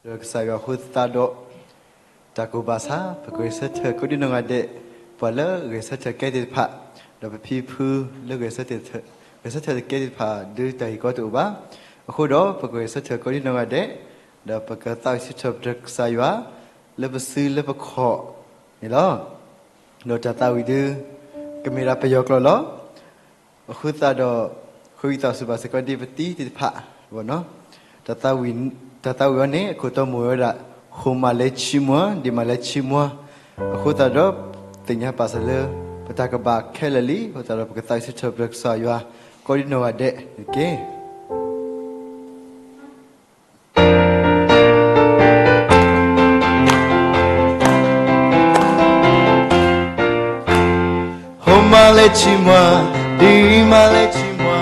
ဒီးကစၢ်ယွၤအဃိသတးဒီး, တၢ်ကိၢ်ဘၣ်ဆၣ် ပကဂဲၤဆၢထၢၣ်ကိးဒံနီၢ်ဂၤဒဲး, ပှၤလၢဂဲၤဆၢထၢၣ်ကဲသ့ၣ်တဖၣ်, ဒီးပဖံပဖုလၢဂဲၤဆၢထၢၣ်, ဂဲၤဆၢထၢၣ်တကဲသ့ၣ်တဖၣ် ဒုးတၢ်ဂ့ၢ်ကီတအိၣ်ဘၣ်. အဃိဒီး ပကဂဲၤဆၢထၢၣ်ကိးဒံနီၢ်ဂၤဒဲး, ဒီးပကသးဝံၣ်စံးထီၣ်ပတြၢၤကစၢ်ယွၤ လၢပစုလၢပခီၣ်န့ၣ်လီၤ. ဒီးတၢ်သးဝံၣ်ဒုး ကမ့ၢ်ဒၣ်ပယီၤကျိာ်လီၤ. အဃိသတးဒီး ဃိဝံသးစူၤဘၣ်စ့ၢ်ကီးဒ်ပသံသ့ၣ်တဖၣ်, တၢ်သးဝံၣ်, တၢ်သးဝံၣ်အီၤန့ၣ် အခိၣ်တီမ့ၢ်ဝဲဒၣ် ဟိၣ်မးလဲၤဆံးမွၤ, ဒ့ၣ်မးလဲၤဆံးမွၤ. အဃိသတးဒီး သ့ၣ်ညါပာ်စၢၤလၢ ပတၢ်ကဘၣ်ခဲလၢာ်လံ. အဃိသတးဒီး ပကသးဝံၣ်စံးထီၣ်ပတြၢၤကစၢ်ယွၤ ကိးဒံနီၢ်ဂၤဒဲးန့ၣ်တက့ၢ်. ဟိၣ်မးလဲၤဆံးမွၤ, ဒ့ၣ်မးလဲၤဆံးမွၤ,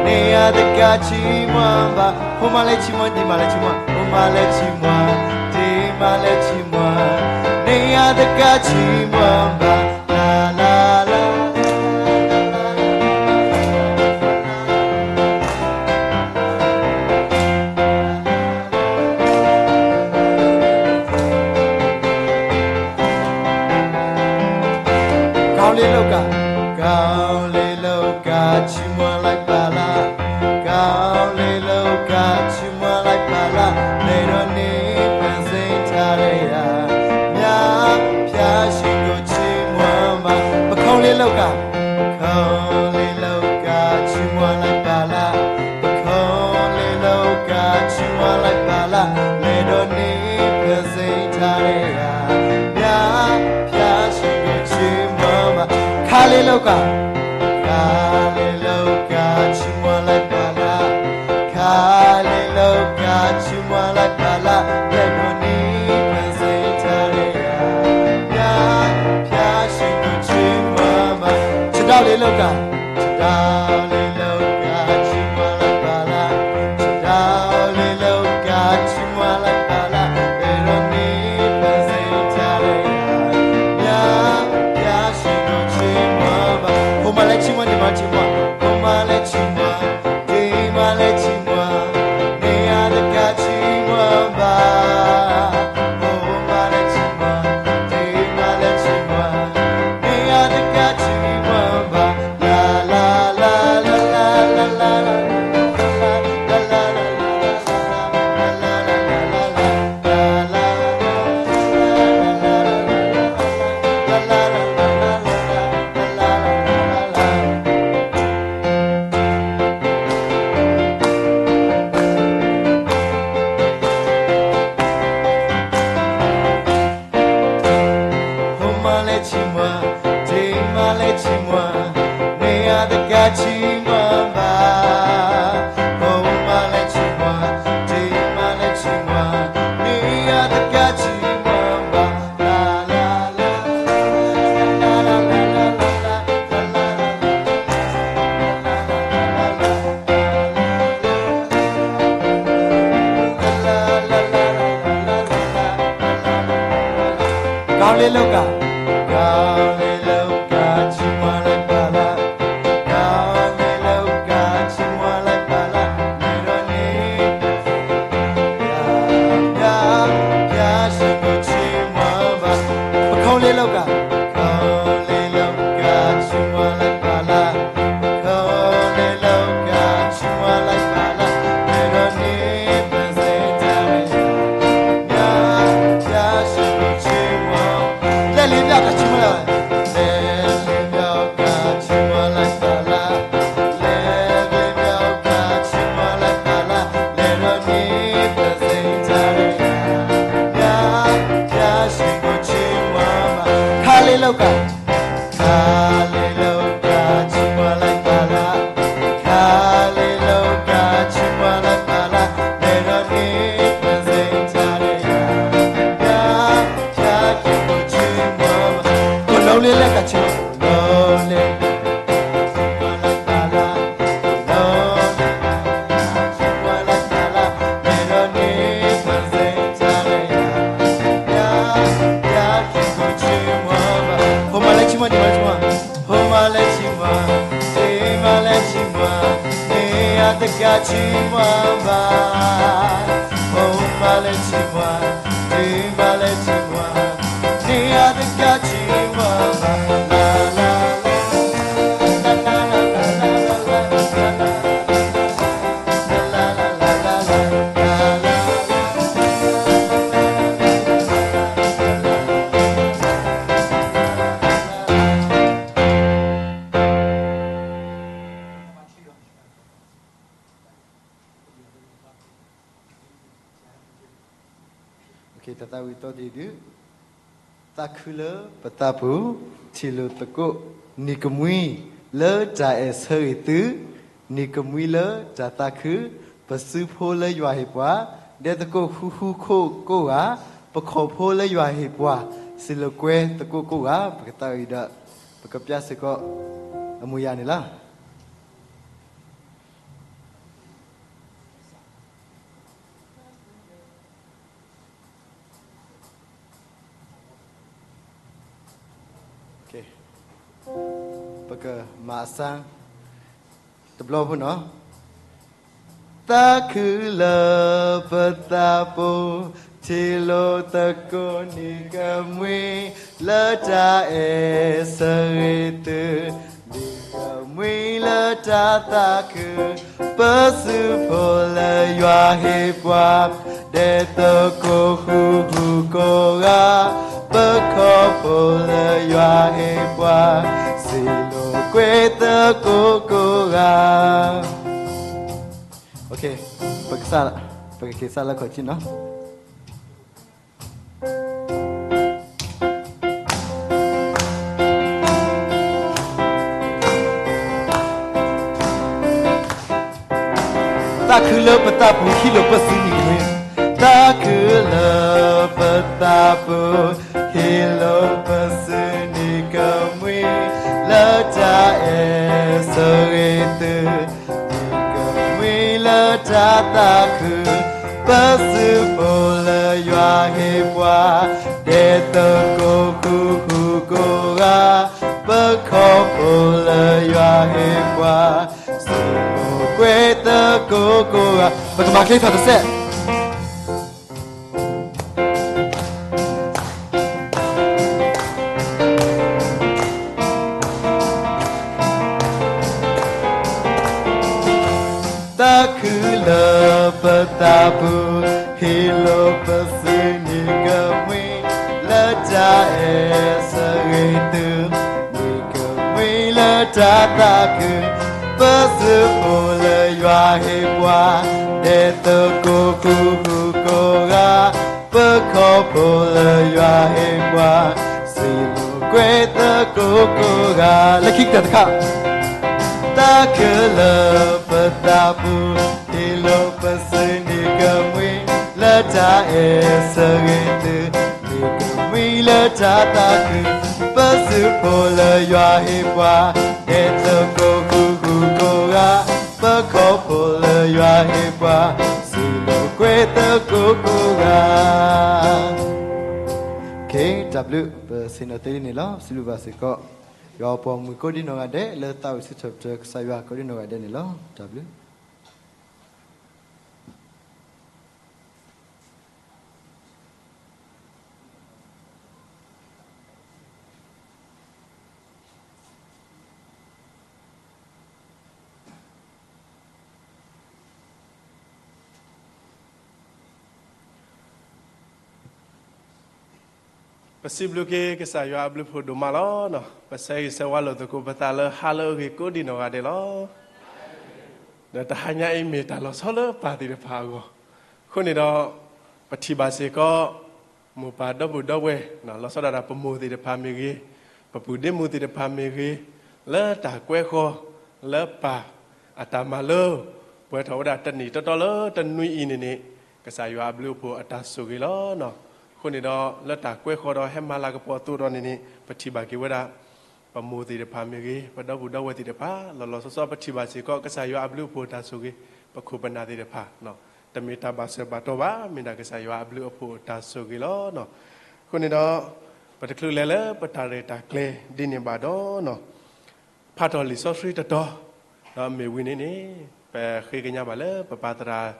န့ၢ်အတကးဆံးမွၤဘၣ်. ဟိၣ်မးလဲၤဆံးမွၤ, ဒ့ၣ်မးလဲၤဆံးမွၤ, ဟိၣ်မးလဲၤဆံးမွၤ, ဒ့ၣ်မးလဲၤဆံးမွၤ, န့ၢ်အတကးဆံးမွၤဘၣ်. လၢ ကီၤလ့လိကၤ, ကီၤလ့လိကၤ ဆံးမွၤလၢ်ပာ်လၢ်, ကီၤလ့လိကၤ ဆံးမွၤလၢ်ပာ်လၢ်, လဲၤဒီးန့ၢ်ပစ့ထါရယၤ, မၠါဖၠါ ဆံးကိၣ်ဆံးမွၤဘၣ်. ပကီၤလ့လိကၤ, ကီၤလ့လိကၤ ဆံးမွၤလၢ်ပာ်လၢ်, ပကီၤလ့လိကၤ ဆံးမွၤလၢ်ပာ်လၢ်, လဲၤဒီးန့ၢ်ပစ့ထါရယၤ, မၠါဖၠါ ဆံးကိၣ်ဆံးမွၤဘၣ်. ခးလ့လိကၤ, ခးလ့လိကၤ ဆံးမွၤလၢ်ပာ်လၢ်, ခးလ့လိကၤ ဆံးမွၤလၢ်ပာ်လၢ်, လဲၤဒီးန့ၢ်ပစ့ထါရယၤ, မၠါဖၠါ ဆံးကိၣ်ဆံးမွၤဘၣ်. ဆဒၣ်လ့လိကၤ, ဆဒၣ်လ့လိကၤ ဆံးမွၤလၢ်ပာ်လၢ်, ဆဒၣ်လ့လိကၤ ဆံးမွၤလၢ်ပာ်လၢ်, လဲၤဒီးန့ၢ်ပစ့ထါရယၤ, မၠါဖၠါ ဆံးကိၣ်ဆံးမွၤဘၣ်. ဟိၣ်မးလဲၤဆံးမွၤ, ဒ့ၣ်မးလဲၤဆံးမွၤ, ဟိၣ်မးလဲၤဆံးမွၤ, ဒ့ၣ်မးလဲၤဆံးမွၤ, န့ၢ်အတကးဆံးမွၤဘၣ်. ဟိၣ်မးလဲၤဆံးမွၤ, ဒ့ၣ်မးလဲၤဆံးမွၤ, န့ၢ်အတကးဆံးမွၤဘၣ်. လၢ လၢ လၢ ဟိၣ်မးလဲၤဆံးမွၤ, ဒ့ၣ်မးလဲၤဆံးမွၤ, န့ၢ်အတကးဆံးမွၤဘၣ်. ဟိၣ်မးလဲၤဆံးမွၤ, ဒ့ၣ်မးလဲၤဆံးမွၤ, န့ၢ်အတကးဆံးမွၤဘၣ်. လၢ လၢ လၢ ကီၤလ့လိကၤ, ကီၤလ့လိကၤ ဆံးမွၤလၢ်ပာ်လၢ်, ကီၤလ့လိကၤ ဆံးမွၤလၢ်ပာ်လၢ်, လဲၤဒီးန့ၢ် မၠါဖၠါ ဆံးကိၣ်ဆံးမွၤဘၣ်. ပကီၤလ့လိကၤ, ကီၤလ့လိကၤ ဆံးမွၤလၢ်ပာ်လၢ်, ကီၤလ့လိကၤ ဆံးမွၤလၢ်ပာ်လၢ်, လဲၤဒီးန့ၢ်ပစ့ထါရယၤ, မၠါဖၠါ ဆံးကိၣ်ဆံးမွၤ, လဲၤလ့မၠါကၤ ဆံးမွၤလၢ်, လဲၤလ့မၠါကၤ ဆံးမွၤလၢ်ပာ်လၢ်, လဲၤလ့မၠါကၤ ဆံးမွၤလၢ်ပာ်လၢ်, လဲၤဒီးန့ၢ်ပစ့ထါရယၤ, မၠါဖၠါ ဆံးကိၣ်ဆံးမွၤဘၣ်. ခးလ့လိကၤ, ခးလ့လိကၤ ဆံးမွၤလၢ်ပာ်လၢ်, ခးလ့လိကၤ ဆံးမွၤလၢ်ပာ်လၢ်, လဲၤဒီးန့ၢ်ပစ့ထါရယၤ, မၠါဖၠါ ဆံးကိၣ်ဆံးမွၤဘၣ်. ကီၤလ့လိကၤ ဆံးမွၤလၢ်ပာ်လၢ်, ကီၤလ့လိကၤ ဆံးမွၤလၢ်ပာ်လၢ်, လဲၤဒီးန့ၢ်ပစ့ထါရယၤ, မၠါဖၠါ ဆံးကိၣ်ဆံးမွၤဘၣ်. ဟိၣ်မးလဲၤဆံးမွၤ, ဒ့ၣ်မးလဲၤဆံးမွၤ, ဟိၣ်မးလဲၤဆံးမွၤ, ဒ့ၣ်မးလဲၤဆံးမွၤ, န့ၢ်အတကးဆံးမွၤဘၣ်. ဟိၣ်မးလဲၤဆံး ဝံၤတီတံၢ်ဒုး, သးခုလၢပသးပူၤ, ထံၣ်လိာ်သကိး, နံၤကမှံ, လၢတၢ်အဲၣ်ဆၢဂ့ၤသု, နံၤကမှံလၢတၢ်သးခု, ပစုဖိလၢယွၤဟ့ၣ်ပှၤ, ဒဲသကိးဃူဃူကိးဂၤ, ပခီၣ်ဖိလၢယွၤဟ့ၣ်ပှၤ, စံၣ်လိာ်ကွဲသကိးကိးဂၤ, ပကသးဝံၤဒီး ပကပျၢ်စ့ၢ်ကီး အမူယၤန့ၣ်လီၤ. ပကမၤအစၢ်တဘျီဖိနီၤ. သးခုလၢပသးပူၤ, ထံၣ်လိာ်သကိးနံၤကမှံ, လၢတၢ်အဲၣ်ဆၢဂ့ၤသု, နံၤကမှံလၢတၢ်သးခု, ပစုဖိလၢယွၤဟ့ၣ်ပှၤ, ဒဲသကိးဃူဃူကိးဂၤ, ပခီၣ်ဖိလၢယွၤဟ့ၣ်ပှၤ, စံၣ်လိာ်ကွဲသကိးကိးဂၤ. ပကစး, ပကက့ၤစးလၢခီၣ်ထံးနီၤ. သးခုလၢပသးပူၤ ထံၣ်လိာ်ပစုနံၤကမှံ, သးခုလၢပသးပူၤ, ထံၣ်လိာ်ပစုနံၤကမှံ, လၢတၢ်အဲၣ်ဆၢဂ့ၤသု, နံၤကမှံလၢတၢ်သးခု, ပစုဖိလၢယွၤဟ့ၣ်ပှၤ, ဒဲသကိးဃူဃူကိးဂၤ, ပခီၣ်ဖိလၢယွၤဟ့ၣ်ပှၤ, စံၣ်လိာ်ကွဲသကိးကိးဂၤ. ပကမၤချ့ထီၣ်တစဲး. သးခုလၢပသးပူၤ, ထံၣ်လိာ်ပစုနံၤကမှံ, လၢတၢ်အဲၣ်ဆၢဂ့ၤသု, နံၤကမှံလၢတၢ်သးခု, ပစုဖိလၢယွၤဟ့ၣ်ပှၤ, ဒဲသကိးဃူဃူကိးဂၤ, ပခီၣ်ဖိလၢယွၤဟ့ၣ်ပှၤ, စံၣ်လိာ်ကွဲသကိးကိးဂၤ. လၢခံကတၢၢ်တခါ. သးခုလၢပသးပူၤ, ထံၣ်လိာ်ပစုနံၤကမှံ, လၢတၢ်အဲၣ်ဆၢဂ့ၤသု, နံၤကမှံလၢတၢ်သးခု, ပစုဖိလၢယွၤဟ့ၣ်ပှၤ, ဒဲသကိးဃူဃူကိးဂၤ, ပခီၣ်ဖိလၢယွၤဟ့ၣ်ပှၤ, စံၣ်လိာ်ကွဲသကိးကိးဂၤ. က့ၤ တၢ်ဘျုး ပဆ့ၣ်နီၤသ့လံန့ၣ်လီၤ. စံးဘျုးဘၣ်စ့ၢ်ကီး ယွၤအပှၤဂီၢ်မုၢ်ကိးဒံနီၢ်ဂၤဒဲး လၢသးဝံၣ်စံးထီၣ်ပတြၢၤကစၢ်ယွၤကိးဒံနီၢ်ဂၤဒဲးန့ၣ်လီၤ. တၢ်ဘျုး. ပစံးဘျုးက့ၤကစၢ်ယွၤအဘျုးအဖှိၣ်ဒိၣ်မးလီၤ. ပဆၢဂ့ၤဆၢဝါလိာ်သကိးပသးလၢဟါလၢအဂ့ၤကိးဒံနီၢ်ဂၤဒဲးလီၤ. ဒီးတဟါညါအံၤမ့ၢ်တၢ်လီၤဆီလၢပၢ်သ့ၣ်တဖၣ်အဂီၢ်, အဃိန့ၣ်ဒီး ပထံၣ်ဘၣ်စ့ၢ်ကီး မိၢ်ပၢ်ဒီပုၢ်ဒီဝဲၢ် လီၤဆီဒၣ်တၢ်ပမိၢ်သ့ၣ်တဖၣ်မ့ၢ်ဂ့ၤ, ပပုၢ်ဒ့မုၣ်သ့ၣ်တဖၣ်မ့ၢ်ဂ့ၤ, လၢတၢ်ကွဲဃီၤ လၢပၢ်အတၢ်မၤလိ ပှဲၤထီၣ်ဝဲဒၣ်တနံၣ်တီတီလၢတနွံအံၤန့ၣ်န့ၣ် ကစၢ်ယွၤအဘျုးအဖှိၣ်အတၢ်ဆိၣ်ဂ့ၤလီၤ. အဃိန့ၣ်ဒီး လၢတၢ်ကွဲဃီၤဒီးဟဲမၤလၤကပီၤအသိးဒီးန့ၣ်န့ၣ် ပထံၣ်ဘၣ်က့ၤဝဲဒၣ် ပမိၢ်သ့ၣ်တဖၣ်မ့ၢ်ဂ့ၤ, ပဒီပုၢ်ဒီဝဲၢ်သ့ၣ်တဖၣ် လီၤလီၤဆီဆီ ပထံၣ်ဘၣ်စ့ၢ်ကီး ကစၢ်ယွၤအဘျုးအဖှိၣ်အတၢ်ဆိၣ်ဂ့ၤ, ပခိၣ်ပနၢ်သ့ၣ်တဖၣ် တမ့ၢ်တၢ်ဘၣ်စၢၤဘၣ်တီၢ်ဘၣ်, မ့ၢ်ဒၣ်ကစၢ်ယွၤအဘျုးအဖှိၣ်အတၢ်ဆိၣ်ဂ့ၤလီၤ. အဃိန့ၣ်ဒီး ပတချုးလဲၤလၢပတၢ်ရဲၣ်တၢ်ကျဲၤဒ်န့ၣ်ဘၣ်ဒီး ဖးထီၣ်လံာ်စီဆှံတတီၤ, ဒီးမ့ၢ်ဝံၤန့ၣ်န့ၣ် ပဃ့ကညးဘၣ်လၢပပၢ်သရၣ်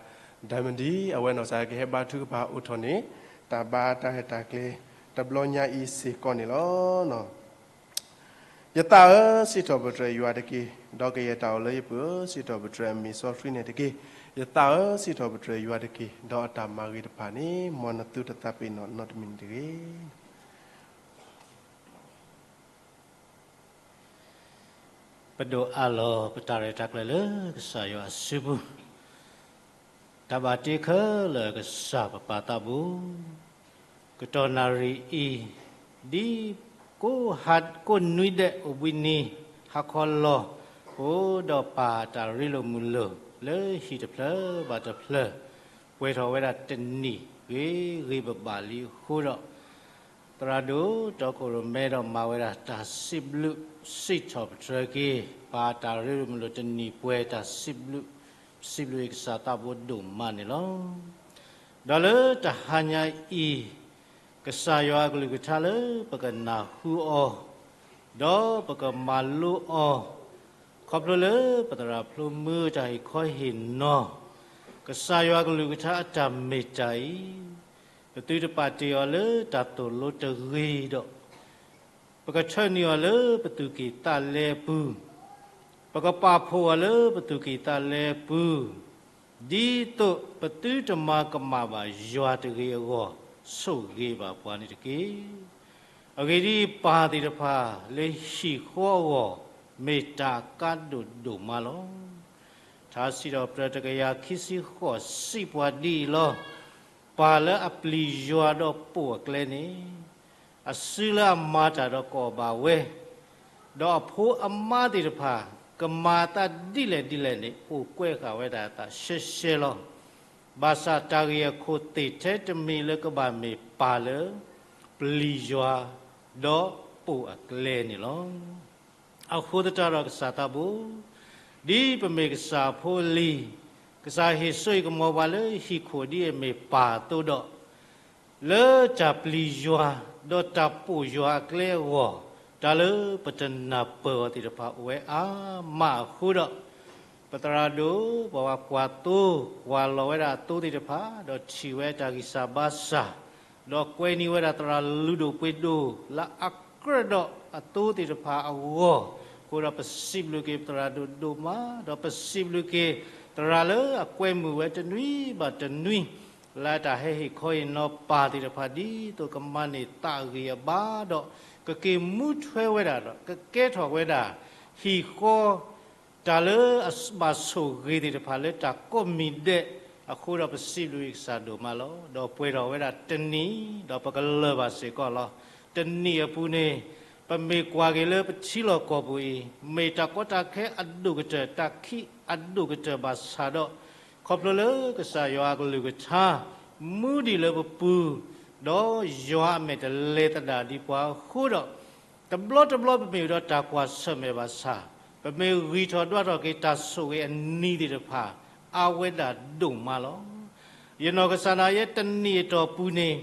ဒၢမဒံ အဝဲနီၢ်ကစၢ်ကဟဲဘါထုကဖၣ်အိၣ်ထီၣ်န့ၣ် တၢ်ဘါတၢ်ရဲၣ်တၢ်ကျဲၤတဘျီညါအံၤစ့ၢ်ကီးန့ၣ်လီၤ. ယသးဧၢ, စံးထီၣ်ပတြၢၤယွၤတက့ၢ်, ဒီးကယဲၢ်တၢ်အိၣ်လၢယပူၤဧၢ, စံးထီၣ်ပတြၢၤအမံၤစီဆှံန့ၣ်တက့ၢ်. ယသးဧၢ, စံးထီၣ်ပတြၢၤယွၤတက့ၢ်, ဒီးအတၢ်မၤဂ့ၤတဖၣ်န့ၣ် မ်နသုတသးပ့ၤနီၣ်နီတမံၤန့ၣ်တဂ့ၤ. ပဒိၣ်အးလီၤပတၢ်ရဲၣ်တၢ်ကျဲၤလၢကစၢ်ယွၤအစုပူၤ, တၢ်ဘၣ်တ့ခဲလၢာ်ကစၢ်ပပၢ်သးဘိ, ကတီၢ်နၣ်ရံၣ်အံၤ, ဒ်ကိးဟါ ကိးနွံဒဲးအိၣ်ဘှံးနံၤ ဟါခီလီၤ, ပအိၣ်ဒီးပၢ်တၢ်ရ့လိာ်မုာ်လိာ်လၢဟံၣ်တဖျၢၣ်ဘၣ်တဖျၢၣ်, ပှဲၤထီၣ်ဝဲဒၣ်တနံၣ်ဂ့ၤဂ့ၤဘၣ်ဘၣ်လံအဃိဒီး, သရၣ်ဒိၣ်တီခိၣ်ရိၣ်မဲဒီးမၤဝဲဒၣ်တၢ်စံးဘျုးစံးထီၣ်ပတြၢၤက့ၤ ပၢ်တၢ်ရ့လိာ်မုာ်လိာ်တနံၣ်ပှဲၤတၢ်စံးဘျုး ပစံးဘျုးက့ၤကစၢ်သးဘိဒိၣ်မးန့ၣ်လီၤ. ဒီးလၢတဟါညါအံၤ, ကစၢ်ယွၤအကလုၢ်ကထါလၢပကနၢ်ဟူအီၤ, ဒီးပကမၤလိအီၤ, ခီဖျိလၢပသရၣ်ဖျိမုၢ်တၢ်ဟ့ၣ်ခီဟ့ၣ်နီၤ, ကစၢ်ယွၤအကလုၢ်ကထါအတၢ်မ့ၢ်တၢ်အံၤ, ပသုတပာ်တ့ၢ်အီၤလၢတၢ်သိၣ်လိတဂ့ၤဒီး ပကထၢနုာ်အီၤလၢပသူၣ်ကံၢ်သးလဲအပူၤ, ပကပာ်ဖှိၣ်အီၤလၢပသူၣ်ကံၢ်သးလဲအပူၤ, ဒ်သိးပသုတမၤကမၣ်ဘၣ်ယွၤတဂ့ၤအဂီၢ် ဆိၣ်ဂ့ၤဘၣ်ပှၤန့ၣ်တက့ၢ်. အဂ့ၢ်ဒ်အံၤ, ပၢ်သ့ၣ်တဖၣ်လၢဟံၣ်ဃီအဂီၢ် မ့ၢ်တၢ်ကါဒိၣ်ဒိၣ်မးလီၤ. ထါစံးထီၣ်ပတြၢၤတကယၤခံဆံဃိးစံးပှၤဒ်အံၤလီၤ. ပၢ်လၢအပျံၤယွၤဒီးပိာ်အကျဲန့ၣ်, အစုလၢအမၤတၢ်ဒီးကအီၣ်ဘၣ်ဝဲ, ဒီးအဖိအမါသ့ၣ်တဖၣ် ကမၤအသးဒ်လဲၣ်ဒ်လဲၣ်န့ၣ် အိၣ်ကွဲးဃာ်ဝဲဒၣ်အသးရှဲရှဲလီၤ. ဘၣ်ဆၣ်တၢ်ဂ့ၢ်အခိၣ်သ့ၣ်ထဲတမံၤလၢကဘၣ်မ့ၢ်ပၢ်လၢ ပျံၤယွၤ ဒီးပိာ်အကျဲန့ၣ်လီၤ. အဃိသတးဒီးကစၢ်သးဘိ, ဒ်ပမ့ၢ်ကစၢ်အဖိအလံၤ, ကစၢ်ဟ့ၣ်စိဟ့ၣ်ကမီၤပှၤလၢဟံၣ်ခိၣ်ဒ်အမ့ၢ်ပၢ်အသိးဒီး, လၢတၢ်ပျံၤယွၤ ဒီးတၢ်ပိာ်ယွၤအကျဲအဂီၢ်, တၢ်လၢပတနၢ်ပၢၢ်အီၤသ့ၣ်တဖၣ်အိၣ်ဝဲအါမးအဃိဒီး, ပသရၣ်ဒိၣ် ပှၤကွၢ်သိ, ကွၢ်လီၤဝဲဒၣ်အသိသ့ၣ်တဖၣ်, ဒီးထံၣ်ဝဲတၢ်ဂံၢ်စၢ်ဘါစၢ်, ဒီးကွဲနံၤဝဲဒၣ်သရၣ်လုၢ်ဒိၣ်ပှ့ၤဒိၣ် လၢအကြၢးဒီးအသိသ့ၣ်တဖၣ်အဂီၢ်, အဃိဒီးပစံးဘျုးက့ၤပသရၣ်ဒိၣ်ဒိၣ်မး, ဒီးပစံးဘျုးက့ၤသရၣ်လၢအကွဲမုာ်ဝဲတနွံဘၣ်တနွံ, လၢတၢ်ဟဲဟ့ၣ်ခီဟ့ၣ်နီၤပၢ်သ့ၣ်တဖၣ်ဒ်သိးကမၤန့ၢ်သးအဂံၢ်အဘါဒီး, ကက့ၤမူထွဲဝဲဒၣ်ဒီး ကကဲထီၣ်ဝဲဒၣ် ဟံၣ်ဃီ တၢ်လၢအဘၣ်ဆိၣ်ဂ့ၤသ့ၣ်တဖၣ်လၢတၢ်ကိးမံၤဒဲး, အဃိဒီးပစံးဘျုးက့ၤကစၢ်ဒိၣ်မးလီၤ. ဒီးပှဲၤထီၣ်ဝဲဒၣ်တနံၣ်, ဒီးပကလၢၢ်ဘၣ်စ့ၢ်ကီးလီၤ. တနံၣ်အပူၤန့ၣ်, ပမ့ၢ်ကွၢ်က့ၤလၢပထံလီၢ်ကီၢ်ပူၤအံၤ, မ့ၢ်တၢ်ကီတၢ်ခဲအဒိၣ်ကတၢၢ်, တၢ်ခံးအဒိၣ်ကတၢၢ်ဘၣ်ဆၣ်ဒီး, ခီဖျိလၢကစၢ်ယွၤအကလုၢ်ကထါ မူဒံးလၢပပူၤ, ဒီးယွၤအမဲာ်တလဲၤသဒၣ်ဒံးပှၤအဃိဒီး, တဘျီတဘျီပမ့ၢ်အိၣ်ဒီးတၢ်ကွၢ်ဆၢၣ်မဲာ်ဘၣ်ဆၣ်, ပမ့ၢ်ဂံၢ်ထီၣ်ဒွးထီၣ်က့ၤတၢ်ဆိၣ်ဂ့ၤအနံၤသ့ၣ်တဖၣ်, အါဝဲဒၣ်ဒိၣ်မးလီၤ. ယနီၢ်ကစၢ်ဒၣ်ယဲတနံၣ်အတီၢ်ပူၤန့ၣ်,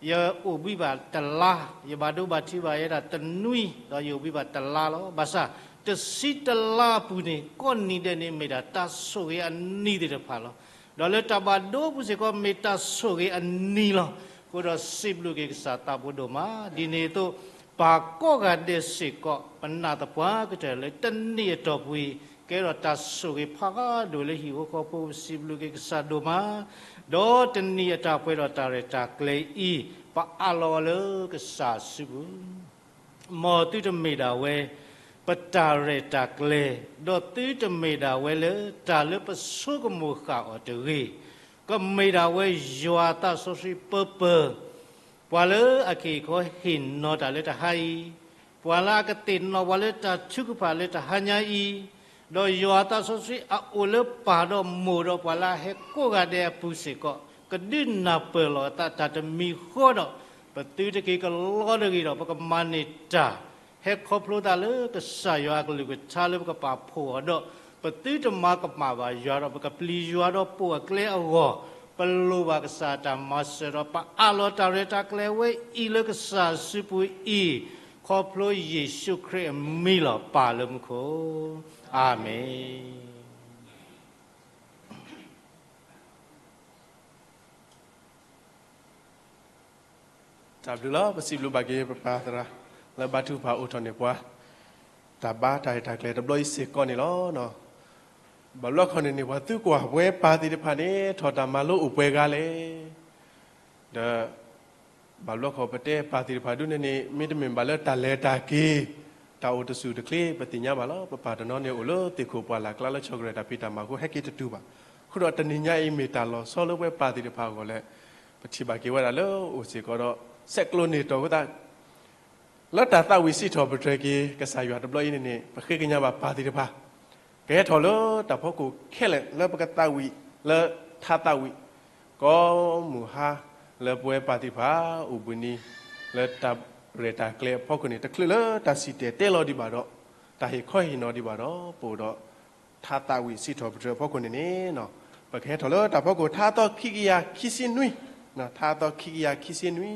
ယအိၣ်ဘှံးဘၣ်တလါ, ယဘၣ်ဒိဘၣ်ထံးဘၣ်ယဲဒၣ်တနွံ, ဒီးယအိၣ်ဘှံးဘၣ်တလါလီၤ. ဘၣ်ဆၣ်, တဆံတလါအပူၤန့ၣ်, ကိးနံၤဒဲးန့ၣ် မ့ၢ်ဒၣ်တၢ်ဆိၣ်ဂ့ၤအနံၤသ့ၣ်တဖၣ်လီၤ. ဒီးလၢတၢ်ဘၣ်ဒိပူၤစ့ၢ်ကီး မ့ၢ်တၢ်ဆိၣ်ဂ့ၤအနံၤလီၤ. အဃိဒီးစံးဘျုးက့ၤကစၢ်သးဘိဒိၣ်မး, ဒ်န့ၣ်အသိး, ပၢ်ကိးဂၤဒဲးစ့ၢ်ကီး ပနာ်သပှၢ်ကတၢၢ်လၢတနံၣ်အတီၢ်ပူၤအံၤ, ကဲထီၣ်တၢ်ဆိၣ်ဂ့ၤဖးဒိၣ်လၢဟံၣ်ဖိဃီဖိ ပစံးဘျုးက့ၤကစၢ်ဒိၣ်မး, ဒီးတနံၣ်အတၢ်ပှဲၤဒီးတၢ်ရဲၣ်တၢ်ကျဲၤအံၤ, ပအးလီၤအီၤလၢကစၢ်အစုပူၤ မ်သုတမ့ၢ်ဒၣ်ဝဲ ပတၢ်ရဲၣ်တၢ်ကျဲၤ, ဒီးသုတမ့ၢ်ဒၣ်ဝဲလၢ တၢ်လၢပဆိကမိၣ်ဃာ်အီၤတဂ့ၤ, ကမ့ၢ်ဒၣ်ဝဲယွၤအသးစီဆှံပၢပၢၤ, ပှၤလၢအကဟ့ၣ်ခီဟ့ၣ်နီၤတၢ်လၢတဟါအံၤ, ပှၤလၢအကသ့ၣ်နီၣ်ပှၤလၢတၢ်ထုကဖၣ်လၢတဟါညါအံၤ, ဒီးယွၤအသးစီဆှံအအိၣ်လၢပၢ်ဒီးမိၢ်ဒီးပှၤလၢအဟဲကိးဂၤဒဲးအပူၤစ့ၢ်ကီး, ကဒုးနၢ်ပၢၢ်လီၤအသးတၢ်တမံၤဃီဒီး, ပသုတက့ၤကလီတဂ့ၤဒီး ပကမၤန့ၢ်တၢ် ဟဲခီဖျိသးလၢကစၢ်ယွၤအကလုၢ်ကထါလၢပကပာ်ဖှိၣ်အီၤဒီး, ပသုတမၤကမၣ်ဘၣ်ယွၤဒီး ပကပျံၤယွၤဒီးပိာ်အကျဲအဂီၢ်, ပလိၣ်ဘၣ်ကစၢ်အတၢ်မၤစၢၤဒီး ပအးလီၤတၢ်ရဲၣ်တၢ်ကျဲၤဝဲအံၤလၢကစၢ်အစုပူၤအံၤ, ခီဖျိယ့ၣ်ၡူးခရံာ်အမံၤလီၤ. ပၢ်လၢမူခိၣ်, အၤမ့ၣ်. တၢ်ဘျုးလီၤ. ပစံးဘျုးဘၣ်က့ၤပပၢ်သရၣ် လၢဘါထုကဖၣ်အိၣ်ထီၣ်န့ၢ်ပှၤ တၢ်ဘါတၢ်ရဲၣ်တၢ်ကျဲၤတဘျီအံၤစ့ၢ်ကီးန့ၣ်လီၤ. ဘၣ်ဘျီခီန့ၣ်န့ၣ် ပှၤသုကွၢ်ပဝဲပၢ်သ့ၣ်တဖၣ်န့ၣ် ထီၣ်တၢ်မၤလိအိၣ်ပှဲၤဂၤလဲၣ်. ဒီး ဘၣ်ဘျီခီပတဲပၢ်သ့ၣ်တဖၣ်ဒ်န့ၣ်န့ၣ် မ့တမ့ၢ်ဘၣ်လၢတၢ်လဲၤတၢ်က့ၤ, တၢ်အိၣ်တဆူၣ်တချ့ ပသ့ၣ်ညါဘၣ်လီၤ. ပပၢ်တနီၤန့ၣ်အိၣ်လၢသ့ၣ်ခိၣ်ပှၢ်လၢ်ကျါလၢဆီၣ်ကရၢၢ်တၢ်ဖံးတၢ်မၤအဃိ ဟဲက့ၤတတုၤဘၣ်. အဃိဒီးတနံၤညါအံၤမ့ၢ်တၢ်လီၤဆီလၢပဝဲပၢ်သ့ၣ်တဖၣ်အဂီၢ်လၢ ပထံၣ်ဘၣ်က့ၤဝဲဒၣ်လၢအိၣ်စ့ၢ်ကီးဒီး ဆဲးကျိးန့ၢ်တီၤအဃိသတး လၢတၢ်သးဝံၣ်စံးထီၣ်ပတြၢၤက့ၤကစၢ်ယွၤတဘျီအံၤန့ၣ်န့ၣ် ပဃ့ကညးဘၣ်ပၢ်သ့ၣ်တဖၣ် ကဟဲထီၣ်လၢတၢ်ဖီခိၣ်ခဲလၢာ်လၢပကသးဝံၣ်လၢထါသးဝံၣ် ကိးမုၢ်ဟါ လၢပဝဲပၢ်သ့ၣ်တဖၣ်အိၣ်ဘှံးနံၤ လၢတၢ်ရဲၣ်တၢ်ကျဲၤအဖီခိၣ်န့ၣ် တချုးလၢတၢ်စံၣ်တဲၤတဲလီၤဒံးဘၣ်ဒီး တၢ်ဟ့ၣ်ခီဟ့ၣ်နီၤဒံးဘၣ်ဒီး ပအိၣ်ဒီး ထါသးဝံၣ်စံးထီၣ်ပတြၢၤအဖီခိၣ်န့ၣ်န့ၣ် ပကဟဲထီၣ်လၢတၢ်ဖီခိၣ် ထါသီခံကယၤခံဆံနွံ, ထါသီခံကယၤခံဆံနွံ,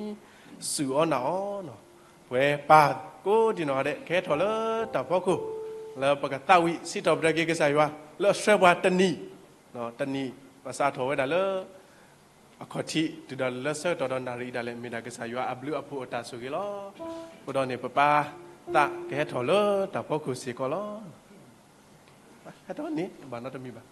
စူၢ်အီၤနာ်အီၤ, ပဝဲပၢ်ကိးဒံနီၢ်ဂၤဒဲး ကဟဲထီၣ်လၢတၢ်ဖီခိၣ် လၢပကသးဝံၣ်စံးထီၣ်ပတြၢၤက့ၤကစၢ်ယွၤ လၢအဆှၢပှၤတနံၣ်, တနံၣ် ပစးထီၣ်ဝဲဒၣ်လၢ အခီၣ်ထံး တုၤဒၣ်လၢဆၢကတီၢ်ဒီးနၣ်ရံၣ်အံၤဒၣ်လဲာ် မ့ၢ်ဒၣ်ကစၢ်ယွၤအဘျုးအဖှိၣ်အတၢ်ဆိၣ်ဂ့ၤလီၤ. အဃိဒီးန့ၣ် ပပၢ်သးကဟဲထီၣ်လၢတၢ်ဖီခိၣ်စ့ၢ်ကီးလီၤ. ဟဲထီၣ်န့ၣ် ဘၣ်နီတမံၤဘၣ်.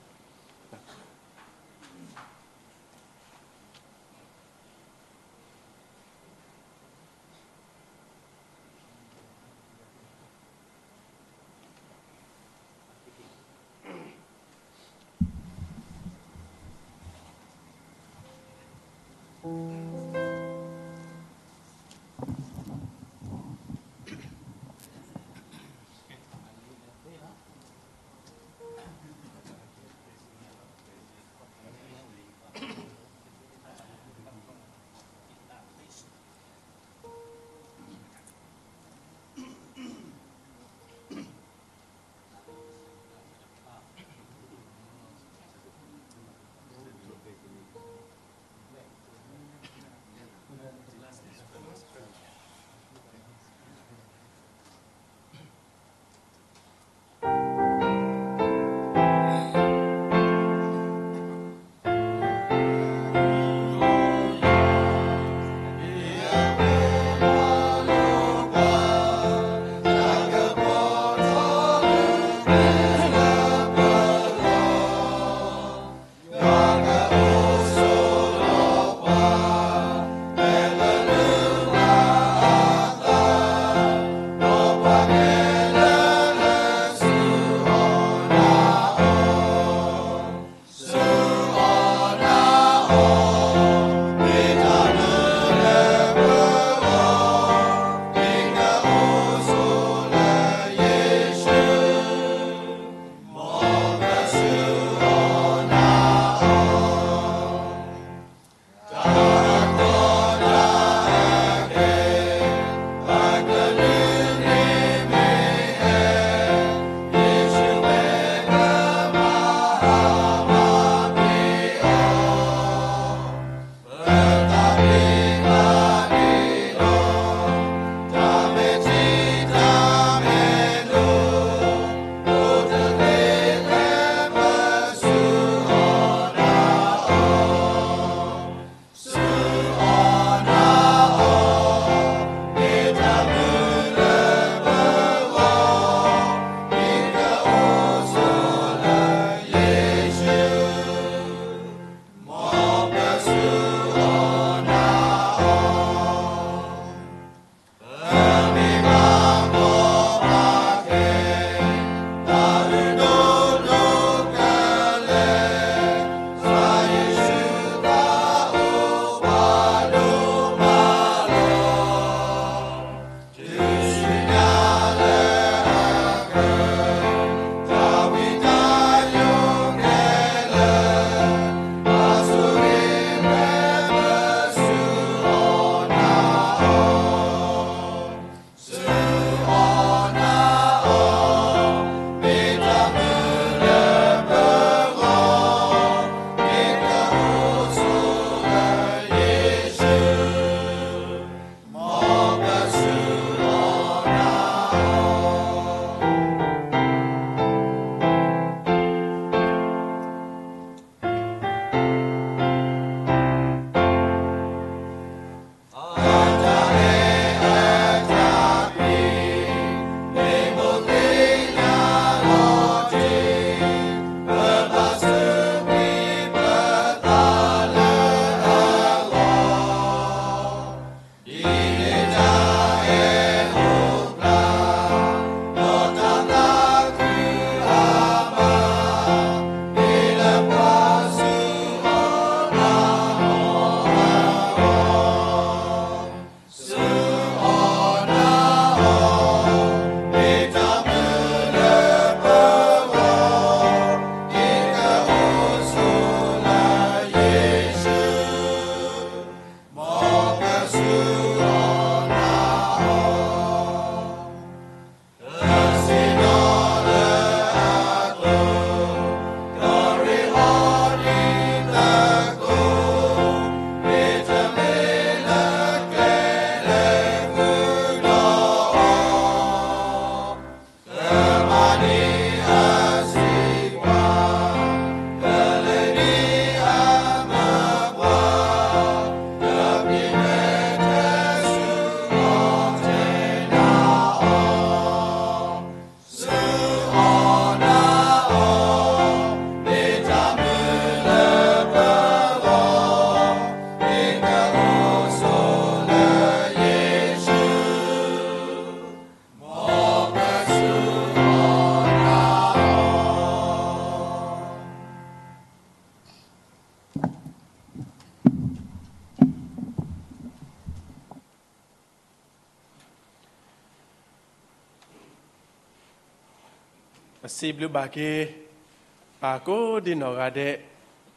ပစံးဘျုးဘၣ်က့ၤ ပၢ်ကိးဒံနီၢ်ဂၤဒဲး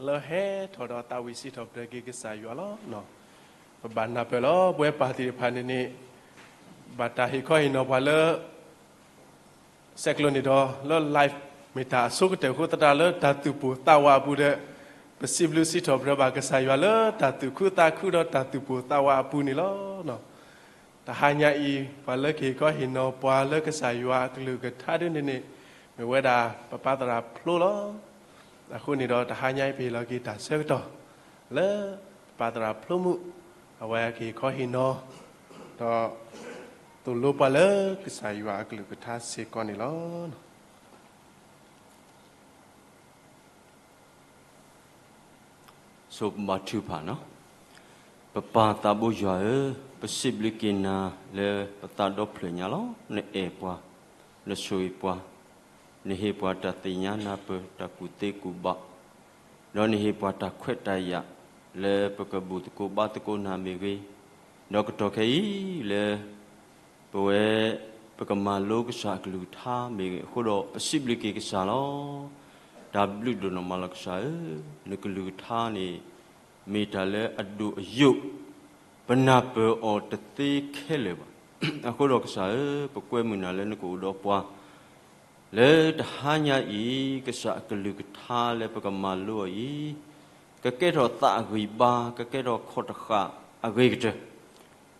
လၢဟဲထီၣ်ဒီးသးဝံၣ်စံးထီၣ်ပတြၢၤက့ၤကစၢ်ယွၤလီၤ. ပဘၣ်နၢ်ပၢၢ်လီၤ ပဝဲပၢ်သ့ၣ်တဖၣ်န့ၣ်န့ၣ် ဘၣ်တၢ်ဟ့ၣ်ခီဟ့ၣ်နီၤပှၤလၢ ဆဲးကျိးန့ၣ်ဒီး လၢ live မ့ၢ်တၢ်အဆိကတၢၢ်အဃိသတး လၢတၢ်သူၣ်ပိၢ်သးဝးအပူၤဒီး ပစံးဘျုးစံးထီၣ်ပတြၢၤဘၣ်ကစၢ်ယွၤလၢတၢ်သူၣ်ခုသးခုဒီးတၢ်သူၣ်ပိၢ်သးဝးအပူၤန့ၣ်လီၤ. တဟါညါအံၤ ပှၤလၢကဟ့ၣ်ခီဟ့ၣ်နီၤပှၤလၢကစၢ်ယွၤအကလုၢ်ကထါဒ်န့ၣ်န့ၣ် မ့ၢ်ဝဲဒၣ်ပပၢ်သရၣ်ဖျိလီၤ. အဃိန့ၣ်ဒီး တဟါညါအံၤ ပဟ့ၣ်လီၤက့ၤတၢ်ဆၢကတီၢ် လၢပပၢ်သရၣ်ဖျိမုၣ် အဝဲကဟ့ၣ်ခီဟ့ၣ်နီၤ ဒီးသိၣ်လိပှၤလၢကစၢ်ယွၤအကလုၢ်ကထါစ့ၢ်ကီးန့ၣ်လီၤ. ဆိပဘါထုကဖၣ်နီၤ. ပပၢ်သးဘိယွၤဧၢ, ပစံးဘျုးက့ၤနၤလၢပသးဒီဖျၢၣ်ညါလီၤ. နအဲၣ်ပှၤ, နဆိၣ်ဂ့ၤပှၤ, နဟ့ၣ်ပှၤတၢ်သ့ၣ်ညါနၢ်ပၢၢ်တၢ်ကူၣ်သ့ကူၣ်ဘၣ်, ဒီးနဟ့ၣ်ပှၤတၢ်ခွဲးတၢ်ယာ်လၢပကဘူၣ်သကိးဘါသကိးနၤမ့ၢ်ဂ့ၤ, ဒီးကတီၢ်ခဲအံၤလၢ ပဝဲ ပကမၤလိကစၢ်အကလုၢ်ကထါမ့ၢ်ဂ့ၤအဃိဒီး ပစံးဘျုးက့ၤကစၢ်လီၤ. တၢ်ဘျုးဒိၣ်နီၢ်မးလီၤကစၢ်ဧၢ, နကလုၢ်ကထါန့ၣ် မ့ၢ်တၢ်လၢအဒိၣ်အယိာ်, ပနၢ်ပၢၢ်အီၤတသ့ခဲလၢာ်ဘၣ်. အဃိဒီးကစၢ်ဧၢ, ပကွဲမုာ်နၤလၢနကအိၣ်ဒီးပှၤ လၢတဟါညါအံၤ ကစၢ်အကလုၢ်ကထါလၢပကမၤလိအီၤအံၤ ကကဲထီၣ်သးအဂံၢ်ဘါ, ကကဲထီၣ်ခီၣ်တဃာ်အဂ့ၤကတၢၢ်,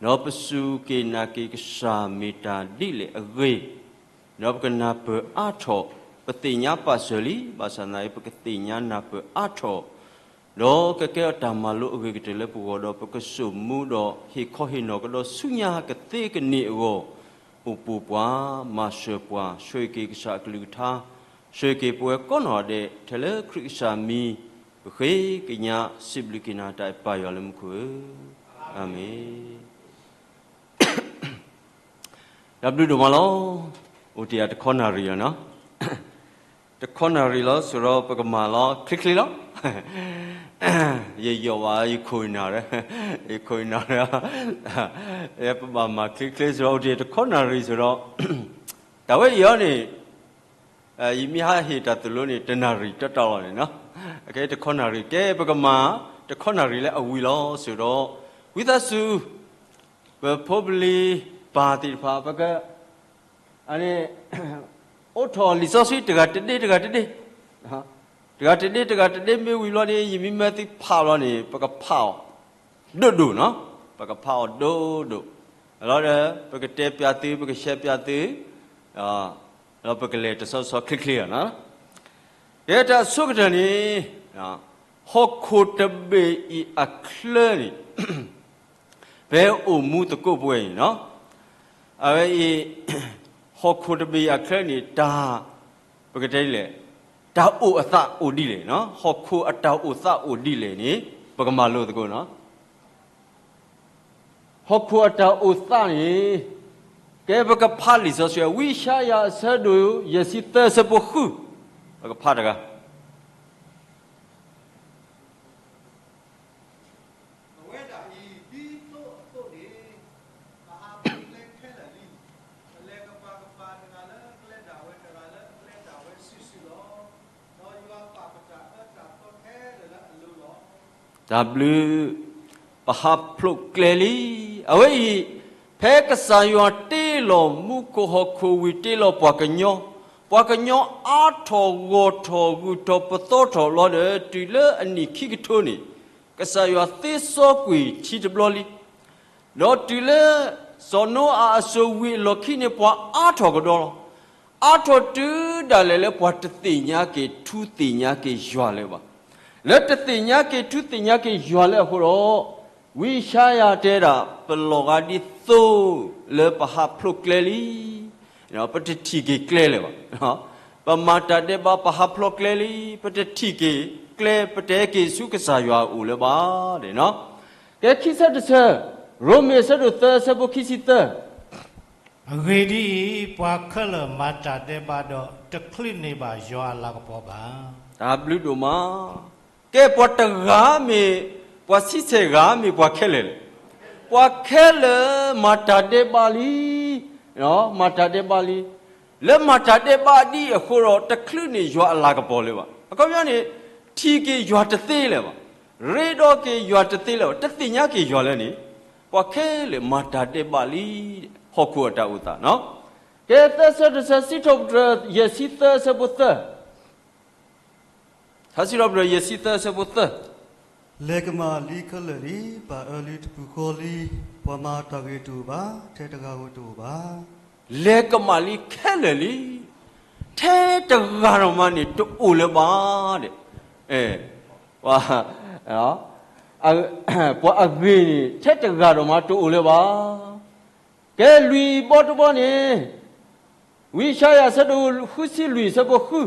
ဒီးပစူၢ်က့ၤနာ်က့ၤကစၢ်မ့ၢ်တၢ်ဒ်လဲၣ်အဂ့ၢ်, ဒီးပကနၢ်ပၢၢ်အါထီၣ်, ပသ့ၣ်ညါပာ်စၢၤလံ, ဘၣ်ဆၣ်သနာ်အံၤ ပကသ့ၣ်ညါနၢ်ပၢၢ်အါထီၣ်, ဒီးကကဲထီၣ်တၢ်မၤလိအဂ့ၤကတၢၢ်လၢပဂီၢ်ဒီး ပကစိာ်မူဒီးဟ့ၣ်ခီဟ့ၣ်နီၤကဒီးဆူညါကသ့ကန့ၢ်အဂီၢ်, အိၣ်ပူၤပှၤ, မၤစၢၤပှၤ, ဆိၣ်ဂ့ၤက့ၤကစၢ်အကလုၢ်ကထါ, ဆိၣ်ဂ့ၤက့ၤပဝဲကိးနီၢ်ဒဲး ထဲလၢခရံာ်ကစၢ်မံၤ, ပဃ့ကညးစံးဘျုးက့ၤနၤတၢ်အဲၣ်ပၢ်ယွၤလၢမူခိၣ်ဧၢ, အၤမ့ၣ်. တၢ်ဘျုးဒိၣ်မးလီၤ. အိၣ်တ့ၢ်အတခီနၣ်ရံၣ်လီၤနီၤ, တခီနၣ်ရံၣ်လီၤ စံးဒီးပကမၤလီၤချ့ချ့လီၤ. ယယီၣ်ဘၣ်ယခိၣ်နၢ်, ယခိၣ်နၢ်, ပဘၣ်မၤချ့ချ့စံးဒီး အိၣ်တ့ၢ်တခီနၣ်ရံၣ်စံးဒီး, တၢ်ဝဲအံၤအီၤန့ၣ် ယမ့ၢ်ဟးဟ့ၣ်တၢ်သိၣ်လိန့ၣ် တနၣ်ရံၣ်တီတီလီၤန့ၣ်နီၤ, ကဲတခီနၣ်ရံၣ်, ကဲပကမၤတခီနၣ်ရံၣ်လၢအဝံၤလီၤစံးဒီး, ဝံသးစူၤ ပဖိပလံၤပၢ်သ့ၣ်တဖၣ် ပက အန့ၣ် အိးထီၣ်လံာ်စီဆှံတဂၤတဒ့တဂၤတဒ့, တဂၤတဒ့တဂၤတဒ့မ့ၢ်ဝံၤဘျီန့ၣ် ယမ့ၢ်မၢသုဖးဘျီန့ၣ် ပကဖးအီၤဒိၣ်ဒိၣ်နီၤ, ပကဖးအီၤဒိၣ်ဒိၣ်, လီၤဒီး ပကတဲပျးသု ပကရှဲပျးသု, ဒီးပကလဲၤတဆီဆီချ့ချ့လီၤနီၤ. ကဲတၢ်အဆိကတၢၢ်န့ၣ် ဟီၣ်ခိၣ်တဘ့ၣ်အံၤအချၢန့ၣ် ဖဲအိၣ်မူသကိးပဝဲအံၤနီၤ, အဝဲအံၤ ဟီၣ်ခိၣ်တဘ့ၣ်အံၤအချၢန့ၣ် တၢ် ပကတဲဒ်လဲၣ်, တၢ်အိၣ်အသးအိၣ်ဒ်လဲၣ်နီၤ, ဟီၣ်ခိၣ်အတၢ်အိၣ်သးအိၣ်ဒ်လဲၣ်န့ၣ် ပကမၤလိသကိးနီၤ. ဟီၣ်ခိၣ်အတၢ်အိၣ်သးန့ၣ် ကဲပကဖးလံာ်စီဆှံ ဝံယၡါယၤအဆၢဒိၣ်ယဲၢ်ဆံသၢအဆၢဖိဃု, ပကဖးတဂၤ အဝဲဒၣ်အံၤ ဒ်သိးအသိးန့ၣ် ပဟးဖျိးကျဲခဲလၢာ်လံ. ပလဲၤကပၤကပၤ တဂၤလၢအကျဲဒၣ်ဝဲ တဂၤလၢအကျဲဒၣ်ဝဲစုာ်စုာ်လီၤ. ဒီးယွၤပာ်ပတၢ်အၢတၢ်သီခဲလၢာ်လၢအလိၤလီၤ. တၢ်ဘျုး, ပဟးဖျိးကျဲလံ. အဝဲအံၤ ဖဲကစၢ်ယွၤတ့လီၤမူခိၣ်ဟီၣ်ခိၣ်ဝံၤ တ့လီၤပှၤကညီ, ပှၤကညီအါထီၣ်ဂီၢ်ထီၣ် ဂုၢ်ထီၣ်ပသီထီၣ်လီၤဒီး တုၤလၢအနံၣ်ခံကထိန့ၣ် ကစၢ်ယွၤသ့စီကွံာ်ထံတဘျီလံ. ဒီးတုၤလၢ စီၤနိအၤအစိၤဝံၤအလီၢ်ခံန့ၣ် ပှၤအါထီၣ်ကဒီးလီၤ. အါထီၣ်တုၤဒၣ်လဲာ်လၢပှၤတသ့ၣ်ညါက့ၤ ထူသ့ၣ်ညါက့ၤယွၤလၢၤဘၣ်. လၢတသ့ၣ်ညါက့ၤ ထူသ့ၣ်ညါက့ၤယွၤလၢအဃိဒီး ဝံယၡါယၤတဲဒၣ် ပလီၤဂာ်ဒ်သိးလၢပဟးဖျိးကျဲလံ. ပတထံၣ်က့ၤကျဲလၢၤဘၣ်. ပမၤတၢ်ဒဲးဘး ပဟးဖျိးကျဲလံ, ပတထံၣ်က့ၤကျဲ ပတဟဲက့ၤဆူကစၢ်ယွၤအအိၣ်လၢၤဘၣ်. ကဲခံဆၢတဆၢ, ရိမ့ၤအဆၢဒိၣ်သၢ အဆၢဖိခံဆံသၢ. အဂ့ၢ်ဒ်အံၤ, ပှၤခဲလၢာ်မၤတၢ်ဒဲးဘးဒီး တချုးန့ၢ်ဘၣ်ယွၤအလၤကပီၤဘၣ်. တၢ်ဘျုးဒိၣ်မး. ကဲပှၤတဂၤမ့ၢ်ပှၤဆံဆဲၣ်ဂၤ မ့ၢ်ပှၤခဲလၢာ်လဲၣ်. ပှၤခဲလၢာ်မၤတၢ်ဒဲးဘးလံ, မၤတၢ်ဒဲးဘးလံ. လၢမၤတၢ်ဒဲးဘးဒ်အံၤအဃိဒီး တချုးန့ၣ်ယွၤအလၤကပီၤလၢၤဘၣ်. အခီပညီန့ၣ် ထံၣ်က့ၤယွၤတသ့လၢၤဘၣ်, ရ့ဒီးက့ၤယွၤတသ့လၢၤဘၣ်, တသ့ၣ်ညါက့ၤယွၤလၢန့ၣ်, ပှၤခဲလၢာ်မၤတၢ်ဒဲးဘးလံ, ဟီၣ်ခိၣ်အတၢ်အိၣ်သးနီၤ. ကဲသၢဆၢတဆၢ စံးထီၣ်ပတြၢၤယဲၢ်ဆံသၢအဆၢဖိသၢ, ထါစံးထီၣ်ပတြၢၤယဲၢ်ဆံသၢအဆၢဖိသၢ လဲၤကမၣ်လံခဲလၢာ်လံ, ဘၣ်အၢလံတပူၤဃီလံ, ပှၤမၤတၢ်ဂ့ၤတအိၣ်ဘၣ်, ထဲတဂၤဧိၤတအိၣ်ဘၣ်. လဲၤကမၣ်လံခဲလၢာ်လံ, ထဲတဂၤဒီးမးန့ၣ်တအိၣ်လၢၤဘၣ်ဒဲး, ပှၤအဂ့ၤန့ၣ် ထဲတဂၤဒီးမးတအိၣ်လၢၤဘၣ်. ကဲလွံၢ်ဘီတဘီန့ၣ်, ဝံယၡါယၤအဆၢဒိၣ်ဃုဆံလွံၢ်အဆၢဖိဃု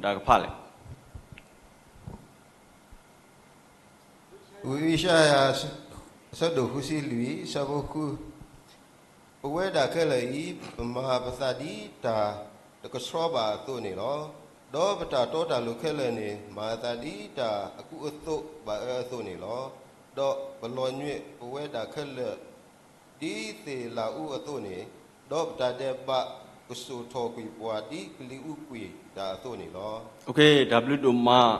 တၢ်ကဖးလဲၣ်. ဝံယၡါယၤ အဆၢဒိၣ်ဃုဆံလွံၢ် အဆၢဖိဃု, ပဝဲဒၣ်ခဲလၢာ်အံၤ ပမၤပသးဒ်တၢ်တကဆှီဘၣ်အသိးန့ၣ်လီၤ. ဒီးပတၢ်တီတၢ်လိၤခဲလၢာ်န့ၣ် မၤအသးဒ်တၢ်အကူအသိးဘၣ်အၢအသိးန့ၣ်လီၤ. ဒီးပလီၤညွံးပဝဲဒၣ်ခဲလၢာ် ဒ်သ့ၣ်လးအူအသိးန့ၣ်, ဒီးပတၢ်ဒဲးဘးကစိာ်ထီၣ်ကွံာ်ပှၤဒ်ကလံၤအူကွံာ်တၢ်အသိးန့ၣ်လီၤ. တၢ်ဘျုးဒိၣ်မး,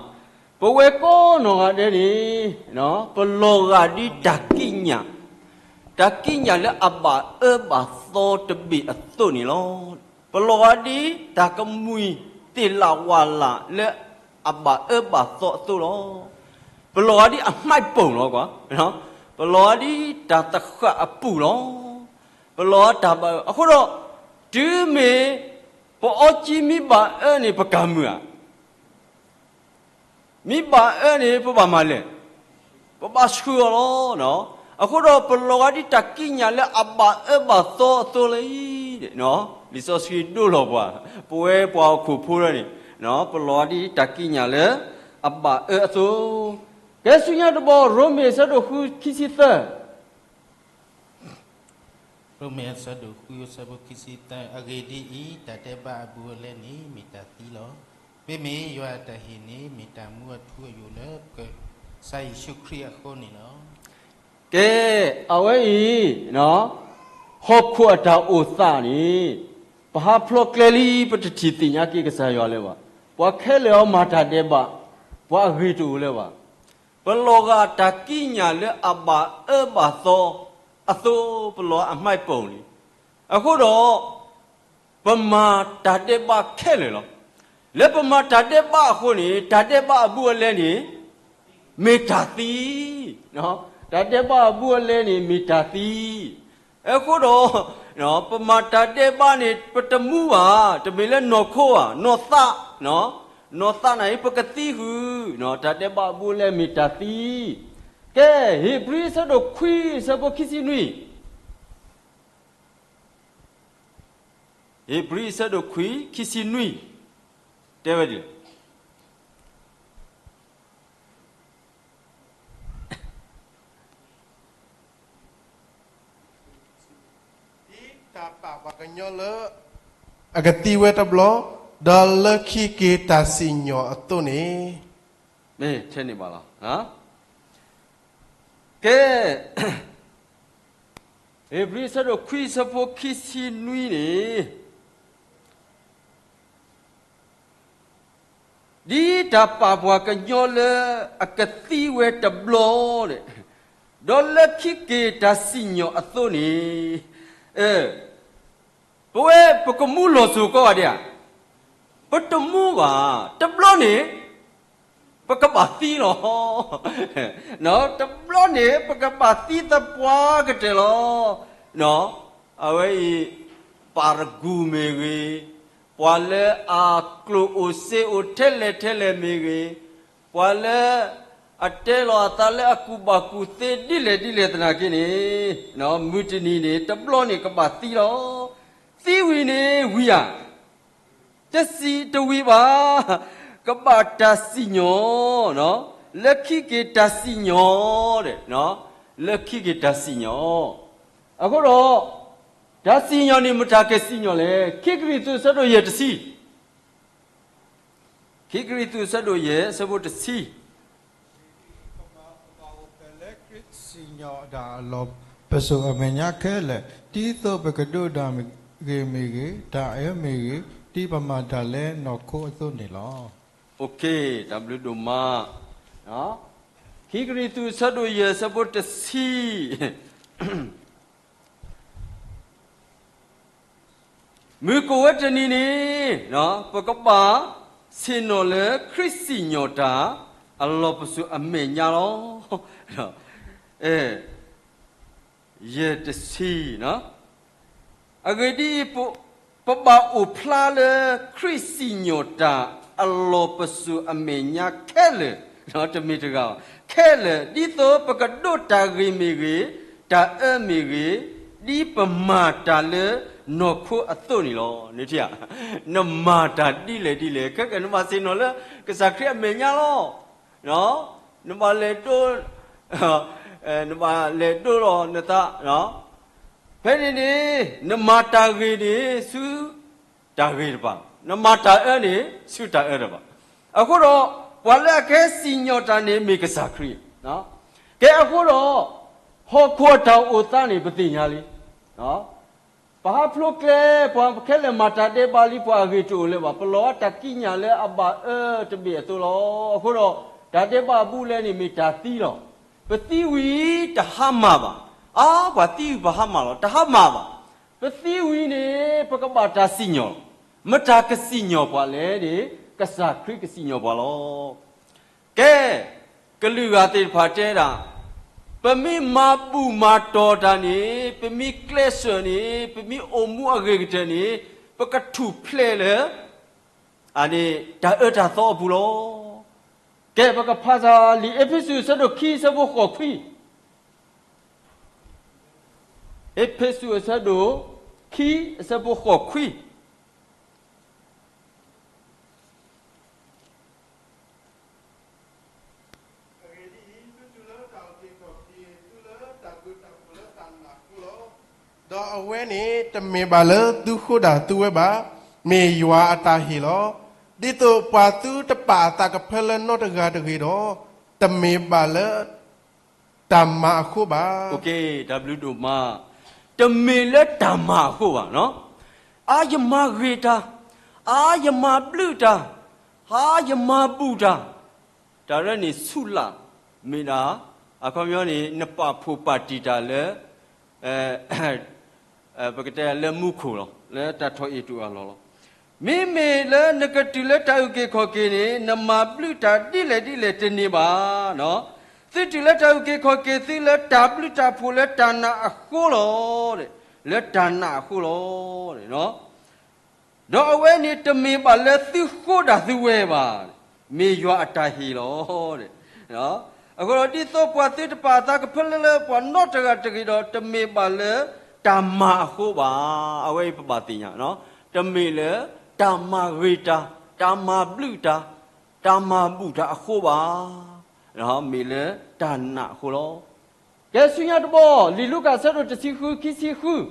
ပဝဲကိးနီၢ်ဂၤဒဲးန့ၣ်, ပလီၤဂာ်ဒ်တၢ်ကံးညာ်, တၢ်ကံးညာ်လၢအဘၣ်အၢဘၣ်သီတဘ့ၣ်အသိးန့ၣ်လီၤ. ပလီၤဂာ်ဒ်တၢ်ကမှံၤသ့ၣ်လၣ်ဝၣ်လၣ်လၢအဘၣ်အၢဘၣ်သီအသိးလီၤ. ပလီၤဂာ်ဒ်အမှိုက်ပုံလီၤကွၢ်, ပလီၤဂာ်ဒ်တၢ်သဃာ်အပူၤလီၤ. ပလီၤဂာ်တၢ်ဘၣ်အၢ, အဃိဒီး တုၤမ့ၢ်ပအီကံမ့ၢ်ဘၣ်အၢန့ၣ် ပကၤမုာ်ဧါ. မ့ၢ်ဘၣ်အၢန့ၣ် ပဘၣ်မၤလဲၣ်, ပဘၣ်ဆှၢအီၤလီၤ. အဃိဒီးပလီၤဂာ်ဒ်တၢ်ကံးညာ်လၢအဘၣ်အၢဘၣ်သီအသိး, လံာ်စီဆှံဒိၣ်လီၤပှၤ, ပဝဲပှၤဟီၣ်ခိၣ်ဖိဒၣ်န့ၣ်, ပလီၤဂာ်ဒ်တၢ်ကံးညာ်လၢအဘၣ်အၢအသိး, ကဲဆူညါတဘီ ရိမ့ၤအဆၢဒိၣ်ဃုခံဆံသၢ ရိမ့ၤအဆၢဒိၣ်ဃုအဆၢဖိခံဆံသၢ, အဂ့ၢ်ဒ်အံၤ, တၢ်ဒဲးဘးအဘူးအလဲန့ၣ် မ့ၢ်တၢ်သံလီၤ. မ့မ့ၢ်ယွၤအတၢ်ဟ့ၣ်န့ၣ် မ့ၢ်တၢ်မူအထူအယိာ်လၢကစၢ်ယ့ၣ်ၡူးခရံာ်အဃိန့ၣ်လီၤ. ကဲ, အဝဲအံၤ, ဟီၣ်ခိၣ်အတၢ်အိၣ်သးန့ၣ်, ပဟးဖျိးကျဲလံ ပတထံၣ်သ့ၣ်ညါက့ၤကစၢ်ယွၤလၢၤဘၣ်. ပှၤခဲလၢာ်အီၤမၤတၢ်ဒဲးဘး, ပှၤအဂ့ၤတအိၣ်လၢၤဘၣ်. ပလီၤဂာ်တၢ်ကံးညာ်လၢအဘၣ်အၢဘၣ်သီအသိး, ပလီၤအမှိုက်ပုံလံ. အဃိဒီး ပမၤတၢ်ဒဲးဘးခဲလၢာ်လီၤ. လၢပမၤတၢ်ဒဲးဘးအဃိန့ၣ်, တၢ်ဒဲးဘးအဘူးအလဲန့ၣ် မ့ၢ်တၢ်သံ, တၢ်ဒဲးဘးအဘူးအလဲန့ၣ် မ့ၢ်တၢ်သံ. အဃိဒီး ပမၤတၢ်ဒဲးဘးန့ၣ် ပတမူဘၣ်, တမ့ၢ်လၢနီၢ်ခိဧါ, နီၢ်သး, နီၢ်သးန့ၣ် ပကသံဃုာ်, တၢ်ဒဲးဘးအဘူးအလဲမ့ၢ်တၢ်သံ. ကဲ, ဧ့ၤဘြံၤအဆၢဒိၣ်ခွံအဆၢဖိခံဆံနွံ, ဧ့ၤဘြံၤအဆၢဒိၣ်ခွံ ခံဆံနွံ, တဲဝဲဒ်လဲၣ်. ဒ်တၢ်ပာ်ပှၤကညီလၢ အကသံဝဲတဘျီ, ဒီးလၢခံက့ၤတၢ်စံၣ်ညီၣ်အသိးန့ၣ်, မ့ၢ်ထဲန့ၣ်ဘၣ်လီၤ. ကဲ, ဧ့ၤဘြံၤအဆၢဒိၣ်ခွံအဆၢဖိခံဆံနွံန့ၣ် ဒ်တၢ်ပာ်ပှၤကညီလၢအကသံဝဲတဘျီန့ၣ်, ဒီးလၢခံက့ၤတၢ်စံၣ်ညီၣ်အသိးန့ၣ်, ပဝဲပကမူလီၤစိၤကိးဂၤဒဲးဧါ, ပတမူဘၣ်, တဘျီန့ၣ် ပကဘၣ်သံလီၤ. တဘျီန့ၣ် ပကဘၣ်သံသပှၢ်ကတၢၢ်လီၤ. အဝဲအံၤ ပှၤတဂၤမ့ၢ်ဂ့ၤ, ပှၤလၢအကျိၣ်အိၣ်စ့အိၣ်ထဲလဲၣ်ထဲလဲၣ်မ့ၢ်ဂ့ၤ, ပှၤလၢအတဲလီၤအသးလၢအကူၣ်ဘၣ်ကူၣ်သ့ဒ်လဲၣ်ဒ်လဲၣ်သနာ်က့န့ၣ်, မုၢ်တနံၤန့ၣ် တဘျီန့ၣ်ကဘၣ်သံလီၤ. သံဝံၤန့ၣ်ဝံၤဧါ, တစံးတဝံၤဘၣ်, ကဘၣ်တၢ်စံၣ်ညီၣ်, လၢခံက့ၤတၢ်စံၣ်ညီၣ်, လၢခံက့ၤတၢ်စံၣ်ညီၣ်. အဃိဒီး တၢ်စံၣ်ညီၣ်န့ၣ် မတၤကစံၣ်ညီၣ်လဲၣ်. ခံကရံၣ်သူး အဆၢဒိၣ်ယဲၢ် တဆံ, ခံကရံၣ်သူး အဆၢဒိၣ်ယဲၢ် အဆၢဖိတဆံ ပမၤအဘၣ်အိၣ်ဖျဲၣ်လၢခရံာ်စံၣ်ညီၣ်ဒၣ်အလီၢ်, ပစိာ်အမဲာ်ညါခဲလၢာ်, ဒ်သိးပကဒိးတၢ်ဂ့ၤမ့ၢ်ဂ့ၤ, တၢ်အၢမ့ၢ်ဂ့ၤ, ဒ်ပမၤတၢ်လၢနီၢ်ခိအသိးန့ၣ်လီၤ. တၢ်ဘျုးဒိၣ်မး. ခံကရံၣ်သူး အဆၢဒိၣ်ယဲၢ် အဆၢဖိတဆံ မုၢ်ကအိၣ်ဝဲတနံၤန့ၣ် ပကဘၣ်ဆ့ၣ်နီၤလၢခရံာ်စံၣ်ညီၣ်တၢ် အလီၢ်ပစိာ်အမဲာ်ညါလီၤ. ယဲၢ်တဆံ, အဂ့ၢ်ဒ်အံၤ, ပဘၣ်အိၣ်ဖျါလၢခရံာ်စံၣ်ညီၣ်တၢ်အလီၢ်ပစိာ်အမဲာ်ညါခဲလၢာ်, တမ့ၢ်တဂၤဘၣ်, ခဲလၢာ်, ဒ်သိးပကဒိးတၢ်ဂ့ၤမ့ၢ်ဂ့ၤ, တၢ်အၢမ့ၢ်ဂ့ၤ, ဒ်ပမၤတၢ်လၢနီၢ်ခိအသိးန့ၣ်လီၤ. နမၤတၢ်ဒ်လဲၣ်ဒ်လဲၣ်, ခဲကနဘၣ်ဆ့ၣ်နီၤလၢကစၢ်ခရံာ်အမဲာ်ညါလီၤ. နဘၣ်လဲၤဒိ, နဘၣ်လဲၤဒိလီၤနသး, ဖဲန့ၣ်န့ၣ် နမၤတၢ်ဂ့ၤန့ၣ် ဆူတၢ်ဂ့ၤတဖၣ်, နမၤတၢ်အၢန့ၣ် ဆူတၢ်အၢတဖၣ်. အဃိဒီး ပှၤလၢအကဟဲစံၣ်ညီၣ်တၢ်န့ၣ် မ့ၢ်ကစၢ်ခရံာ်. ကဲအဃိဒီး ဟီၣ်ခိၣ်အတၢ်အိၣ်သးန့ၣ် ပသ့ၣ်ညါလံ. ပဟးဖျိကျဲ, ပှၤခဲလၢာ်မၤတၢ်ဒဲးဘးလံ, ပှၤအဂ့ၢ်တအိၣ်လၢၤဘၣ်, ပလီၤတၢ်ကံးညာ်လၢအဘၣ်အၢတဘ့ၣ်အသိးလီၤ. အဃိဒီး တၢ်ဒဲးဘးအဘူးအလဲန့ၣ် မ့ၢ်တၢ်သံလီၤ. ပသံဝံၤတဟါမၢ်ဘၣ်. အါ, ပှၤသံဝံၤပဟါမၢ်လီၤ, တဟါမၢ်ဘၣ်. ပသံဝံၤန့ၣ် ပကဘၣ်တၢ်စံၣ်ညီၣ်လီၤ. မတၤကစံၣ်ညီၣ်ပှၤလဲၣ်န့ၣ် ကစၢ်ခရံာ်ကစံၣ်ညီၣ်ပှၤလီၤ. ကဲ, ကလုာ်ဂၤသ့ၣ်တဖၣ်တဲဒၣ်, ပမ့ၢ်မၤဘူၣ်မၤတီၢ်တၢ်န့ၣ်, ပမ့ၢ်ကျဲးစၢးန့ၣ်, ပမ့ၢ်အိၣ်မူအဂ့ၤကတၢၢ်န့ၣ်, ပကထူၣ်ဖျဲးလၢ အန့ၣ် တၢ်အၢတၢ်သီအပူၤလီၤ. ကဲ, ပကဖးစ့ၢ်လံာ်အ့းဖ့းစူး အဆၢဒိၣ်ခံ အဆၢဖိဃိးခွံ. အ့းဖ့းစူး အဆၢဒိၣ်ခံ အဆၢဖိဃိးခွံ. အဂ့ၢ်ဒ်အံၤ, သုတုၤလၢတၢ်အုၣ်က့ၤခီၣ်က့ၤသုလၢတၢ်ဘျုးတၢ်ဖှိၣ်လၢတၢ်နာ်အဃိလီၤ. ဒီးအဝဲန့ၣ်တမ့ၢ်ဘၣ်လၢသုဃိဒၣ်သုဝဲဘၣ်, မ့ၢ်ယွၤအတၢ်ဟ့ၣ်လီၤ. ဒ်သိးပှၤသုတပာ်အသးကဖၢလၢနီတဂၤတဂ့ၤဒီး, တမ့ၢ်ဘၣ်လၢ တၢ်မၤအဃိဘၣ်. တၢ်ဘျုးဒိၣ်မး, တမ့ၢ်လၢတၢ်မၤအဃိဘၣ်. အါယမၤဂ့ၤတၢ်, အါယမၤဘျုးတၢ်, အါယမၤဘူၣ်တၢ်, တၢ်ရဲၣ်န့ၣ်ဆူၣ်လၢ်, မ့ၢ်ဒၣ်, အခီပညီန့ၣ် နပာ်ဖှိၣ်ပာ်တံၢ်တၢ်လၢ ပကတဲလၢမူခိၣ်လီၤ, လၢတၢ်ထီၣ်အ့ၣ်တူၢ်အလီၢ်လီၤ. မ့မ့ၢ်လၢနကတုၤလၢတၢ်အုၣ်က့ၤခီၣ်က့ၤန့ၣ် နမၤဘျုးတၢ်ဒ်လဲၣ်ဒ်လဲၣ်တန့ၢ်ဘၣ်. သုတုၤလၢတၢ်အုၣ်က့ၤခီၣ်က့ၤသုလၢ တၢ်ဘျုးတၢ်ဖှိၣ်လၢတၢ်နာ်အဃိလီၤ. လၢတၢ်နာ်အဃိလီၤ. ဒီးအဝဲန့ၣ်တမ့ၢ်ဘၣ်လၢသုဃိဒၣ်သုဝဲဘၣ်, မ့ၢ်ယွၤအတၢ်ဟ့ၣ်လီၤ. အဃိဒီးဒ်သိးပှၤသုတပာ်အသးကဖၢလၢလၢပှၤနီတဂၤတဂ့ၤဒီး တမ့ၢ်ဘၣ်လၢတၢ်မၤအဃိဘၣ်. အဝဲအံၤပဘၣ်သ့ၣ်ညါ, တမ့ၢ်လၢတၢ်မၤဂ့ၤတၢ်, တၢ်မၤဘျုးတၢ်, တၢ်မၤဘူၣ်တၢ်အဃိဘၣ်. မ့ၢ်လၢတၢ်နာ်အဃိလီၤ. ကဲဆူညါတဘီ, လံာ်လူၤကၣ်အဆၢဒိၣ်တဆံဃု ခံဆံဃု. လံာ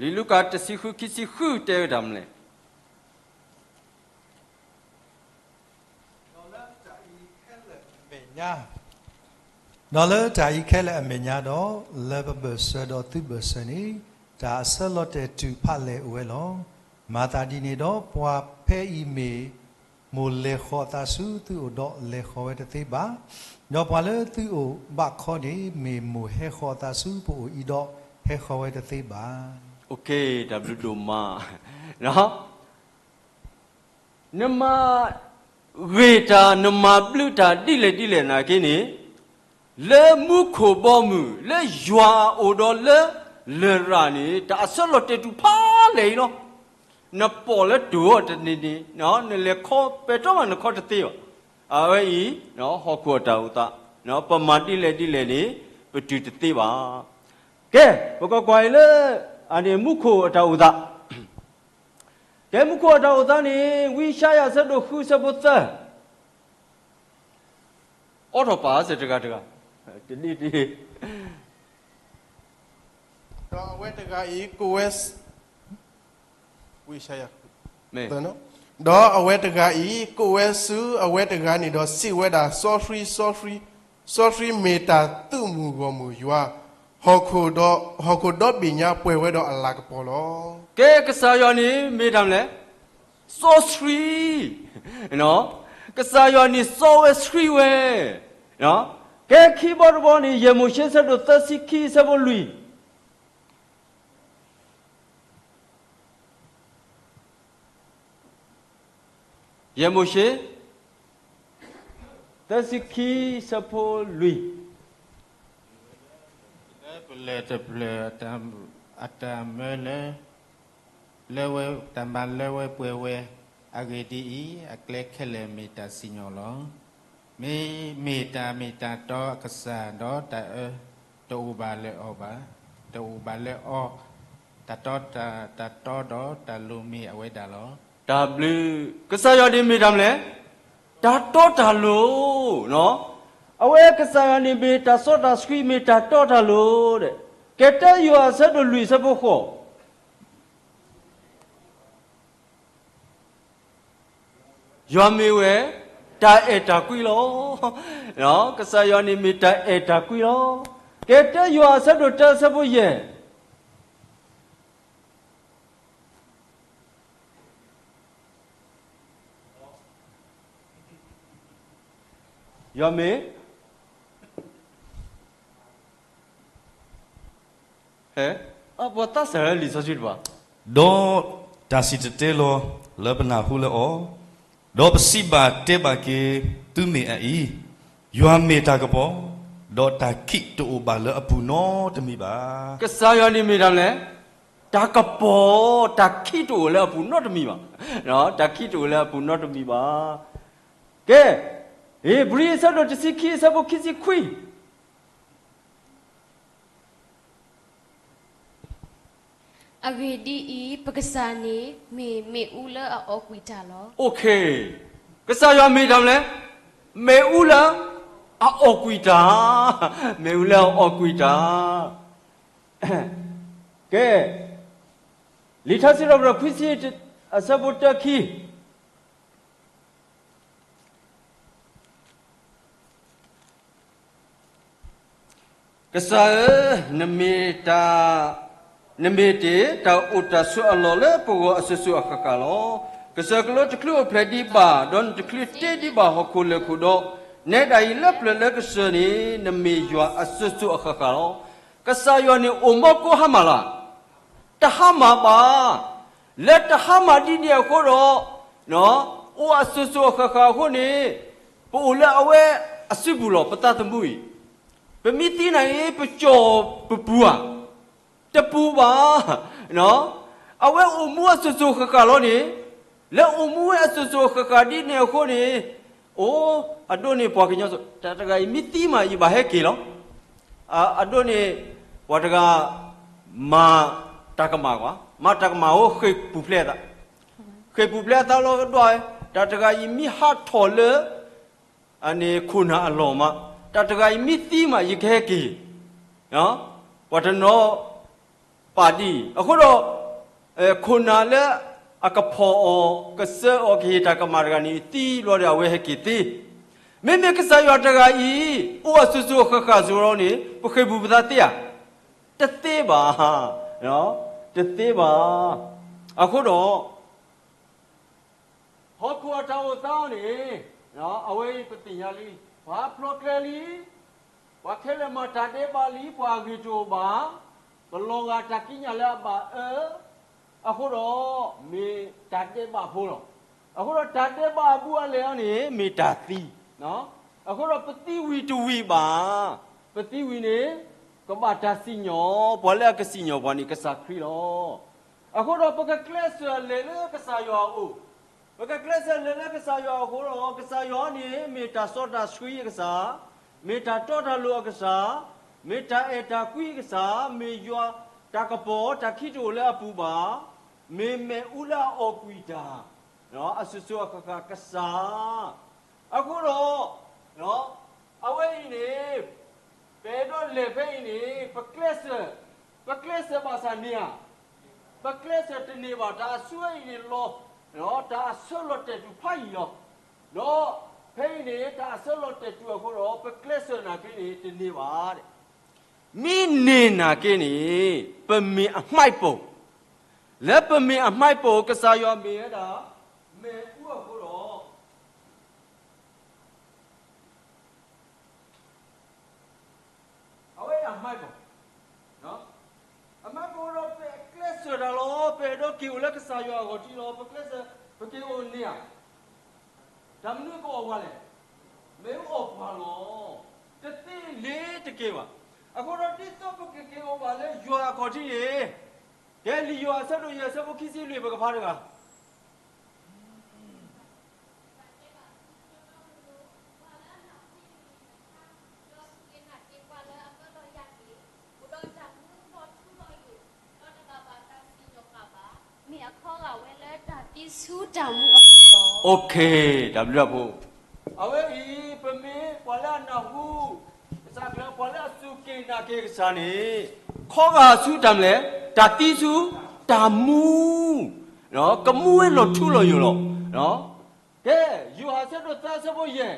်လူၤကၣ်တဆံဃု ခံဆံဃု တဲဝဲတၢ်မနုၤလဲၣ်. ဒီးလၢတၢ်အံၤခဲလၢာ်အမဲာ်ညါ, ဒီးလၢတၢ်အံၤခဲလၢာ်အမဲာ်ညါဒီး, လၢပဘၢၣ်စၢၤဒီးသုဘၢၣ်စၢၤန့ၣ်, တၢ်အဆၢလီၤတဲာ်တုၤဖးလဲၢ်အိၣ်ဝဲလီၤ. မၤသးဒ်န့ၣ်ဒီး ပှၤဖဲအံၤမ့ၢ် မိၢ်လဲၤဃီၤအသးဆူသုအိၣ်ဒီး လဲၤဃီၤဝဲတသ့ဘၣ်. ဒီးပှၤလၢသုအိၣ်ဘၣ်ခီန့ၣ် မ့ၢ်မိၢ်ဟဲဃီၤအသးဆူပအိၣ်အံၤဒီး ဟဲဃီၤဝဲတသ့ဘၣ်. တၢ်ဘျုးဒိၣ်မး. နမၤဂ့ၤတၢ် နမၤဘျုးတၢ်ဒ်လဲၣ်ဒ်လဲၣ်နာ်က့န့ၣ်, လၢမူခိၣ်ဘီမုၢ် လၢယွၤအအိၣ်ဒီးလၢလရာ်န့ၣ် တၢ်အဆၢလီၤတဲာ်တုၤဖးလဲၢ်အံၤလီၤ. နပိာ်လၢတိၢ်အီၤတန့ၢ်န့ၣ်, နလဲၤခီပဲတြီမး နခီတသ့ဘၣ်. အဝဲအံၤ ဟီၣ်ခိၣ်အတၢ်အိၣ်သး, ပမၤဒ်လဲၣ်ဒ်လဲၣ်န့ၣ် ပတုၤတသ့ဘၣ်. ကဲ, ပကကွၢ်အံၤလၢ အန့ၣ်မူခိၣ်အတၢ်အိၣ်သး. ကဲ မူခိၣ်အတၢ်အိၣ်သးန့ၣ် ဝံယၡါယၤအဆၢဒိၣ်ဃု အဆၢဖိသၢ. အိးထီၣ်ပာ်စ့ၢ်တဂၤတဂၤ, တဒ့တ့, ဒီးအဝဲတဂၤအံၤကိးဝဲ, ဝံယၡါယၤ, မ့ၢ်, ဒီးအဝဲတဂၤအံၤ ကိးဝဲဆူအဝဲတဂၤန့ၣ်ဒီးစံးဝဲဒၣ်, စီဆှံ, စီဆှံ, စီဆှံမ့ၢ်တၢ်သုးမုၢ်ဂီၢ်မုၢ်ယွၤ, ဟီၣ်ခိၣ်ဒီ, ဟီၣ်ခိၣ်ဒီဘ့ၣ်ညါပှဲၤဝဲဒီးအလၤကပီၤလီၤ. ကဲ, ကစၢ်ယွၤန့ၣ်မ့ၢ်တၢ်မနုၤလဲၣ်, စီဆှံ, ကစၢ်ယွၤန့ၣ်စီဝဲဆှံဝဲ, ကဲ, ခံဘီတဘီန့ၣ် ယဲၢ်မိၤၡ့ဆၢဒိၣ်သၢဆံခံဆၢဖိလွံၢ် ယဲၢ်မိၤၡ့ သၢဆံခံ ဆၢဖိလွံၢ်, လၢပလဲၤတဖျၢၣ်အတၢ်မၢလၢ လၢဝဲတၢ်မၤလၢဝဲပှဲၤဝဲ, အဂ့ၢ်ဒ်အံၤ, အကျဲခဲလၢာ်မ့ၢ်တၢ်စံၣ်ညီၣ်လီၤ. မ့မ့ၢ်တၢ်မ့ၢ်တၢ်တီအကစၢ်, ဒီးတၢ်အၢတအိၣ်ဘၣ်လၢအီၤဘၣ်, တအိၣ်ဘၣ်လၢအီၤ, တၢ်တီ, တၢ်တီဒီးတၢ်လိၤမ့ၢ်အဝဲဒၣ်လီၤ. တၢ်ဘျုး, ကစၢ်ယွၤန့ၣ်မ့ၢ်တၢ်မနုၤလဲၣ်, တၢ်တီတၢ်လိၤ, အဝဲကစၢ်ယွၤန့ၣ်မ့ၢ်တၢ်စီတၢ်ဆှံ မ့ၢ်တၢ်တီတၢ်လိၤ, ကဲတၢယိၤဟၣ်အဆၢဒိၣ်လွံၢ်ဆၢဖိဃိး ယွၤမ့ၢ်ဝဲတၢ်အဲၣ်တၢ်ကွံလီၤ. ကစၢ်ယွၤန့ၣ်မ့ၢ်တၢ်အဲၣ်တၢ်ကွံလီၤ. ကဲတၢယိၤဟၣ်အဆၢဒိၣ်တၢအဆၢဖိယဲၢ် ယွၤမ့ၢ်, ဟဲ, ပှၤသးစၢ်လၢလံာ်စီဆှံတဖၣ်, ဒီးတၢ်စံၣ်တဲၤတဲလီၤလၢပနၢ်ဟူလၢအီၤ, ဒီးပစံးဘၣ်တဲဘၣ်က့ၤသုမ့ၢ်အအံၤ, ယွၤမ့ၢ်တၢ်ကပီၤ, ဒီးတၢ်ခံးတအိၣ်ဘၣ်လၢအပူၤနီတမံၤဘၣ်. ကစၢ်ယွၤန့ၣ်မ့ၢ်တၢ်မနုၤလဲၣ်, တၢ်ကပီၤ, တၢ်ခံးတအိၣ်လၢအပူၤနီတမံၤဘၣ်. တၢ်ခံးတအိၣ်လၢအပူၤနီတမံၤဘၣ်. ကဲ, ဧ့ၤဘြံၤအဆၢဒိၣ်တဆံခံအဆၢဖိခံဆံခွံ အဂ့ၢ်ဒ်အံၤ, ပကစၢ်န့ၣ်မ့ၢ်မ့ၣ်အူလၢအအီၣ်ကွံာ်တၢ်လီၤ. ကစၢ်ယွၤမ့ၢ်တၢ်မနုၤလဲၣ်, မ့ၣ်အူလၢအအီၣ်ကွံာ်တၢ်, မ့ၣ်အူလၢအအီၣ်ကွံာ်တၢ်. ကဲ, လံာ်ထါစံးထီၣ်ပတြၢၤခွံဆံ အဆၢဖိတၢခံ ကစၢ်ဧၢ, နမ့ၢ်တၢ်, နမ့ၢ်တၢ်အိၣ်တၢ်ဆိးအလီၢ်လၢပဂီၢ်အစိၤစိၤအဃၣ်ဃၣ်လီၤ. ကစၢၢ်ကလိတချုးအိၣ်ဖျဲၣ်ဒံးဘၣ်, ဒီးနတချုးတ့ဒံးဘၣ်ဟီၣ်ခိၣ်လၢၢ်ခိၣ်ဒီး, နဲဒၣ်အံၤလၢပျၢၤလၢကစၢၢ်န့ၣ် နမ့ၢ်ယွၤအစိၤစိၤအဃၣ်ဃၣ်လီၤ. ကစၢ်ယွၤန့ၣ်အိၣ်မူကိးဟါမၢ်လၢ် တဟါမၢ်ဘၣ်. လၢတဟါမၢ်ဒ်န့ၣ်အဃိဒီး, အိၣ်အစိၤစိၤအဃၣ်ဃၣ်အဃိန့ၣ်, ပအိၣ်လၢအဝဲအစုပူၤလီၤ. ပသးသမူအံၤ, ပမ့ၢ်သံနၤအံၤ ပကၠီၣ်ပပူၤဧါ, တပူၤဘၣ်. အဝဲအိၣ်မူအစိၤစိၤအဃၣ်ဃၣ်လီၤန့ၣ်, လၢအိၣ်မူဝဲအစိၤစိၤအဃၣ်ဃၣ်ဒ်န့ၣ်အဃိန့ၣ်, အိၣ်, အဒိန့ၣ်ပှၤကညီစိၤ တၢ်တဂၤအံၤမ့ၢ်သံမး ယဘၣ်ဟဲက့ၤလီၤ. အဒိန့ၣ် ပှၤတဂၤ မၤတၢ်ကမၣ်ကွၢ်, မၤတၢ်ကမၣ်အဃိ ဃ့ၢ်ပူၤဖျဲးအသး, ဃ့ၢ်ပူၤဖျဲးအသးလီၤကဒီး, တၢ်တဂၤအံၤမ့ၢ်ဟးထီၣ်လၢ အန့ၣ်ခိၣ်နၢ်အလီၢ်မး, တၢ်တဂၤအံၤမ့ၢ်သံမး ယကဟဲက့ၤ, ပှၤတနီၤ ပာ်ဒ်အံၤအဃိဒီး, ခိၣ်နၢ်လၢအကဖီၣ်အီၤ ကစၢအီၤ ကဟ့ၣ်တၢ်ကမၣ်တဂၤန့ၣ် သံဘျီဒီး အဝဲဟဲက့ၤသ့. မ့မ့ၢ်ကစၢ်ယွၤတဂၤအံၤ အိၣ်အစိၤစိၤအဃၣ်ဃၣ်စ့ၢ်ကီးလီၤန့ၣ် ပဃ့ၢ်ပူၤပသးသ့ဧါ, တသ့ဘၣ်, တသ့ဘၣ်. အဃိဒီး ဟီၣ်ခိၣ်အတၢ်အိၣ်သးန့ၣ်, အဝဲအံၤပသ့ၣ်ညါလံ, ပှၤဖျီကျဲလံ, ပှၤခဲလၢာ်မၤတၢ်ဒဲးဘးလံ, ပှၤအဂ့ၢ်တအိၣ်ဘၣ်, ပလီၤဂာ်တၢ်ကံးညာ်လၢအဘၣ်အၢ, အဃိဒီး မ့ၢ်တၢ်ဒဲးဘးဖိလီၤ. အဃိဒီးတၢ်ဒဲးဘးအဘူးအလဲအံၤန့ၣ် မ့ၢ်တၢ်သံ, အဃိဒီးပသံဝံၤတဝံၤဘၣ်, ပသံဝံၤန့ၣ် ကဘၣ်တၢ်စံၣ်ညီၣ်, ပှၤလၢအကစံၣ်ညီၣ်ပှၤန့ၣ် ကစၢ်ခရံာ်လီၤ. အဃိဒီးပကကျဲးစၢးလဲၤလၢကစၢ်ယွၤအအိၣ်, ပကကျဲးစၢးလဲၤလၢကစၢ်ယွၤအအိၣ်အဃိဒီး ကစၢ်ယွၤန့ၣ် မ့ၢ်တၢ်စီတၢ်ဆှံအကစၢ်, မ့ၢ်တၢ်တီတၢ်လိၤအကစၢ်, မ့ၢ်တၢ်အဲၣ်တၢ်ကွံအကစၢ်, မ့ၢ်ယွၤတၢ်ကပီၤ တၢ်ခံးတအိၣ်လၢအပူၤဘၣ်, မ့ၢ်မ့ၣ်အူလၢအအီၣ်ကွံာ်တၢ်, အစိၤစိၤအဃၣ်ဃၣ်ကစၢ် အဃိဒီး အဝဲအံၤန့ၣ် ပအဲၣ်ဒိးလဲၤဖဲအံၤန့ၣ် ပကျဲးစၢး, ပကျဲးစၢးဘၣ်ဆၣ်န့ၣ်ဧါ, ပကျဲးစၢးတန့ၢ်ဘၣ်. တၢ်အစုအံၤန့ၣ်လီၤ, တၢ်အဆၢလီၤတဲာ်တူာ်ဖးယံာ်လီၤ. ဒီးဖဲအံၤန့ၣ် တၢ်အဆၢလီၤတဲာ်တူာ်အဃိဒီး ပကျဲးစၢးနာ်က့န့ၣ် တန့ၢ်ဘၣ်. မ့ၢ်န့ၢ်နာ်က့န့ၣ် ပမ့ၢ်အမှိုက်ပုံ, လၢပမ့ၢ်အမှိုက်ပုံ ကစၢ်ယွၤမ့ၢ်ဝဲဒၣ် မ့ၣ်အူအဃိဒီး အဝဲအမှိုက်ပုံ, အမှိုက်ပုံဒီး ပကျဲးစၢးတၢ်လီၤ. ပအဲၣ်ဒိးက့ၤအိၣ်လၢကစၢ်ယွၤအဂီၢ်ထံလီၤ. ပကျဲးစၢး ပက့ၤအိၣ်န့ၢ်ဧါ. တၢ်မနုၤကအိၣ်ပှၤလဲၣ်. မ့ၣ်အူအိၣ်ပှၤလီၤ. တသ့လၢတက့ၤဘၣ်. အဃိဒီး ဒ်သိးပကက့ၤအိၣ်ဘၣ်လၢယွၤအခီၣ်ထံးန့ၣ်, ကဲလံာ်ယိၤဟၣ်အဆၢဒိၣ်ယဲၢ် အဆၢဖိခံဆံလွံၢ် ပကဖးတဂၤ တၢ်ဘျုးတၢ်ဖှိၣ်. အဝဲအံၤ ပမ့ၢ်ပှၤလၢအနၢ်ဟူ ကစၢ်ခရံာ် ပှၤလၢအစူၢ်က့ၤနာ်က့ၤကစၢ်န့ၣ်, ခီဂာ်ဆူတၢ်မနုၤလဲၣ်, တၢ်သံဆူတၢ်မူ, ကမူဝဲလီၤထူလီၤယိာ်လီၤ. ကဲ, ယိၤဟၣ်အဆၢဒိၣ်သၢ အဆၢဖိယဲၢ်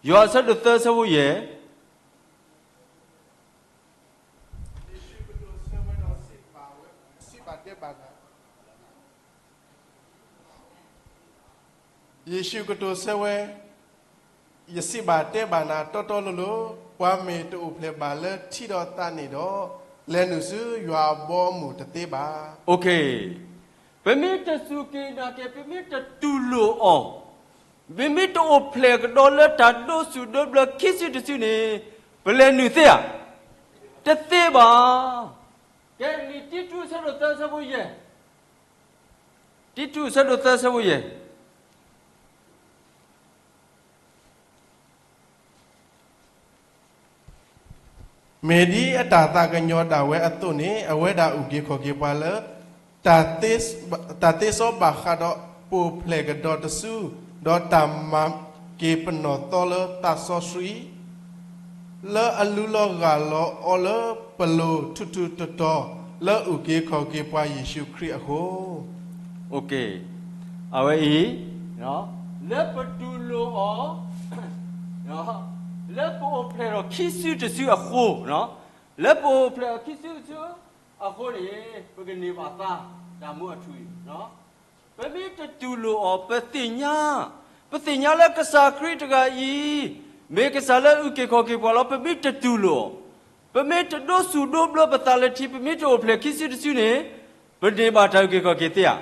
ယိၤဟၣ်အဆၢဒိၣ်သၢ အဆၢဖိယဲၢ်. ယ့ၣ်ၡူးကတိၤဆၢဝဲ, ယစံးဘၣ်တဲဘၣ်နၤတီတီလိၤလိၤ, ပှၤမ့ၢ်တအိၣ်ဖျဲၣ်ဘၣ်လၢထံဒီးသးန့ၣ်ဒီး, လဲၤနုာ်ဆူယွၤအဘီအမုၢ်တသ့ဘၣ်. ပမ့ၢ်တစူၢ်က့ၤနာ်က့ၤ, ပမ့ၢ်တတူၢ်လိာ်အီၤ, ပမ့ၢ်တအိၣ်ဖျဲၣ်ကဒီးလၢတၢ်ဒိးဆူၣ်ဒိးဘျၢခံစုတစုန့ၣ်, ပလဲၤနုာ်သ့ဧါ. တသ့ဘၣ်. ကဲ, လံာ်တံတူး အဆၢဒိၣ်သၢ အဆၢဖိယဲၢ်. တံတူး အဆၢဒိၣ်သၢ အဆၢဖိယဲၢ်. မ့ၢ်ဒ်အတၢ်သးကညီၤဒၣ်ဝဲအသိးန့ၣ်, အဝဲဒၣ်အုၣ်က့ၤခီၣ်က့ၤပှၤလၢ တၢ်သ့စီဘၣ်ဃးဒီး ပအိၣ်ဖျဲၣ်ကဒီးတစု, ဒီးတၢ်မၤက့ၤပနီၢ်သီလၢသးစီဆှံ လၢအလူလီၤဂၢ်လီၤအီၤလၢပလိၤထူးထူးတီၤတီၤ လၢအုၣ်က့ၤခီၣ်က့ၤပှၤယ့ၣ်ၡူးခရံာ်အဃိ. အဝဲအံၤ လၢပတူၢ်လိာ်အီၤ, လၢပအိၣ်ဖျဲၣ်ထီၣ်ခံစုတစုအဃိ, လၢပအိၣ်ဖျဲၣ်ထီၣ်ခံစုတစုအဃိန့ၣ်, ပကန့ၢ်ဘၣ်သါတၢ်မူအထူအယိာ် ပမ့ၢ်တတူၢ်လိာ်အီၤ, ပသ့ၣ်ညါ, ပသ့ၣ်ညါလၢကစၢ်ခရံာ်တဂၤအံၤ မ့ၢ်ကစၢ်လၢအုၣ်က့ၤခီၣ်က့ၤပှၤလီၤ. ပမ့ၢ်တတူၢ်လိာ်အီၤ, ပမ့ၢ်တဒိးဆူၣ်ဒိးဘျၢပသးလၢထံ, ပမ့ၢ်တအိၣ်ဖျဲၣ်ခံစုတစုန့ၣ်, ပန့ၢ်ဘၣ်တၢ်အုၣ်က့ၤခီၣ်က့ၤသ့ဧါ.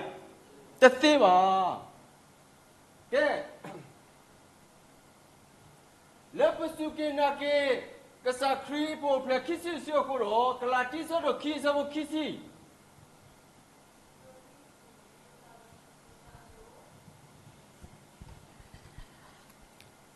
တသ့ဘၣ်. ကဲ လၢပစူၢ်က့ၤနာ်က့ၤကစၢ်ခရံာ် ပအိၣ်ဖျဲၣ်ခံစုတစုအဃိဒီး, ကလၤတံ အဆၢဒိၣ်ခံ အဆၢဖိခံဆံ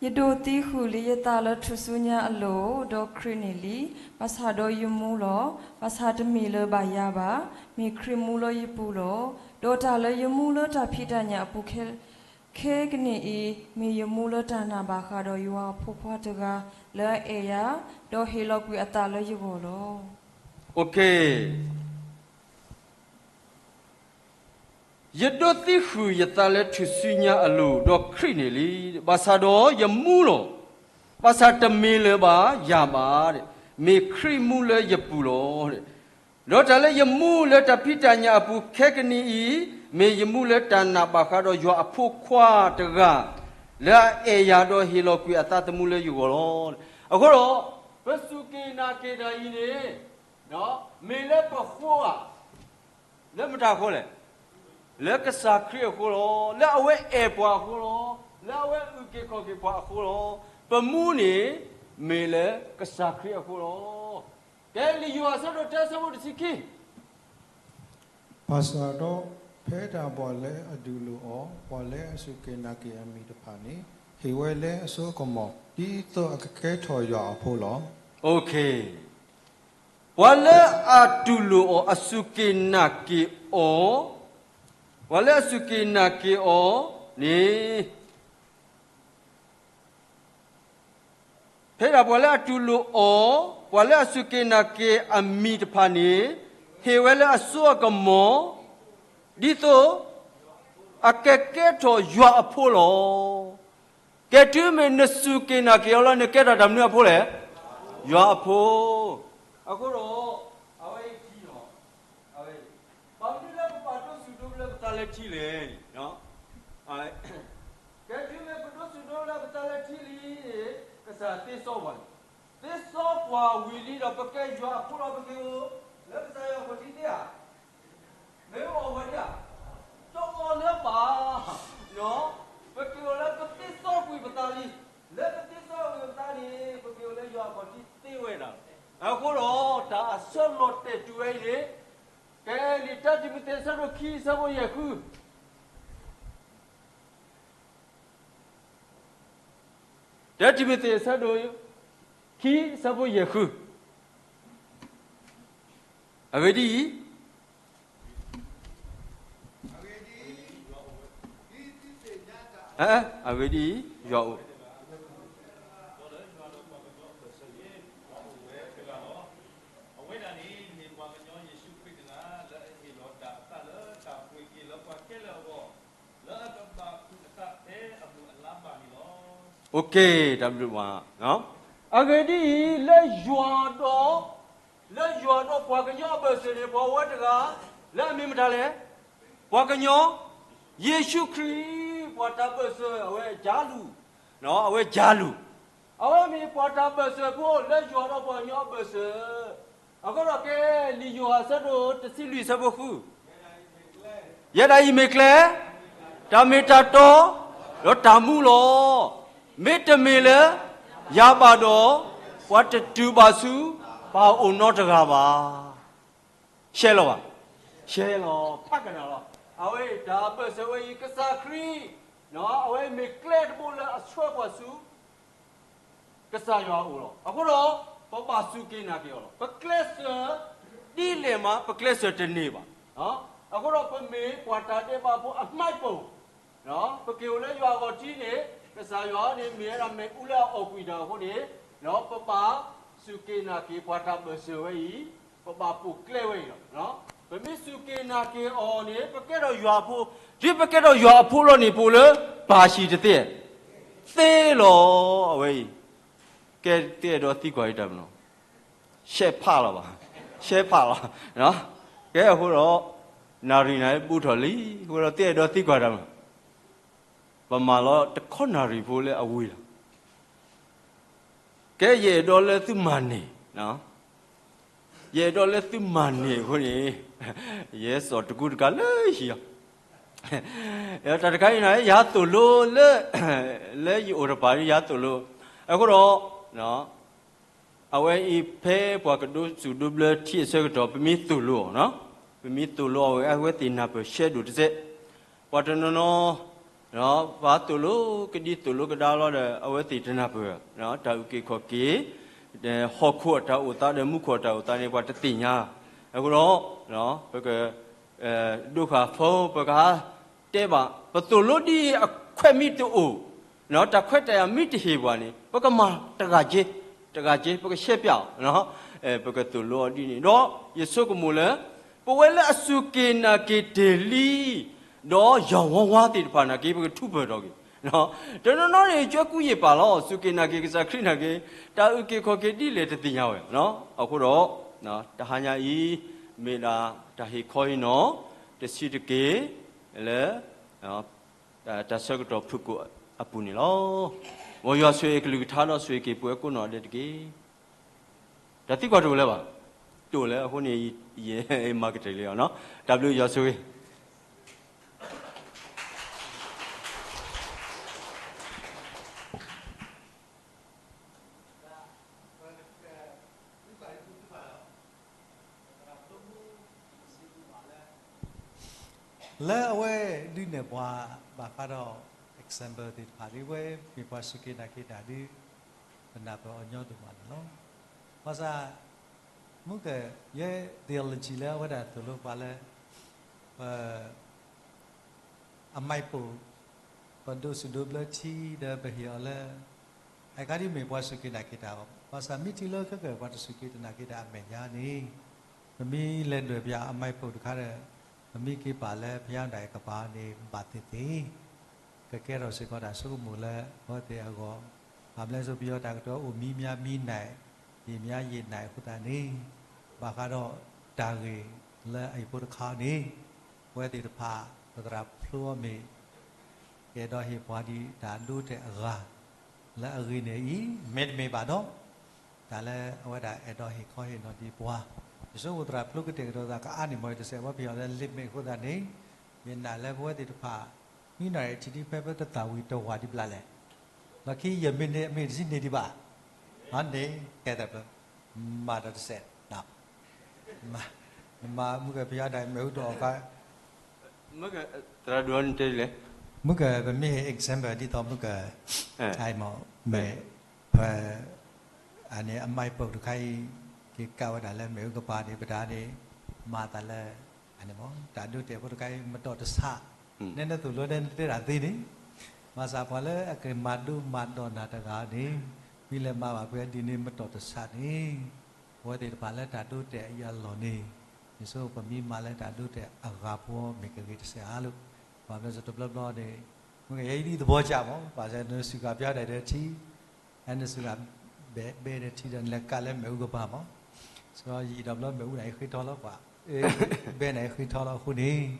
ယဒိးသံဃုာ်လံယသးလၢထူၣ်စုညါအလိၤ, ဒီးခရံာ်န့ၣ်လံ. ဘၣ်ဆၣ်ဒီးယမူလီၤ. ဘၣ်ဆၣ်တမ့ၢ်လၢၤဘၣ်ယၤဘၣ်, မ့ၢ်ခရံာ်မူလၢယပူၤလီၤ. ဒီးတၢ်လၢယမူလၢတၢ်ဖံးတၢ်ညၣ်အပူၤခဲကနံၣ်အံၤ, မ့ၢ်ယမူလၢတၢ်နာ်ဘၣ်ဃးဒီးယွၤအဖိခွါတဂၤလၢအအဲၣ်ယၤ, ဒီးဟ့ၣ်လီၤကွံာ်အသးလၢယဂီၢ်လီၤ. ယဒိးသံဃုာ်ယသးလၢထူၣ်စုညါအလိၤ, ဒီးခရံာ်န့ၣ်လံ. ဘၣ်ဆၣ်ဒီးယမူလီၤ. ဘၣ်ဆၣ်တမ့ၢ်လၢၤဘၣ်ယၤဘၣ်, မ့ၢ်ခရံာ်မူလၢယပူၤလီၤ. ဒီးတၢ်လၢယမူလၢတၢ်ဖံးတၢ်ညၣ်အပူၤခဲကနံၣ်အံၤ, မ့ၢ်ယမူလၢတၢ်နာ်ဘၣ်ဃးဒီးယွၤအဖိခွါတဂၤ လၢအအဲၣ်ယၤဒီးဟ့ၣ်လီၤကွံာ်အသးသမူလၢယဂီၢ်လီၤ. အဃိဒီး ပစူၢ်က့ၤနာ်က့ၤတၢ်အံၤန့ၣ် မ့ၢ်လၢပဃိဧါ, လၢမတၤအဃိလဲၣ်. လၢကစၢ်ခရံာ်အဃိလီၤ. လၢအဝဲအဲၣ်ပှၤအဃိလီၤ. လၢအဝဲအုၣ်က့ၤခီၣ်က့ၤပှၤအဃိလီၤ. ပမူန့ၣ် မ့ၢ်လၢကစၢ်ခရံာ်အဃိလီၤ. ကဲလံာ်ယိၤဟၣ်အဆၢဒိၣ်တၢ အဆၢဖိတဆံခံ ဘၣ်ဆၣ်ဒီးဖဲဒၣ်ပှၤလၢအတူၢ်လိာ်အီၤ, ပှၤလၢအစူၢ်က့ၤနာ်က့ၤအမံၤတဖၣ်န့ၣ်, ဟ့ၣ်ဝဲလၢအစိအကမီၤ ဒ်သိးအကကဲထီၣ်ယွၤအဖိလီၤ. ပှၤလၢအတူၢ်လိာ်အီၤ, အစူၢ်က့ၤနာ်က့ၤအီၤ, ပှၤလၢအစူၢ်က့ၤနာ်က့ၤအီၤန့ၣ် ဖဲဒၣ်ပှၤလၢအတူၢ်လိာ်အီၤ, ပှၤလၢအစူၢ်က့ၤနာ်က့ၤအမံၤတဖၣ်န့ၣ်, ဟ့ၣ်ဝဲလၢအစိအကမီၤ, ဒ်သိးအကကဲထီၣ်ယွၤအဖိလီၤ. ကဲတုၤမ့ၢ်နစူၢ်က့ၤနာ်က့ၤအီၤလၢ နကဲထီၣ်တၢ်မနုၤအဖိလဲၣ်. ယွၤအဖိ. အဃိဒီး, အဝဲအံၤထံလီၤ. ဘၣ်မနုၤလၢပဘၣ်ဒိးစူၢ်ဒိးဘျၢပသးလၢထံလဲၣ်. ကဲတုၤမ့ၢ်ပဒိးစူၢ်ဒိးဘျၢပသးလၢထံလံန့ၣ်, ကစၢ်သ့စီပှၤန့ၣ်, သ့စီပှၤဝံၤလံဒီး ပကဲယွၤအဖိဒီး ပက့ၤအိၣ်လၢကစၢ်ယွၤအခီၣ်ထံးသ့ဧါ. မ့ၢ်အိၣ်ဝဲဒၣ်ဧါ. တအိၣ်လၢၤဘၣ်. ပက့ၤအိၣ်လၢပသ့စီကွံာ်ပသးလံ. လၢပသ့စီကွံာ်ပသးန့ၣ်, ပက့ၤအိၣ်လၢယွၤအခီၣ်ထံးသ့ဝဲဒၣ်. အဃိဒီး, တၢ်အဆၢလီၤတဲာ်တုၤဝဲအံၤန့ၣ်, ကဲလံာ်တၢတံၤမသ့းအဆၢဒိၣ်ခံအဆၢဖိယဲၢ်ဃု. တၢတံၤမသ့းအဆၢဒိၣ်ခံအဆၢဖိယဲၢ်ဃု. အဂ့ၢ်ဒ်အံၤ, အဂ့ၢ်ဒ်အံၤ, ယွၤအိၣ်, အဝဲဒၣ်န့ၣ်မ့ၢ်ပှၤကညီယ့ၣ်ၡူးခရံာ်တဂၤ လၢအဟ့ၣ်လီၤတၢ်အသးလၢတၢ်ပှ့ၤက့ၤလၢပှၤခဲလၢာ်အဂီၢ်, လၢအကဘၣ်ဃုာ်အသးဖဲအမုၢ်အလါဘၣ်န့ၣ်လီၤ. တၢ်ဘျုးဘၣ်. အဂ့ၢ်ဒ်အံၤ, လၢယွၤဒီး, လၢယွၤဒီးပှၤကညီအဘၢၣ်စၢၤန့ၣ် ပှၤအိၣ်ဝဲတဂၤ, လၢအမ့ၢ်မတၤလဲၣ်. ပှၤကညီ, ယ့ၣ်ၡူးခရံာ်, ပှၤတၢ်ဘၢၣ်စၢၤအဝဲယၤလူၢ်, အဝဲယၤလူၢ်, အဝဲမ့ၢ်ပှၤတၢ်ဘၢၣ်စၢၤဖိ လၢယွၤဒီးပှၤကညီအဘၢၣ်စၢၤ. အဃိဒီးကဲ, လံာ်ယိၤဟၣ်အဆၢဒိၣ်တဆံလွံၢ်အဆၢဖိဃု, ယဲဒၣ်အံၤမ့ၢ်ကျဲ, တၢ်မ့ၢ်တၢ်တီ, ဒီးတၢ်မူလီၤ. မ့တမ့ၢ်လၢ, ယၤဘၣ်ဒီး, ပှၤတတုၤဘၣ်ဆူ, ပၢ်အိၣ်နီတဂၤဘၣ်. ရှဲလီၤဘၣ်. ရှဲလီၤ, ဖးကနၣ်လီၤ. အဝဲတၢ်ဘၢၣ်စၢၤဝဲအံၤ ကစၢ်ခရံာ်, အဝဲမ့ၢ်ကျဲတဘိလၢအဆှၢပှၤဆူ ကစၢ်ယွၤအအိၣ်လီၤ. အဃိဒီး, ပဘၣ်စူၢ်က့ၤနာ်က့ၤအီၤလီၤ. ပကျဲးစၢးဒ်လဲၣ်မး ပကျဲးစၢးတန့ၢ်ဘၣ်. အဃိဒီးပမ့ၢ်ပှၤတၢ်ဒဲးဘးဖိအမှတ်ပုံ, ပက့ၤအိၣ်လၢယွၤအဂီၢ်ထံန့ၣ်, ကစၢ်ယွၤန့ၣ်မ့ၢ်ဝဲဒၣ်မ့ၣ်အူလၢအအိၣ်ကွံာ်တၢ်အဃိန့ၣ်, ပဘၣ်စူၢ်က့ၤနာ်က့ၤပှၤတၢ်ဘၢၣ်စၢၤဝဲအံၤ, ပဘၣ်ပိာ်ကျဲဝဲအံၤလီၤ. ပမ့ၢ်စူၢ်က့ၤနာ်က့ၤအီၤန့ၣ် ပကဲထီၣ်ယွၤအဖိ, ဒ်ပကဲထီၣ်ယွၤအဖိလီၤန့ၣ် ပအိၣ်လၢပၢ်ဆံးတသ့, သ့လီၤအဝဲအံၤ, ကဲသ့အဲၣ်ဒိးသံကွၢ်အံၤတၢ်မနုၤ, ရှဲဖးလီၤဘၣ်, ရှဲဖးလီၤ. ကဲအဃိဒီး, နၣ်ရံၣ်န့ၣ်ဘူးထီၣ်လံ, အဃိဒီးသ့အဲၣ်ဒိးသံကွၢ်တၢ်မနုၤ, ပမၤလီၤတခီနၣ်ရံၣ်ဖိလၢအဝံၤလီၤ. ကဲယအဲၣ်ဒိးလၢသုမၤန့ၢ်, ယအဲၣ်ဒိးလၢသုမၤန့ၢ်အဃိန့ၣ်, ယဲစီၤတကူတကးလၢဟံၣ်လီၤ. တၢ်တခါအံၤန့ၣ် ယၤသိၣ်လိလၢ, လၢယအိၣ်တပၤဒီးယၤသိၣ်လိ, အဃိဒီး, အဝဲအံၤဖဲပှၤကဒိးစူၣ်ဒိးဘျၢထံအဆၢကတီၢ် ပမ့ၢ်သိၣ်လိအီၤ, ပမ့ၢ်သိၣ်လိအီၤဝဲ အဝဲသ့ၣ်နၢ်ပၢၢ်ရှဲဒိၣ်တစဲး, ပှၤတနီၤနီၤ ပှၤသိၣ်လိကဒံသိၣ်လိကဒါလီၤဒီး အဝဲသ့ၣ်တနၢ်ပၢၢ်, တၢ်အုၣ်က့ၤခီၣ်က့ၤ, ဟီၣ်ခိၣ်အတၢ်အိၣ်သးဒီးမူခိၣ်အတၢ်အိၣ်သးန့ၣ် ပှၤတသ့ၣ်ညါ, အဃိဒီး, ပက, ဒိဃာ်ဖိ ပကဟးတဲဘၣ် ပသိၣ်လိဒ်အံၤအခွဲးမ့ၢ်တအိၣ်, တၢ်ခွဲးတၢ်ယာ်မ့ၢ်တဟ့ၣ်ပှၤန့ၣ် ပကမၤတဂၤက့, တဂၤက့ ပကရှဲပၠးအီၤ, ပကသိၣ်လိအီၤဒ်န့ၣ်, ဒီးယဆိကမိၣ်လၢ ပဝဲလၢအစူၢ်က့ၤနာ်က့ၤတ့ၢ်လံ, ဒီးယွၤဝါဝါသ့ၣ်တဖၣ်နာ်က့ ပကထူးပၢၢ်ထီၣ်က့ၤ, တနီၤနီၤန့ၣ် ကၠွဲကူယံာ်ပာ်လီၤ, စူၢ်က့ၤနာ်က့ၤကစၢ်ခရံာ်နာ်က့, တၢ်အုၣ်က့ၤခီၣ်က့ၤဒ်လဲၣ်တသ့ၣ်ညါဝဲ, အဃိဒီး, တဟါညါအံၤ, မ့ၢ်ဒၣ်တၢ်ဟ့ၣ်ခီအံၤနီၤ, တဆံးတက့ၢ်, လၢ တၢ်ဆၢကတီၢ်ဖုၣ်ကိာ်အပူၤန့ၣ်လီၤ. မ်ယွၤဆိၣ်ဂ့ၤအကလုၢ်ကထါဒီးဆိၣ်ဂ့ၤက့ၤပှၤကိးနီၢ်ဒဲးတက့ၢ်. တၢ်သံကွၢ်တအိၣ်လၢၤဘၣ်, တအိၣ်လၢၤအဃိန့ၣ်, ယမၤကတၢၢ်လံအီၤ, တၢ်ဘျုးယွၤဆိၣ်ဂ့ၤ. လၢအဝဲဒုးနဲၣ်ပှၤဘၣ်ဃးဒီး example သ့ၣ်တဖၣ်ဒ်ဝဲ မ့ၢ်ပှၤစူၢ်က့ၤနာ်က့ၤတၢ်ဒ် ပနၢ်ပၢၢ်အီၤညီဒိၣ်မးန့ၣ်လီၤ. ဘၣ်ဆၣ် မုၢ်က ယဲ theology လၢအဝဲဒၣ်သိၣ်လိပှၤလၢ ပ အမှတ်ပုံ, ပဒိးစူၣ်ဒိးဘျၢထံဒီးပဟ့ၣ်အီၤလၢ အဂၤဒ်မ့ၢ်ပှၤစူၢ်က့ၤနာ်က့ၤတၢ်အဂီၢ်, ဘၣ်ဆၣ်မ့ၢ်ထံၣ်လၢခဲကၢၢ်ပှၤတစူၢ်က့ၤတနာ်က့ၤတၢ်အမဲာ်ညါန့ၣ်, ပမ့ၢ်လဲၤဒွဲၣ်ပယီၤအမၤပူၤတခါဒီး, ပမ့ၢ်က့ၤပာ်လၢဖဲဒၣ်အကပၤန့ၣ် ဘၣ်သ့ၣ်သ့ၣ် ကကဲထီၣ်စ့ၢ်ကီးတၢ်ဆိကမိၣ်လၢအဝဲသ့ၣ်အဂီၢ်, ဘၣ်မနုၤလဲၣ် ပယီၤတၢ်ကတိၤအိၣ်မံမၠါမံနၢ်, ယံာ်မၠါယံာ်နၢ်အဃိသတးန့ၣ်, ဘၣ်ဃးဒီးတၢ်ဂ့ၢ်လၢအဟံၣ်ဖိတခါန့ၣ်, ပဝဲသ့ၣ်တဖၣ် ပသရၣ်ဖျိအီၤမ့ၢ် ကအဲၣ်ဒိးဟ့ၣ်ပှၤဒံးတၢ်ဒိတဲာ်အဂၤ, လၢအဂ့ၢ်န့ၣ်အံၤ မ့တမ့ၢ်ဘၣ်ဒီး တၢ်လၢအဝဲဒၣ်အဲၣ်ဒိးဟ့ၣ်ခီဟ့ၣ်နီၤဒံးပှၤ, ယဆိကမိၣ်သရၣ်ဖျိကတဲာ်ကတီၤသးကအါန့ၢ်မ့ၢ်တစဲး ပှၤပယီၤလၢ limit အဃိသတးန့ၣ်, ယနာ်လၢပဝဲသ့ၣ်တဖၣ် မ့ၢ်နီၢ်ထံၣ်ဒံးဖဲပတသၣ်ဝံၤတဝာ်ဒံးဘျးလဲၣ်, လီၢ်ခံယမ့ၢ်န့ၣ်အမ့ၢ်တဆံန့ၢ်ဒံးဘၣ်, န့ၣ် ကဲသးဖျိ မၤဒီးတစဲး မ့ၢ်ကပယီၤဒၣ်မ့ၣ်အူဒိၣ်အီၣ်ခါ, မ့ၢ်က သရၣ်ဒိၣ်န့ၣ်တဲလဲၣ်, မ့ၢ်ကပမ့ၢ် example ဒ်သိးမ့ၢ်က မ့ၢ် ဖဲ အန့ၣ်အမၤပူၤတခါအံၤ က့ၤကးဝဲဒၣ်လၢမ့ၣ်အူကပၤန့ၣ် ပတၢ်န့ၣ် မၤသးလၢ အန့ၣ်မ့ၢ် တၢ်ဒိတဲာ်ဖိတခါအံၤ မတီၢ်တဆး နဲနသိၣ်လိနဲနတဲတၢ်သ့န့ၣ်, ဘၣ်ဆၣ်ပှၤလၢအကမၤဒိမၤတီၢ်နၤတဂၤန့ၣ် မ့ၢ်လဲၤမၤဘၣ်ဖဲဒ်န့ၣ်မတီၢ်တဆးန့ၣ်, ပဝဲသ့ၣ်တဖၣ်လၢတၢ်ဒိတဲာ်အံၤအလီၢ်န့ၣ်, ယဆိပမ့ၢ်မၤလၢတၢ်ဒိတဲာ်အဂၤဖိမ့ၢ်ကဂ့ၤတစဲးဧါလိၤ, ဘၣ်မနုၤလဲၣ် တဘျီဘျီန့ၣ် မ့ၢ်ကယဲအံၤဒ်သဘီကၠးမ့ၢ် ဘၣ်ဆၣ်နစူၢ်က့ၤပယီၤဒၣ်ဒီးထံ နစူၢ်က့ၤဘဲဘဲဒီးထံဒီးနလဲၤကးလၢမ့ၣ်အူကပၤမ့ၢ်, စီၤယံာ်ဒီးဘျီမ့ၣ်အူန့ၣ်အံၤဃ့ထီလီၤကွၢ်, ဘဲန့ၣ်အံၤဃ့ထီလီၤအဃိန့ၣ်,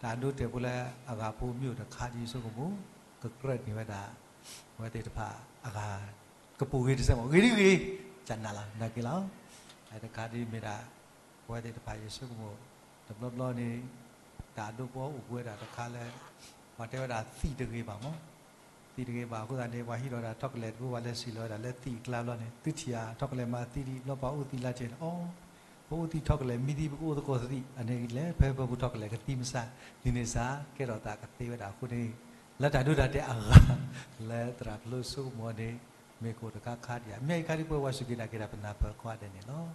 တၢ်ဒိတဲာ်ဖိလၢအဂၤဖိမ့ၢ်အိၣ်တခါဒ်ယဆိကမိၣ်, ကကြၢးန့ၢ်ဝဲဒၣ် အဝဲသ့ၣ်တဖၣ်အဂၤ ကပူၤဂ့ၤတစဲးမ့ၢ် ဂ့ၤဒ်ဂ့ၤ, ကနၣ်လီၤ နာ်က့လီၤ, တခါဒ်မ့ၢ်ဒၣ် ပဝဲသ့ၣ်တဖၣ်ယဆိကမိၣ် တဘျီဘျီန့ၣ် တၢ်ဒိဖိအိၣ်ပှဲၤဒၣ်တခါလၢ ပှၤတဲဝဲဒၣ်သံးတဂ့ၤဘၣ်မ့ၢ်, သံးတဂ့ၤဘၣ်အဃိသတးန့ၣ် ပှၤဟံးထီၣ်တၢ်ထီကလဲာ်တဘိဘၣ်လဲၤစံၣ်လီၤဝဲဒၣ်လၢသံးအကျါဘျီန့ၣ် သုထံၣ်ဧါ ထီကလဲာ်မၤသံဒံး ဘျီပှၤအိၣ်သံးလၢ်က့ၤန့ၣ် အိ ပအိၣ်သံးထီကလဲာ်မံသံး ပကအိၣ်သကိးသံး အန့ၣ်လဲၤဖဲပပူၤထီကလဲာ်ကသံမစါ ဒ်န့ၣ်စ့ၢ် ကဲထီၣ်သးကသ့ဝဲဒၣ်အဃိန့ၣ် လၢတၢ်ဒိတၢ်တဲာ်အဂၤ လၢသရၣ်ဖျိဆိကမိၣ်န့ၣ် မ့ၢ်ကအိၣ်တခါခါဒံးဧါ မ့ၢ်အံၤခါဒ်ပဝဲပှၤစူၢ်က့ၤနာ်က့ၤတၢ်ပနၢ်ပၢၢ်ကိးဂၤဒဲးန့ၣ်လီၤ.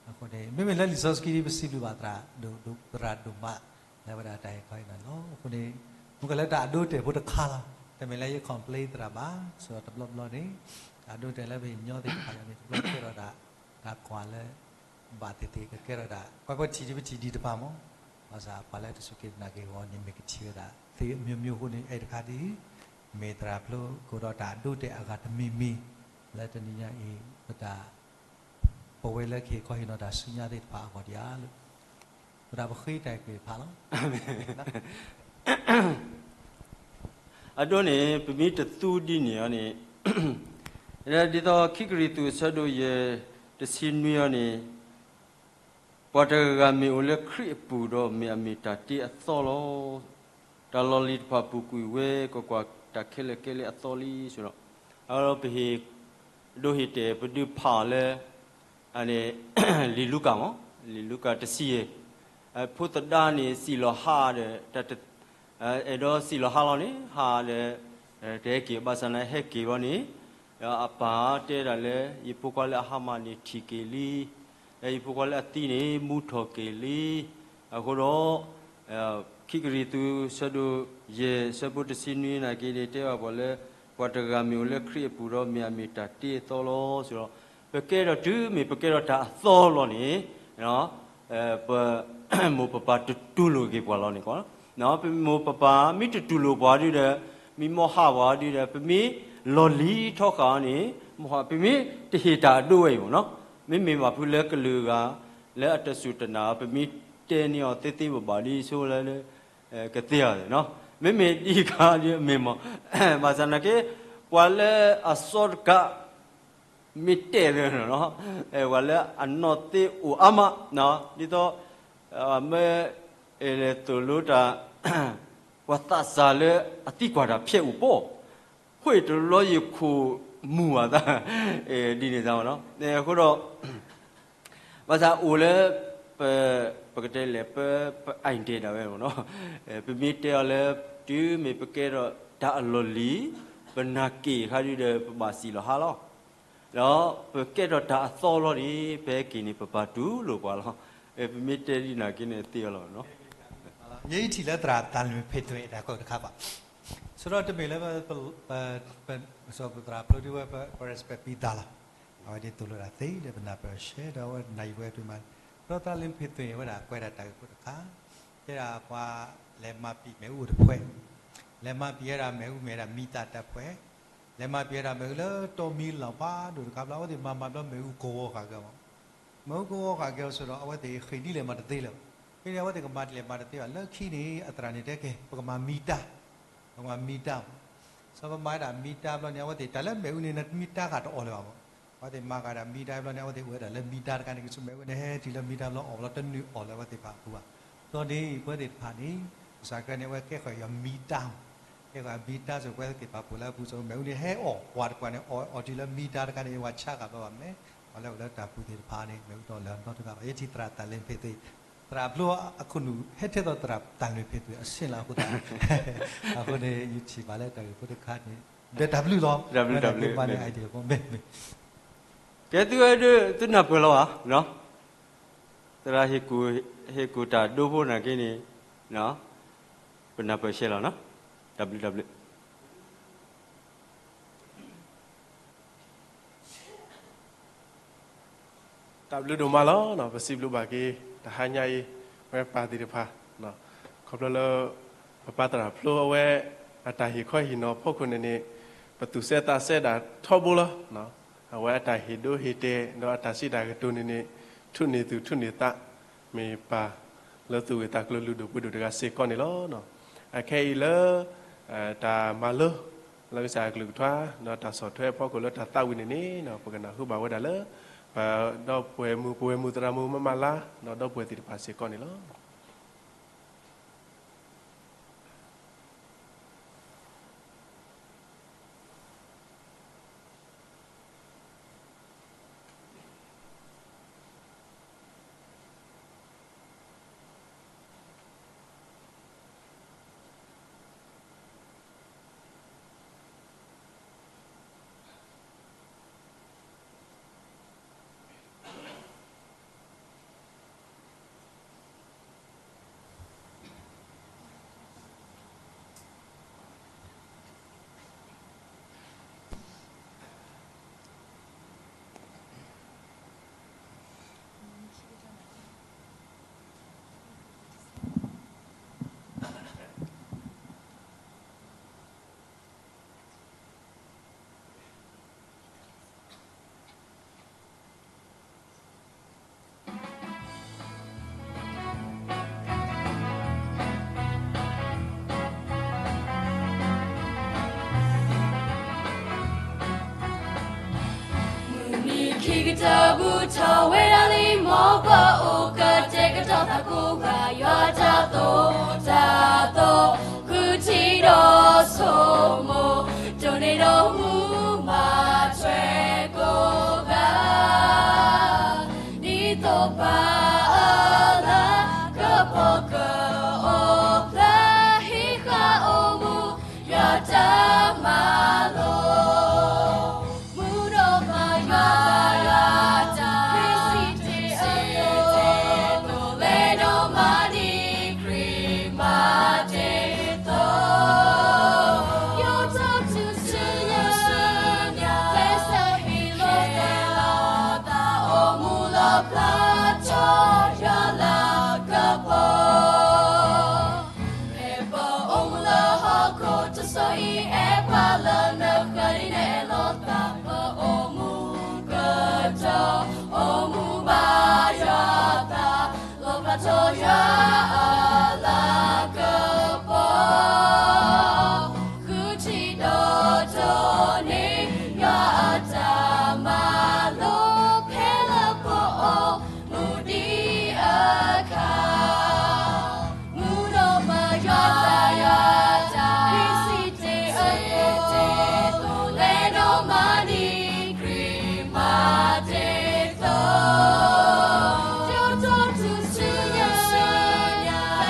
အဃိန့ၣ် မ့မ့ၢ်လၢလံာ်စီဆှံဒ်ပစံးဘျုးဘၣ်သရၣ်ဒိၣ်ဒိၣ် သရၣ်ဒိၣ်မး လၢဝဲဒၣ်တၢ်ဟ့ၣ်ခီဟ့ၣ်နီၤန့ၣ်လီၤ. အဃိန့ၣ် မ့ၢ်ကလၢတၢ်အဒိတဲာ်ဖိတခါလီၤ. တမ့ၢ်လၢယ complain သရၣ်ဘၣ် ဆိတဘျီဘျီန့ၣ် တၢ်ဒိတဲာ်လၢပဟံၣ်ညီသ့ၣ်တဖၣ်အံၤန့ၣ် တဘျီကဲထီၣ်ဒၣ် တၢ်ကွၢ်လၢ ဘၣ်သ့ၣ်သ့ၣ်ကကဲထီၣ်ဒၣ် ပှၤပထံၣ်ဒ်ပထံၣ်ဒံးတဖၣ်မ့ၢ် ဘၣ်ဆၣ်ပှၤလၢတစူၢ်က့ၤနာ်က့ၤအဂီၢ်န့ၣ် မ့ၢ်ကထံၣ်ဝဲဒၣ်သ့ မျိုးမျိုး အဃိန့ၣ် အဲၣ်တခါဒ်အံၤ မ့ၢ်သရၣ်ဖျိကအိၣ်ဒီးတၢ်ဒိတဲာ်အဂၤတမံၤမံၤ လၢတနံၤညါအံၤ ပတၢ် ပဝဲလၢကဟ့ၣ်ခီဟ့ၣ်နီၤတၢ်ဆူညါသ့ၣ်တဖၣ်အဂီၢ်ဒံးဧါလိၤ သရၣ်ပဃ့တၢ်ကွံာ်ဖးလီၤ. အဒိန့ၣ် ပမ့ၢ်တသူဒ်န့ၣ်အီၤန့ၣ် ဒ်သိးခံကရံၣ်သူးအဆၢဒိၣ်ယဲၢ် တဆံနွံအီၤန့ၣ် ပှၤတဂၤဂၤမ့ၢ်အိၣ်လၢခရံာ်အပူၤဒီး မ့ၢ်အမ့ၢ်တၢ်တ့အသီလီၤ. တၢ်လီၢ်လံၤတဖၣ်ပူၤကွံာ်ဝဲ ကွၢ်ကွၢ်, တၢ်ခဲလၢာ်ကဲလၢအသီလံ ဆိဒီး အဝဲဒီးပဟ့ၣ် ဒိဟ့ၣ်တဲာ် ပဒုးဖးအီၤလၢ လံာ်လူၤကၣ်မ့ၢ်, လံာ်လူၤကၣ်တဆံယဲၢ်, ဖိသဒါန့ၣ် စံၣ်လီၤဟးဒီး အဲၣ်ဒိးစံၣ်လီၤဟးလီၤန့ၣ် ဟးဒီး တဟဲက့ၤ ဘၣ်ဆၣ်န့ၣ်ဟဲက့ၤဘျီန့ၣ် အပၢ်တဲဒၣ်လၢ ယဖိခွါလၢအဟါမၢ်န့ၣ်ထံၣ်က့ၤလံ, ယဖိခွါလၢအသံန့ၣ် မူထီၣ်က့ၤလံ. အဃိဒီး ခံကရံၣ်သူး ဆၢဒိၣ်ယဲၢ် ဆၢဖိတဆံနွံနာ်က့န့ၣ် တဲဘၣ်ပှၤလၢ ပှၤတဂၤမ့ၢ်အိၣ်လၢခရံာ်အပူၤဒီး မ့ၢ်အမ့ၢ်တၢ်တ့အသီလီၤ ဆိဒီး ပကဲထီၣ်တုၤမ့ၢ်ပကဲထီၣ်တၢ်အသီလီၤန့ၣ် ပမိၢ်ပပၢ်တတူၢ်လိာ်က့ၤပှၤလီၤန့ၣ်ကီး, ပမိၢ်ပပၢ်မ့ၢ်တတူၢ်လိာ်ပှၤဒုဒီး မ့ၢ်မိၢ်ဟးပှၤဒုဒီး ပမ့ၢ်လီၤလံၤထီဃာ်အီၤန့ၣ် ပမ့ၢ်တဟ့ၣ်တၢ်အဒိဝဲအံၤမ့ၢ်နီၤ, မ့မ့ၢ်ဘၣ်ဖုလၢကလုာ်ဂၤ လၢအတစူၢ်တနာ် ပမ့ၢ်တဲန့ၢ်အီၤသ့သ့ဘၣ်ဘၣ်ဒ်ဆိလၢ ကသ့အီၤ, မ့မ့ၢ်ဒ်ခါဒ်မ့ၢ်မ့ၢ် ဘၣ်ဆၣ်နာ်က့ ပှၤလၢအစီတကး မ့ၢ်တဲဝဲနီၤ, ပှၤလၢအနီၢ်သ့အိၣ်အါမး ဒ်သိး မ့ၢ် လဲၤသိၣ်လိတၢ် ပှၤသးစၢ်လၢအသံကွၢ်တၢ်ဖျဲးအိၣ်ပီၢ်, ဃိတလီယခိၣ်မူၤဘၣ်သး ဒ်န့ၣ်သးမ့ၢ်နီၤ, အဃိဒီး ဘၣ်ဆၣ်အိၣ်လၢ ပ ပကတဲလဲၣ် ပ ပ identity ဒၣ်ဝဲမ့ၢ်နီၤ, ပမ့ၢ်တဲအီၤလၢ တုၤမ့ၢ်ပကဲထီၣ်တၢ်အလီၢ်လံၤ ပနာ်က့ၤအခါဒုဒီး ပဘၣ်စံၣ်လီၤဟးလီၤ. ဒီးပကဲထီၣ်တၢ်အသီလီၤန့ၣ် ပဟဲက့ၤန့ၣ် ပပၢ်တူၢ်လိာ်ပှၤလီၤ. ပမ့ၢ်တဲဒ်နာ်က့န့ၣ်သ့အီၤလီၤနီၤ. ယဲအံၤထံၣ်လၢသရၣ်တၢ်လွံၢ်ဖ့ၣ်သွဲၣ်တၢ်ကီတခါဘၣ်. ဆိဒီးတမ့ၢ်လၢ ပ, ပ, ပ, ပသရၣ်ဖျိဒ်ဝဲ ပ, ပ respect ပံသးလီၤ. အဝဲဒ်သိၣ်လိဒၣ်သ့ဒီး ပနၢ်ပၢၢ်ရှဲဒီး အဝဲနၢ်ဟူဝဲဒၣ်မး, ဒီးသရၣ်လ့ဖ့းသွ့ၣ်န့ၣ် အဝဲဒၣ်ကွဲးဒၣ်တၢ်ဂ့ၢ်ဖိတခါ, တဲဒၣ်ပှၤလဲၤမၤပံာ်မ့ၣ်အူအိၣ်တဖှဲး, လဲၤမၤပံာ်ဝဲဒၣ်မ့ၣ်အူမ့ၢ်ဝဲဒၣ်မံတၢ်တၢ်ဖှဲး, လဲၤမၤပံာ်ဝဲဒၣ်မ့ၣ်အူလၢတီမံလီၤဖးဒိၣ်တခါဘျီ အဝဲသ့ၣ်မၤမၤဘျီမ့ၣ်အူကဝီၤဃာ်က့ၤအီၤ မ့ၣ်အူကဝီၤဃာ်က့ၤအီၤဆိဒီး အဝဲသ့ၣ်ဃ့ၢ်ဒ်လဲၣ်မၤတသ့လၢၤဘၣ်. ဖဲန့ၣ် အဝဲသ့ၣ်ကမၤတလဲၣ်မၤတသ့ဘၣ် လၢခံန့ၣ် အသရၣ်န့ၣ်တဲကဲ ပကမၤမံတၢ်, ပကမၤမံတၢ်မး. စီၤပမၤဝဲဒၣ်မံတၢ်ဘျီန့ၣ် အဝဲသ့ၣ်တၢ်လၢမ့ၣ်အူန့ၣ် နမံတၢ်ဃာ်တအီၣ်လၢၤဘၣ်မး. အဝဲသ့ၣ်မၤဃာ်ဒၣ်မံတၢ်ဘျီန့ၣ် အဝဲသ့ၣ်အိၣ်ဝဲဒၣ်လၢမံတၢ်တခါန့ၣ် ကဆူမဲာ်ဝဲန့ၣ် ဟဲတုၤလၢမံတၢ်ဘျီအီၣ်ဘျီ တနုာ်အီၣ်လၢအဝဲသ့ၣ်တဖၣ်အပူၤဘၣ်. ဒီးန့ၣ် ပဝဲသ့ၣ်တဖၣ်န့ၣ် ကစၢ်ခရံာ်န့ၣ် အဝဲကဲဃီၤယွၤမံတၢ် ကဲဃီၤမံတၢ်ဆိ ပဝဲသ့ၣ်တဖၣ်ပိာ်လၢအပူၤဆိ မ့ၣ်အူန့ၣ်ဟဲအီၣ်ပှၤတပှၤန့ၣ် အီၣ်တုၤလၢမံတၢ်တခါန့ၣ် ယွၤဆါဃာ်ဘၣ်ဘၣ်မ့ၢ် ပှၤလၢအိၣ်လၢတၢ်ပူၤသ့ၣ်တဖၣ်န့ၣ် မ့ၣ်အူတအီၣ်လၢၤနီတဂၤဘၣ်. ယထံၣ်သရၣ်သရၣ်လ့ဖ့းသွ့ၣ်, သရၣ်ဖျိအခိၣ်နူာ် ဟဲထဲသိးသရၣ်သရၣ်လ့ဖ့းသွ့ၣ်အဆ့ၣ်လီၤအဃိသတး အဃိန့ၣ် ယထံၣ်ဘၣ်လၢတၢ်ဂ့ၢ်ဖိတခါန့ၣ် ဒီးတၢ်ဘျုးလီၤ. မ့ၢ်ဒၣ်က့ၤမၤန့ၣ် idea ဖိမ့ၢ်မ့ၢ် ကဲသုဝဲဒၣ် သုနၢ်ပၢၢ်လီၤဧါ, သရၣ်ဟ့ၣ်ကူၣ်တၢ်ဒိဖိနာ်က့န့ၣ် ပနၢ်ပၢၢ်ရှဲလီၤနီၤ, တၢ်ဘျုးတၢ်ဘျုး တၢ်ဘျုးဒိၣ်မးလီၤ. ပစံးဘျုးဘၣ်က့ၤ တဟါညါအံၤ ဝဲပၢ်သ့ၣ်တဖၣ် ခီဖျိလၢ ပပၢ်သရၣ်ဖျိအဝဲ အတၢ်ဟ့ၣ်ခီဟ့ၣ်နီၤဖီခိၣ်န့ၣ်န့ၣ် ပသူၣ်စဲသးစဲဒၣ်ထီဘိလီၤ. အဝဲအတၢ်ဟ့ၣ်ဒိဟ့ၣ်တဲာ် ဒီးအတၢ်စံးတၢ်ကတိၤန့ၣ်န့ၣ် ထူးန့ၢ်သူၣ်ထူးန့ၢ်သး မ့ၢ်ပၢ်လၢသူၣ်ဂ့ၢ်သးကျိၤလုၢ်ဒိၣ်ပှ့ၤဒိၣ်တဂၤစ့ၢ်ကီးန့ၣ်လီၤ. အခဲအံၤလၢ တၢ်မၤလိ လၢကစၢ်အကလုၢ်ကထါ ဒီးတၢ်ဆီၣ်ထွဲအဖီခိၣ်လၢတၢ်သးဝံၣ်န့ၣ်န့ၣ် ပကနၢ်ဟူဘၣ်ဝဲဒၣ်လၢ ပဒီပုၢ်ဝဲၢ်မုၣ် ပုၢ်ဝဲၢ်မုၣ်သရၣ်မုၣ်မမလါ ဒီးဒီပုၢ်ဝဲၢ်သ့ၣ်တဖၣ်စ့ၢ်ကီးန့ၣ်လီၤ. မုၢ်နံၤခံကတၢၢ် ဘူးထီၣ်ဝဲဒၣ်လံ မ်ပအိၣ်ကတဲာ်ကတီၤသးကိးဂၤ ယွၤတၢ်သိၣ်တၢ်သီ ဃုထံၣ်ဒီးဆိကမိၣ် ဒိးန့ၢ်ဒီးမူမၤထွဲကိးဂၤ ဒ်သိးပှၤအလၤကပီၤကအိၣ်ဖျါ ဟံးဃာ်အိၣ်မူ ယွၤတၢ်မၤလိ မူဒီးမၤယွၤ ယွၤတၢ် မ့ၢ်စံးတ့ၢ်အသိး လဲၤဒီးမၤဒ်ခရံာ်မၤဒ်သိး ယိးထီၣ်တုၤဆူညါ ဆူညါ ကျဲးစၢးဟ့ၣ်လီၤသး အိၣ်မူလၢပျၢ်ထီၣ် ယွၤလၤကပီၤ ဖဲပအိၣ်မူလၢဟီၣ်ခိၣ်တစိၤအံၤ အဲၣ်ပှၤလၢနဃၢၤဒ်နအဲၣ်လီၤသး ပအိၣ်မူကတီၤ အိၣ်မူဘၣ်ယွၤအသး လီၣ်ဖျါထီၣ်ယွၤအလၤကပီၤ ဃုထံၣ်ဒီးဒိးန့ၢ် ယွၤအတၢ်မၤလိ ဖဲလၢပအိၣ်မူဒံးအခါ မူဒီးမၤယွၤ ယွၤတၢ် မ့ၢ်စံးတ့ၢ်အသိး လဲၤဒီးမၤဒ်ခရံာ်မၤဒ်သိး ယိးထီၣ်တုၤဆူညါ ဆူညါ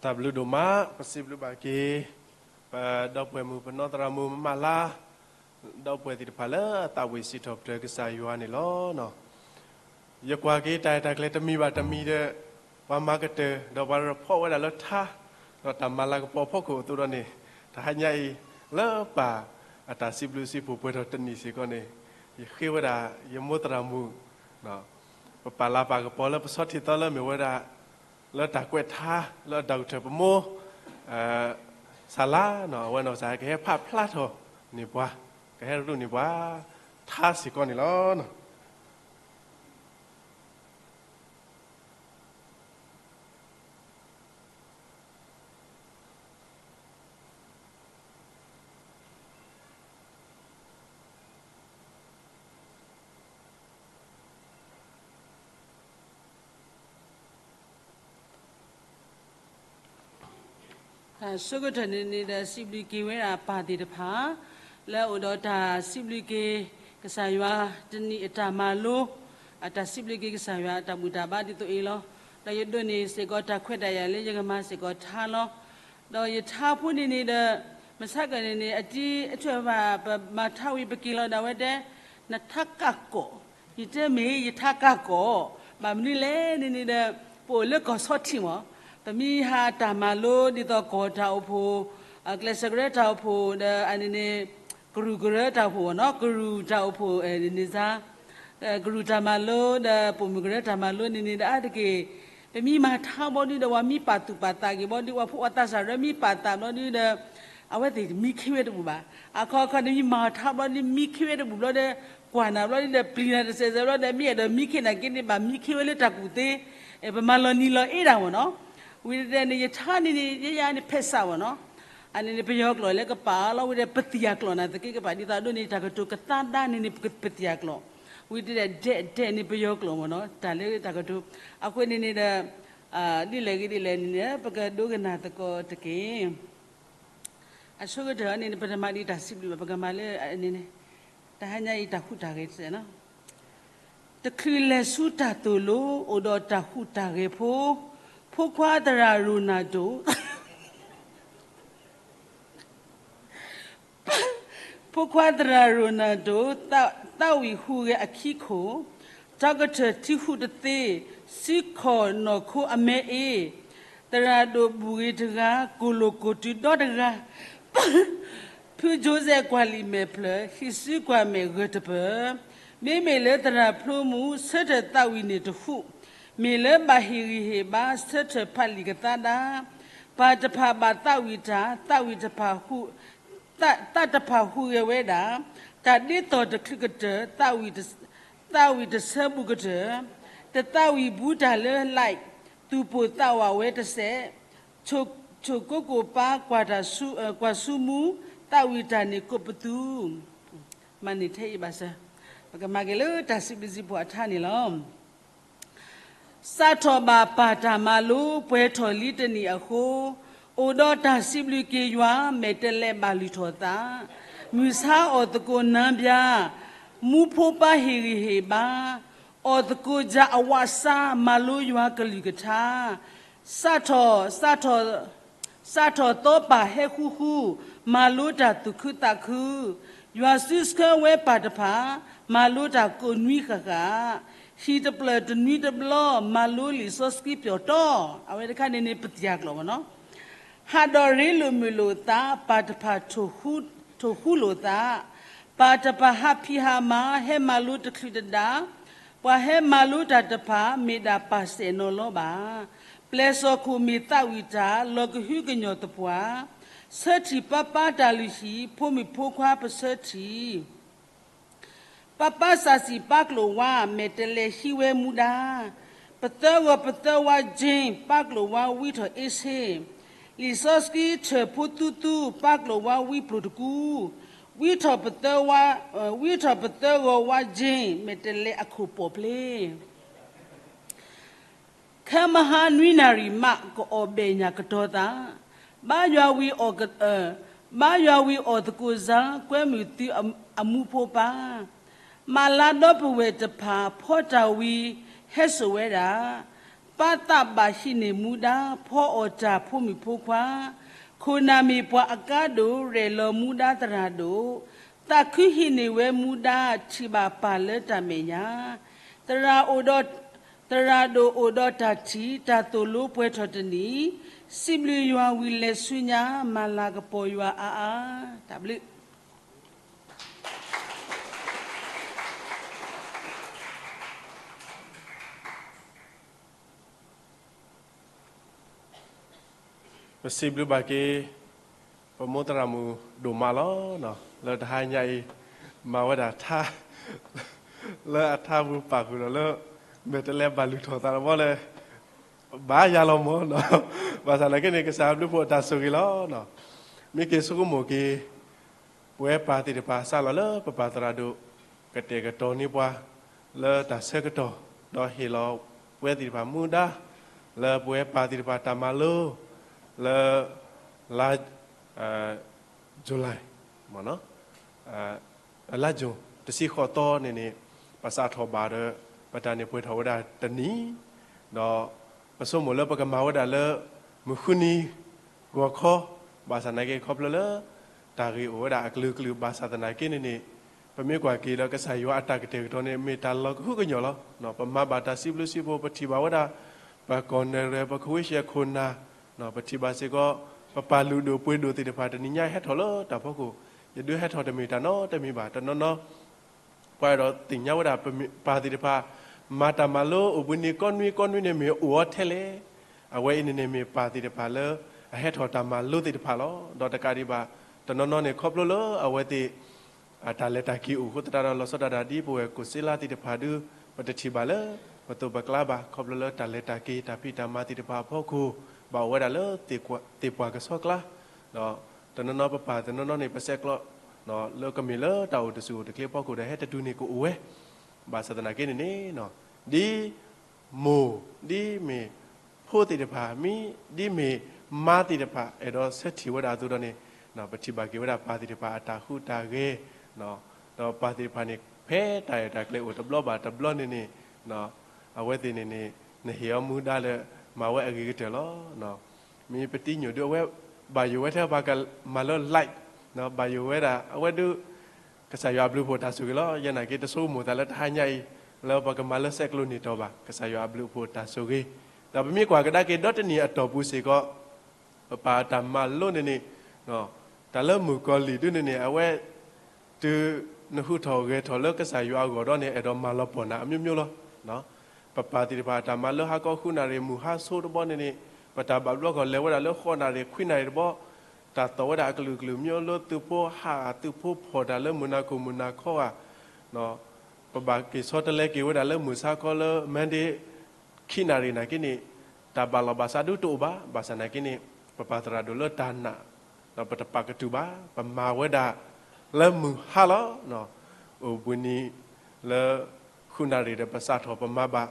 တၢ်ဘျုးဒိၣ်မး, ပစံးဘျုးဘၣ်က့ၤ ပဒီပုၢ်ဝဲၢ်မုၣ် ပနီၢ်သရၣ်မုၣ် မမလါ ဒီပုၢ်ဝဲၢ်သ့ၣ်တဖၣ်လၢအသးဝံၣ်စံးထီၣ်ပတြၢၤကစၢ်ယွၤန့ၣ်လီၤ. ယကွၢ်က့ၤတၢ်ရဲၣ်တၢ်ကျဲၤတမံၤဘၣ်တမံၤဒီး ပှၤမၤကတၢၢ် ဒီးပှၤreportဝဲဒၣ်လၢထါ, ဒီးတၢ်မၤလၤကပီၤဖီခိၣ်အသိးဒီးန့ၣ် တဟါညါအံၤ လၢပၢ်အတၢ်စံးဘျုးစံးဖှိၣ်ပှဲၤထီၣ်တနံၣ်စ့ၢ်ကီးန့ၣ် ယဃ့ဝဲဒၣ်ယမိၢ်သရၣ်မုၣ် ပပာ်လၤပာ်ကပီၤလၢပဆီထံၣ်သီလၢမ့ၢ်ဝဲဒၣ် လၢတၢ်ကွဲးထါလၢအဒၣ်ကတၢၢ်ပမိၢ် စၢ်လါန့ၣ် အဝဲန့ၣ်ကစၢ်ကဟဲဖးဖျါထီၣ်န့ၢ်ပှၤ ကဟဲရူးန့ၢ်ပှၤ ထါစ့ၢ်ကီးန့ၣ်လီၤ. တၢ်ဆိကတၢၢ်န့ၣ်န့ၣ်ဒီး စံးဘျုးက့ၤဝဲဒၣ်ပၢ်သ့ၣ်တဖၣ် လၢအအိၣ်ဒီးတၢ်စံးဘျုးက့ၤ ကစၢ်ယွၤတနံၣ်အတၢ်မၤလိ အတၢ်စံးဘျုးက့ၤကစၢ်ယွၤအတၢ်ဘူၣ်တၢ်ဘါဒ်သိးအံၤလီၤ. ဒီးယဒိးန့ၢ်စ့ၢ်ကီးတၢ်ခွဲးတၢ်ယာ်လၢယကမၤစ့ၢ်ကီးထါလီၤ. ဒီးယထါဖိန့ၣ်န့ၣ်ဒီး မဆါကန့ၣ်န့ၣ် အတံအထွဲၣ်ဘၣ် ပမၤထါဝံၤပက့ၤလီၤဒၣ်ဝဲတဲ နထါကၢ်ကီး, ယတဲမ့ၢ်ယထါကၢ်ကီး, ဘၣ်မနုၤလဲၣ်န့ၣ်န့ၣ်ဒီး ပအိၣ်လၢကီၢ်ဆီထံးမး, ပမ့ၢ်ဟးတၢ်မၤလိဒ်သိးကီၢ်တၢ်အိၣ်ဖှိၣ်, ကျဲးစၢးကရၢတၢ်အိၣ်ဖှိၣ်ဒီးအန့ၣ်န့ၣ် ကရူၢ်ကရၢတၢ်အိၣ်ဖှိၣ်ဝဲနီၤ, ကရူၢ်တၢ်အိၣ်ဖှိၣ်န့ၣ်စါ ကရူၢ်တၢ်မၤလိဒီး ပိာ်မုၣ်ကရၢတၢ်မၤလိန့ၣ်န့ၣ်ဒီးအါတက့ၢ်, ပမ့ၢ်မၤထါဘီဒုဒီး ပှၤမ့ၢ်ပာ်သူၣ်ပာ်သးက့ၤဘီဒု ပှၤဖိပှၤသးစၢ်ရၢမ့ၢ်ပာ်သးဘီဒုဒီး အဝဲသ့ၣ်တမံခ့ဝဲတဘူၣ်ဘၣ်. အခီခီန့ၣ်မ့ၢ်မၤထါဘီဒု မံခ့ဝဲတဘူၣ်ဘီဒီး ကွၢ်နၤဘီဒုဒီး ပျံၤနၤတစဲးစဲးဘီဒီး မ့ၢ်အဲၣ်ဒိးမံခ့နၤက့န့ၣ် ဘၣ်မံခ့ဝဲလၢတၢ်ကူၣ်သ့, ပမၤလီၤနံၤလီၤအ့ဒၣ်မ့ၢ်နီၤ. ဝံၤတဲန့ၣ် ယထါန့ၣ်န့ၣ် ယယၤန့ၣ်ဖဲးစးမ့ၢ်နီၤ အန့ၣ်န့ၣ် ပယီၤကျိာ်လၢကပာ်အီၤလီၤ ဝံၤဒီးပသံၣ်အကျိာ်နၤသက့ကပာ် ဒ်သိးဒိၣ်န့ၣ် တၢ်ကတိၤကသါဒါန့ၣ်န့ၣ် ပသံၣ်အကျိာ်, ဝံၤတဲဒဲးဒဲးန့ၣ် ပယီၤကျိာ်မ့ၢ်နီၤ တၢ်လၢတၢ်ကတိၤ, အဃိန့ၣ်န့ၣ်ဒီး ဒ်လဲၣ်ဂ့ၤဒ်လဲၣ်န့ၣ် ပကဒိကနၣ်သကိးတက့ၢ်. အဆိကတၢၢ်န့ၣ် ပတမၤဒ်တၢ်စံးဘျုးဘၣ် ပကမၤလၢအန့ၣ်န့ၣ် တဟါညါအံၤတၢ်ဟူးတၢ်ဂဲၤတစဲးနီၤ တချုးလဲၤဆူတၢ်သိၣ်လိ အိၣ်ဒီးတၢ်ဟူးတၢ်ဂဲၤဖိ, ဖိခွါသရၣ်ရိၣ်နၣ်ဒိၣ် ဖိခွါသရၣ်ရိၣ်နၣ်ဒိၣ် သးဝံၣ်ဟူးဂဲၤအခံခိၣ်, ဒီကထၢၣ်ထံဟူးတသ့, စုခီၣ်နီၢ်ခိအမဲအ့, သရၣ်ဒိၣ်ဘူၣ်ဂ့ၤတဂၤ, ကိၣ်လိာ်ကိၣ်တုၤဒီတဂၤ, ဖုကၠိစဲးကွၢ်လံာ်မဲာ်ဖျၢၣ်, ဟံးစုကွၢ်မဲာ်ဂၢၢ်တပၢၢ်, မ့မ့ၢ်လၢသရၣ်ဖျိမူ ဆၢထၢၣ်သးဝံၣ်န့ၣ်တဟူး, မ့ၢ်လၢဘၣ်ဟ့ၣ်ဂံၢ်ဟ့ၣ်ဘါ ဆၢထၢၣ်ဖးလံာ်ကသါဒါ, ပၢ်တဖၣ်ဘၣ်သးဝံၣ်တၢ်, သးဝံၣ်တဖၣ်ဟူး, သးတဖၣ်ဟူးဂဲၤဝဲဒၣ်, တၢ်ဒ်သိးတချုးကတၢၢ်, သးဝံၣ်တဆၢဘူးကတၢၢ်, တသးဝံၣ်ဘူးတၢ်လၢ like သူၣ်ပိၢ်သးဝးဝဲတစဲး, ဆိၣ်ကိကိၣ်ပၢ်ကွၢ်တၢ်ဆူ, ကွၢ်ဆူမူ, သးဝံၣ်တၢ်န့ၣ်ကိးပသူ, မၤန့ၢ်ထဲအံၤဘၣ်ဆၢ, ပကမၤက့ၤလၢတၢ်စံးဘျုးစံးဖှိၣ်အထါန့ၣ်လီၤ. စးထီၣ်ဘၣ်ပၢ်တၢ်မၤလိ ပှဲၤထီၣ်လံတနံၣ်အဃိ, အိၣ်ဒီးတၢ်စံးဘျုးက့ၤယွၤ မဲာ်တဲးလဲးဘၣ်လုၢ်ထီၣ်သး, မုၢ်ဆါအီၣ်သကိးနါဘျါ, မူဖိပၢ်ဟ့ၣ်ဂံၢ်ဟ့ၣ်ဘါ, အီၣ်သကိးယၤအဝးစါ မၤလိယွၤကလုၢ်ကထါ, စးထီၣ်, စးထီၣ် စးထီၣ်သီပၢ်ဟဲဃူဃူ, မၤလိတၢ်သူၣ်ခုသးခု, ယွၤစုဆှၢဝဲပၢ်တဖၣ်, မၤလိတၢ်ကိးနွံဃၣ်ဃၣ်, ဟံၣ်တဖျၢၣ်တနွံတဘျီ, မၤလိလံာ်စီဆှံပျီၣ်တီ, အဝဲတခါန့ၣ်န့ၣ် ပသံၣ်အကျိာ်မ့ၢ်နီၤ. ဟးဒီးရ့လိာ်မုာ်လိာ်သး, ပၢ်တဖၣ်ထိၣ်ဃူလိာ်သး, ပၢ်တဖၣ်ဟးဖံးဟးမၤ, ဟဲမၤလိတချုးတဒါ, ပှၤဟဲမၤလိတၢ်တဖၣ် မ့ၢ်ဒၣ်ပၢ်စဲၣ်နီၤလီၤဘၣ်. ပျဲၢ်စီၣ်ခိၣ်မ့ၢ်သးဝံၣ်တၢ်, လီၤကဟုကညီၢ်သပှၢ်, ဆၢထံၣ်ပၢ်ပၢ်တၢ်လုၢ်ဟံၣ်, ဖိမုၣ်ဖိခွါပဆၢထံၣ် ပၢ်ပၢ်စၢ်စံၣ်ပၢ်ကျိာ်ဝါ မဲာ်တဲးလဲးဟံးဝဲမူဒါ, ပသၢဂီၤပသၢဝါ Jane ပၢ်ကျိာ်ဝါဝံထီၣ်အ့ဆ့, လံာ်စီဆှံထၢၣ်ဖိသူသူ ပၢ်ကျိာ်ဝါဝံပျိၢ်တကူ, ဝံထီၣ်ပသၢဝါ, ဝံထီၣ်ပသၢဂီၤဝါ Jane မဲာ်တဲးလဲးအခိၣ်ပီၣ်ဖျ့ ခဲမဟါနွံနၣ်ရံၣ်မး ကအီၣ်ဘဲၣ်ညၣ်ကတီၤသး, ဘါယွၤဝံၤအီၣ်, ဘါယွၤဝံၤအီၣ်သကိးစၢ် ကွဲမုာ်သုအမူဖိပါ, မၤလါဒီပုၢ်ဝဲၢ်တဖၣ် ဖီတၢ်ဝံၤဟဲစိာ်ဝဲဒၣ်, ပၢ်သးဘၣ်ဟံးန့ၢ်မူဒါ ဖီအီၣ်တၢ်ဖိမုၣ်ဖိခွါ, ခိၣ်နၢ်မ့ၢ်ပှၤအကါဒိၣ် ရဲၣ်လီၤမူဒါသရၣ်ဒိၣ်, သးခုဟံးန့ၢ်ဝဲမူဒါ ထံၣ်ဘၣ်ပၢ်လၢတၢ်မဲာ်ညါ, သရၣ်အိၣ်ဒီး သရၣ်ဒိၣ်အိၣ်ဒီးတၢ်ထံၣ် တၢ်သိၣ်လိပှဲၤထီၣ်တနံၤ, စံးဘျုးယွၤဝံၤလဲၤဆူညါ မၤလၤကပီၤယွၤအါအါ, တၢ်ဘျုး ပစံးဘျုးဘၣ်က့ၤ ပမိၢ်သရၣ်မုၣ်ဒိၣ်မးလီၤ. လၢတဟါညါအံၤ မၤဝဲဒၣ် လၢအထါပူၤပာ်ဃုာ်ဒီးလၢ မဲာ်တလဲဘၣ်လုၢ်ထီၣ်သးတဘီလၢ ဘၣ်ယၤလီၤမး, ဘၣ်ဆၣ်သနာ်က့န့ၣ် ကစၢ်ယွၤဘျုးဖှိၣ်အတၢ်ဆိၣ်ဂ့ၤလီၤ. မ့ၢ်က့ၤဆိကမိၣ်က့ၤ ပဝဲပၢ်သ့ၣ်တဖၣ် စးလီၤလၢပပၢ်သရၣ်ဒိၣ် ကတဲာ်ကတီၤန့ၢ်ပှၤ လၢတၢ်ဆၢကတီၢ်, ဒီးဟ့ၣ်လီၤပဝဲသ့ၣ်တဖၣ်မူဒါ လၢပဝဲပၢ်သ့ၣ်တဖၣ်တၢ်မၤလိ လၢ လါ July လါ June တဆံဃိးသီန့ၣ်န့ၣ် ပစးထီၣ်ဘၣ်ဒီး ပတၢ်န့ၣ်ပှဲၤထီၣ်ဝဲဒၣ်တနံၤ, ဒီးပဆိကမိၣ်လၢပကမၤဝဲဒၣ်လၢ မုၢ်ဃုနံၤ ဂီၤခီ, ဘၣ်ဆၣ်သနာ်က့ခီဖျိလၢ တၢ်ဂ့ၢ်အိၣ်ဝဲဒၣ်အကလုာ်ကလုာ် ဘၣ်ဆၣ်သနာ်က့န့ၣ်န့ၣ် ပမ့ၢ်ကွၢ်က့ၤလၢကစၢ်ယွၤအတၢ်ကတဲာ်ကတီၤန့ၣ် မ့ၢ်တၢ်လီၤကဟုကညီၢ်လီၤ. ပမၤဘၣ်တၢ်စံးဘျုးစံးဖှိၣ် ပထံၣ်ဘၣ်ဝဲဒၣ် ပကီၢ်နဲၣ်ရွဲၣ် ပကဝ့ၢ်ရှဲခိၣ်နၢ်, ပထံၣ်ဘၣ်စ့ၢ်ကီး ပပၢ်လုၢ်ဒိၣ်ပှ့ၤဒိၣ်သ့ၣ်တဖၣ် တနံၤညါဟဲထီၣ်လၢတၢ်ဖီခိၣ်, ယဒုးဟဲထီၣ်တမ့ၢ်တၢ်နီတမံၤဘၣ်. တနီၤနီၤ ပှၤအဲၣ်ဒိးသ့ၣ်ညါဝဲဒၣ် ပပၢ်သ့ၣ်တဖၣ် မၤတၢ်မၤလိ အိၣ်ဘှံးနံၤကိးနွံကိးနွံန့ၣ် မ့ၢ်အိၣ်အီၤထဲလဲၣ်. အဝဲအံၤန့ၣ်န့ၣ် မ့ၢ်ပၢ်သ့ၣ်တဖၣ်လၢ အဟဲထီၣ်တၢ်မၤလိသ့ၣ်တဖၣ်လီၤ. ဒီးတကးဒံးဘၣ် တနီၤနီၤန့ၣ် ခီဖျိလၢအဝဲသ့ၣ် တၢ်လဲၤတၢ်က့ၤအိၣ်အဃိသတးဒီး လီၤဆီဒၣ်တၢ်ဒ်ပဝဲၢ်ကိးစ့လါသ့ၣ်တဖၣ်ဒုး ပတထံၣ်ဘၣ်လၢ ပသိးပကျါဘၣ် ခီဖျိလၢတၢ်လဲၤတၢ်က့ၤ တၢ်ဖံးတၢ်မၤသ့ၣ်တဖၣ်အဖီခိၣ် ဘၣ်အိၣ်ဝဲဒၣ်လၢ သ့ၣ်ပှၢ်ကဆှီကျါ, ဒီးတနီၤနီၤပပၢ်တနီၤနီၤန့ၣ် ပဆဲးကျိး လၢကမ့ၢ်လၢတၢ်အိၣ်တစူၣ်အိၣ်တချ့အဖီခိၣ်ဒီး ဟဲတတုၤန့ၣ်ကအိၣ်ဝဲ, ဘၣ်ဆၣ်သနာ်က့န့ၣ်န့ၣ် ဒ် မိၢ် ဒ်မ့ၢ်ဖိသ့ၣ်တဖၣ် မ့ၢ်ဒ်မ့ၢ်မါသ့ၣ်တဖၣ် အဲၣ်ဒိးဆၢထံၣ်ဝဲဒၣ်အသိးဒီးန့ၣ် ပထံၣ်ဘၣ်က့ၤဝဲဒၣ်ပၢ်သ့ၣ်တဖၣ်အတၢ်ဟူးတၢ်ဂဲၤ, ဒီးပၢ်သ့ၣ်တဖၣ်န့ၣ် ဖဲတၢ်ရဲၣ်တၢ်ကျဲၤအိၣ်တဘျီဘၣ်တဘျီန့ၣ်န့ၣ် အဝဲသ့ၣ်န့ၣ်န့ၣ် နဟ့ၣ်အီၤမူဒါလၢ မၤဝဲအဂ့ၤကတၢၢ်လီၤ. မ့ၢ်ပတံၤညိၣ်ဒုးအဝဲ ဘၣ်ယိၣ်ဝဲထဲပှၤကမၤလၢ like ဘၣ်ယိၣ်ဝဲဒၣ် အဝဲဒုး ကစၢ်ယွၤအဘျုးအဖှိၣ်တၢ်ဆိၣ်ဂ့ၤလီၤ. ယဲနာ်က့တဆိကမိၣ်သးလၢတဟါညါအံၤ လၢပကမၤလၢဆဲးကျိးနံၣ်တီၢ်ဘၣ် ကစၢ်ယွၤအဘျုးအဖှိၣ်တၢ်ဆိၣ်ဂ့ၤ, ဒီးပမ့ၢ်ကွၢ်ကဒါက့ၤဒီတနံၣ်အတီၢ်ပူၤစ့ၢ်ကီး ပပၢ်အတၢ်မၤလိန့ၣ်န့ၣ် တၢ်လၢမုၣ်ကီၤလံၢ်ဒုးန့ၣ်န့ၣ် အဝဲ တုၤနဟူးထီၣ်ဂဲၤထီၣ်လၢကစၢ်ယွၤအဂီၢ်ဒီးန့ၣ် အဲၣ်ဒိးမၤလီၤပှီၢ်နၤအမျိုးမျိုးလီၤ. ပပၢ်သ့ၣ်တဖၣ်အတၢ်မၤလၢဟါခီဃုနၣ်ရံၣ် မုၢ်ဟါဆိတဘီန့ၣ်န့ၣ် ပတၢ်ဘၣ်ဘျီကီၢ်လဲၤဝဲဒၣ်လၢဃိးနၣ်ရံၣ်ခွံနၣ်ရံၣ်တဘီ, တၢ်သိၣ်ဝဲဒၣ်အကလုာ်ကလုာ်မျိုးလၢသုးဖိဟးဂၤ သုးဖိဖီၣ်တၢ်လၢမုၢ်နၤခိၣ်မုၢ်နၤခီဂၤ ပဘၣ်က့ၤဆီတလဲက့ၤဝဲဒၣ်လၢမုၢ်ဆါခီလၢ Monday ခံနၣ်ရံၣ်နာ်က့န့ၣ် တၢ်ဘၣ်လီၢ်ဘၣ်စးဒုးတအိၣ်ဘၣ်. ဘၣ်ဆၣ်နာ်က့န့ၣ် ပပၢ်သရၣ်ဒိၣ်လၢတၢ်နာ် ဒီးပတပာ်ကတုာ်ဘၣ် ပမၤဝဲဒၣ်လၢမုၢ်ဟါလီၤ. အိၣ်ဘှံးနံၤလၢ ဃုနၣ်ရံၣ်ဒီးပစးထီၣ်ပမၤဘၣ်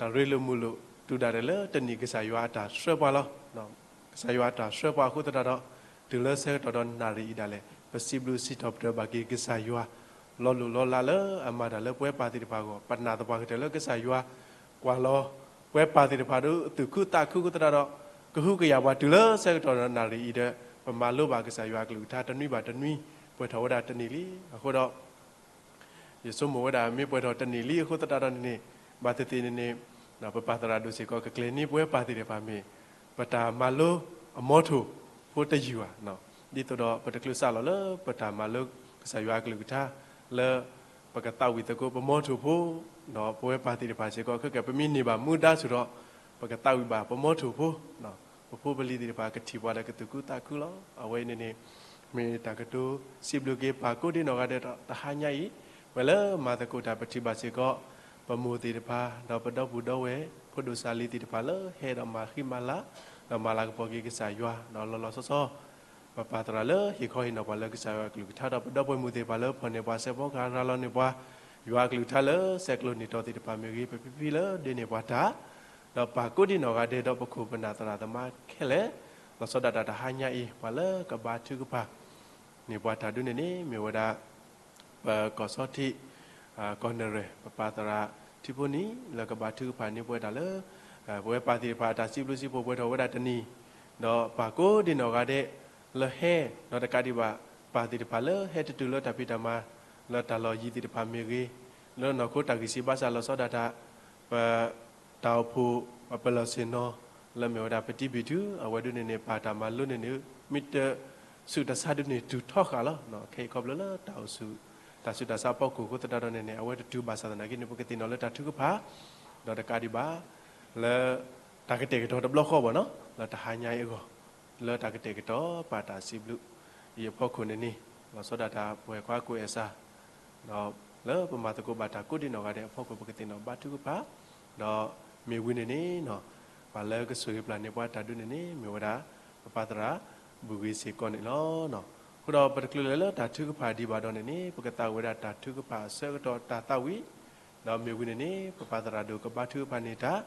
တၢ်ရ့လိာ်မုာ်လိာ် တုၤဒၣ်လဲာ်လၢတနံၣ်ကစၢ်ယွၤအတၢ်ဆှၢပှၤလီၤ. ကစၢ်ယွၤအတၢ်ဆှၢပှၤအဃိသတးဒီး တုၤလၢဆၢကတီၢ်ဒီးနၣ်ရံၣ်အံၤဒၣ်လဲာ် ပစံးဘျုးစံးထီၣ်ပတြၢၤဘၣ်က့ၤကစၢ်ယွၤ လီၤလိၢ်လီၤလးလၢအမၤတၢ်လၢပဝဲပၢ်သ့ၣ်တဖၣ်အဂီၢ် ပနာ်သပှၢ်ကတၢၢ်လၢကစၢ်ယွၤ ကွၢ်လီၤ ပဝဲပၢ်သ့ၣ်တဖၣ်ဒီးသူၣ်ခုသးခုအဃိသတးဒီး ကဟုကယာ်ပှၤတုၤလၢဆၢကတီၢ်ဒီးနၣ်ရံၣ်အံၤဒီး ပမၤလိဘၣ်ကစၢ်ယွၤအကလုၢ်ကထါတနွံဘၣ်တနွံ ပှဲၤထီၣ်ဝဲဒၣ်တနံၣ်လံ. အဃိဒီး ယဆိကမိၣ်ဝဲဒၣ် မ့ၢ်ပှဲၤထီၣ်တနံၣ်လံအဃိသတးဒီးန့ၣ်န့ၣ် ဘၣ်သ့ၣ်သ့ၣ်န့ၣ်န့ၣ် ပပၢ်သရၣ်ဒိၣ်စ့ၢ်ကီး ကကျဲၤန့ၢ်ပဝဲပၢ်သ့ၣ်တဖၣ်မ့ၢ် ပတၢ်မၤလိအမီထိၣ်ဖိတယုၢ်ဘၣ်. ဒ်သိးဒီးပတချုးစးလီၤလၢပတၢ်မၤလိကစၢ်ယွၤအကလုၢ်ကထါ လၢပကသးဝံၣ်သကိးပမီထိၣ်ဖိ ဒီးပဝဲပၢ်သ့ၣ်တဖၣ်စ့ၢ်ကီး ခဲကဲပမ့ၢ်န့ၢ်ဘၣ်မူဒါဆူၣ်ဒီး ပကသးဝံၣ်ဘၣ်ပမီထိၣ်ဖိ ပဖိပလံၤသ့ၣ်တဖၣ်ကထံၣ်ပှၤဒီးကသူၣ်ခုသးခုလီၤ. အဝဲအံၤန့ၣ်န့ၣ် မ့ၢ်တၢ်ကတိၤစံးဘျုးက့ၤပၢ်ကိးဒံနီၢ်ဂၤဒဲးဒီးတဟါညါအံၤ ဝဲလၢမၤသကိးတၢ်ပထံၣ်ဘၣ်စ့ၢ်ကီး ပမိၢ်သ့ၣ်တဖၣ် ဒီးပဒီပုၢ်ဒီဝဲၢ် ဖိဒိၣ်စၢ်လံၤသ့ၣ်တဖၣ်လၢဟဲဒီးမၤဃံမၤလၤ ဒီးမၤလၤကပီၤက့ၤကစၢ်ယွၤ ဒီးလီၤလီၤဆီဆီ ပပၢ်သရၣ်လၢဟ့ၣ်ခီဟ့ၣ်နီၤပှၤလၢကစၢ်ယွၤအကလုၢ်ကထါဒီးပဒီပုၢ်ဝဲၢ်မုၣ်သ့ၣ်တဖၣ်လၢဖီၣ်န့ၢ်ပှၤ စဲးဖီကဟၣ်ရၤလီၤန့ၢ်ပှၤ ယွၤအကလုၢ်ကထါလၢဆဲးကျိးနံၣ်တီၢ်သ့ၣ်တဖၣ်မ့ၢ်ဂ့ၤ ပဖံဖံလၢဒ့န့ၢ်ပှၤတၢ် ဒီးပၢ်ကိးဒံနီၢ်ဂၤဒဲးဒီးပခိၣ်ပနၢ်သရၣ်သမါခဲလၢာ် လီၤဆီဒၣ်တၢ်တဟါညါအံၤ ပှၤလၢကဘါထုကဖၣ်န့ၢ်ပှၤတၢ်ဒုးန့ၣ်န့ၣ် မ့ၢ်ဝဲဒၣ် ပကီၢ်ဆီထံး ကီၢ်နဲၣ်ရွဲၣ် ပပၢ်သရၣ်ထံဖိနံၤ လၢကဘါထုကဖၣ်န့ၢ်ပဝဲဒၣ်လၢ ပဝဲပၢ်သ့ၣ်တဖၣ်အတၢ်စံးဘျုးစံးဖှိၣ်ပှဲၤထီၣ်ဝဲဒၣ်တနံၤ, ဒီးပၢ်ကိးဒံနီၢ်ဂၤဒဲး လၢဟဲ, ဒီးတကးဒံးဘၣ် ပၢ်သ့ၣ်တဖၣ်လၢဟဲတတုၤလၢတၢ်ဖံးတၢ်မၤ လၢတၢ်လီၢ်ယံၤသ့ၣ်တဖၣ်မ့ၢ်ဂ့ၤ, လၢနီၢ်ခိတၢ်ဂံၢ်စၢ်ဘါစၢ်လီၤဆီဒၣ်တၢ် ပ တၢ်အိၣ်ဖှိၣ် ပပလီၢ်ဆ့ၣ်နီၤ လၢမ့ၢ်ဝဲဒၣ်ပတံဘံၣ်ထု အဝဲဒၣ်န့ၣ်န့ၣ် ပၢ်တၢ်မၤလိန့ၣ်န့ၣ် မ့ၢ်တဆူးတၢ်ဆါဒုးန့ၣ် တုၤထီဃာ်လီၤ. ခဲအံၤခီဖျိလၢတၢ်အိၣ်ဆူၣ် တၢ်ဆူးတၢ်ဆါအဖီခိၣ်အဃိသတးဒီးန့ၣ်န့ၣ် အဝဲတတုၤဘၣ်ဆၣ်သနာ်က့န့ၣ် ပကသ့ၣ်နီၣ်လၢတၢ်ထုကဖၣ် ဒီးတကးဒံးဘၣ် လၢတၢ်ကတဲာ်ကတီၤတဘျီဃီဘၣ်နီၤ လၢတဟါညါအံၤအဂီၢ် လၢတၢ်ကတဲာ်ကတီၤပၢ်တၢ်စံးဘျုးအံၤအဖီခိၣ်န့ၣ်န့ၣ် လီၤဆီဒၣ်တၢ်ပှဲၤခွါကိးအဲၣ်စၢ် ဒီးလၢပမၤသကိးဘၣ်တၢ်ကိးဒံနီၢ်ဂၤဒဲးအဖီခိၣ် ပကသ့ၣ်နီၣ်ဘါထုကဖၣ်, ဒီးမ့ၢ်ဝံၤန့ၣ်န့ၣ် ပှၤလၢကဆိၣ်ဂ့ၤပျၢ်န့ၢ်ပှၤတၢ်ဒုးန့ၣ်န့ၣ် မ့ၢ်ဝဲဒၣ် ပပၢ်သရၣ်ဘူၣ်ဂ့ၤစ့ၢ်ကီးန့ၣ်လီၤ. အဃိဒီးပတချုးလဲၤလၢတၢ်ထုကဖၣ်ဒံးဘၣ်ဒီးန့ၣ်န့ၣ် ပကသးဝဲဒၣ်တၢ်ထုကဖၣ်အဆၢကတီၢ်တၢ်သးဝံၣ်, ဒီးမ့ၢ်ဝံၤန့ၣ်န့ၣ် ပပၢ်သရၣ်ဒိၣ်ကဘါထုကဖၣ်န့ၢ်တၢ်,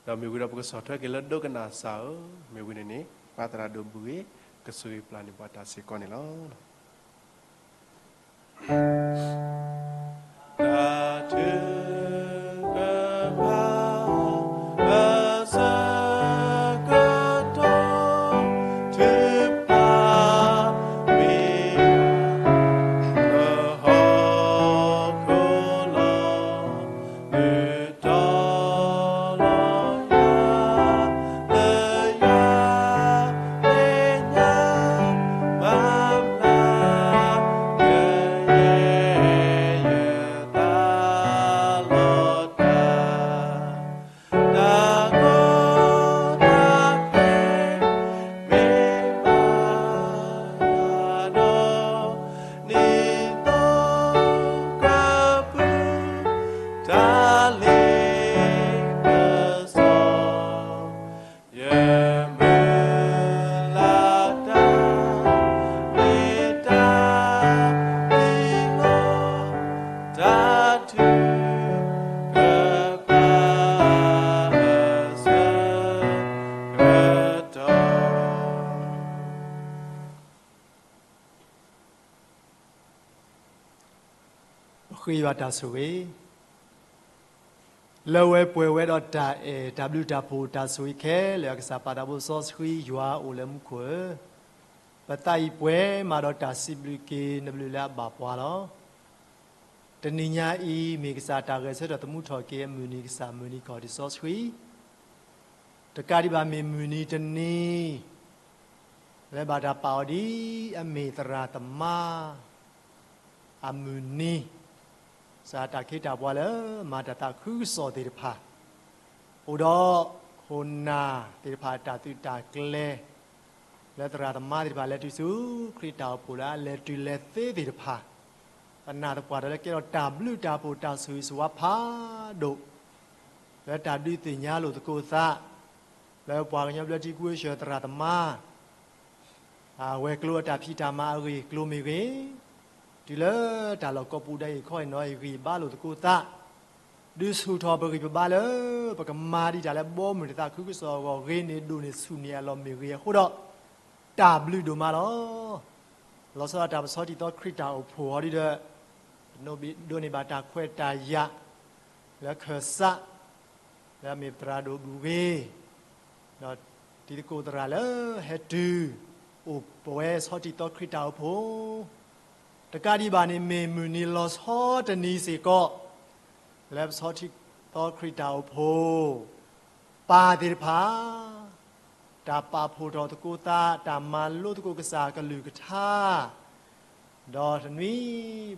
ဒီးမ့ၢ်ဝံၤဒီးပကဆီၣ်ထွဲက့ၤလၢဒိကနၣ်စၢ်ဧၢ, မ့ၢ်ဝံၤန့ၣ်န့ၣ် ပၢ်သရၣ်ဒိၣ်ဘူၣ်ဂ့ၤ ကဆိၣ်ဂ့ၤပျၢ်န့ၢ်ပှၤတၢ်စ့ၢ်ကီးန့ၣ်လီၤ. တၢ်ထုကဖၣ်အဆၢကတီၢ် ထုကဖၣ်မ့ၢ် လၢဟီၣ်ခိၣ်လီၤ ဒုးတီလီၤယၤ လၢယၤသ့ၣ်ညါ ဘၣ်ဖျါ ယဲယသးလီၤတၢ် တၢ်ကီတၢ်ခဲ မ့ၢ်ဘၣ်ယၤဒီး နံၣ်သီကပူၤ တၢ်လ့ပစီ ယမုၢ်လၢ်တၢ် မ့ၢ်တၢ်ဟ့ၣ်လီၤ တၢ်ထုကဖၣ်အဆၢကတီၢ် ပဃ့ယွၤတၢ်ဆိၣ်ဂ့ၤ လၢဝဲပှဲၤဝဲဒီးတၢ်အဲၣ် တၢ်ဘျုးတၢ်ဖှိၣ်တၢ်ဆိၣ်ဂ့ၤခဲလၢာ် အကစၢ်ပၢ်သးဘိစီဆှံယွၤအိၣ်လၢမူခိၣ်ဧၢ, ပသးအံၤပှဲၤမးဒီးတၢ်စံးဘျုးက့ၤနဘျုးလၢအဘၣ်ပှၤလီၤ. တနံၤညါအံၤ မ့ၢ်ကစၢ်တၢ်ဂဲၤဆၢထၢၣ်သမူထီၣ်က့ၤအမုၢ်နံၤ ကစၢ်မုၢ်နံၤကီၢ်ဒံးစီဆှံ တကးဒံးဘၣ်မ့ၢ်မုၢ်နံၤတနံၤ လၢဘၣ်တၢ်ပာ်အီၤဒ်အမ့ၢ်သရၣ်သမါ အမုၢ်နံၤ ကစၢ်တၢ်ခ့တၢ်ပှၤလၢမၤတၢ်သးခုကစီၣ်သ့ၣ်တဖၣ် အိၣ်ဒီးခိၣ်နၢ်သ့ၣ်တဖၣ်အတၢ်သုးတၢ်ကျဲၤ လၢသရၣ်သမါသ့ၣ်တဖၣ်လဲၤတုၤဆူခရံာ်တၢ်အိၣ်ဖှိၣ်လၢအလဲၤတုၤလဲၤသ့သ့ၣ်တဖၣ် ပနာ်သပှၢ်ဒီးလၢကဲထီၣ်တၢ်ဘျုးတၢ်ဖှိၣ်တၢ်ဆိၣ်ဂ့ၤဆိၣ်ဝါဖးဒိၣ် လၢတၢ်ဒုးသ့ၣ်ညါလိာ်သကိးသး လၢပှၤကညီဘျၢထံခဝ့ၡၢၣ်သရၣ်သမါ အဝဲၤကျိၤအတၢ်ဖံးတၢ်မၤအဂ့ၢ်ကျိၤမ့ၢ်ဂ့ၤ, တုၤလၢတၢ်လီၢ်ကိးပူၤဒၣ်အံၤခီအံၤနီၢ်အံၤဂံၢ်ဘါလိာ်သကိးသး, ဒုးဆူၣ်ထီၣ်ပဂံၢ်ပဘါလၢ ပကမၤဒံးတၢ်လၢဘီမုၢ်တသးခုကစီၣ်အဂီၢ်ဂ့ၤန့ၣ်ဒိၣ်န့ၢ်ဆူၣ်န့ၢ်အလီၢ်မ့ၢ်ဂ့ၤအဃိဒီး, တၢ်ဘျုးဒိၣ်မးလီၤ. လီၤဆီဒၣ်တၢ်ပဆီထံသီခရံာ်တၢ်အိၣ်ဖှိၣ်အီၤဒ်ဒီး, ဒိးန့ၢ်ဘၣ်တၢ်ခွဲးတၢ်ယာ် လၢခၢၣ်စး လၢအမ့ၢ်ပသရၣ်ဒိၣ်ဘူၣ်ဂ့ၤ, ဒီးတံၤသကိးသရၣ်လၢဟဲတုၤ အိၣ်ပဝဲဆီထံသီခရံာ်တၢ်အိၣ်ဖှိၣ်, တကးဒံးဘၣ်န့ၣ်မ့ၢ်မုၢ်နံၤလီၤဆီတနံၤစ့ၢ်ကီး, လၢပဆီထံသီခရံာ်တၢ်အိၣ်ဖှိၣ် ပၢ်သ့ၣ်တဖၣ် တၢ်ပာ်ဖှိၣ်ထီၣ်သကိးသး တၢ်မၤလိသကိးကစၢ်အကလုၢ်ကထါ, ဒီးတနွံ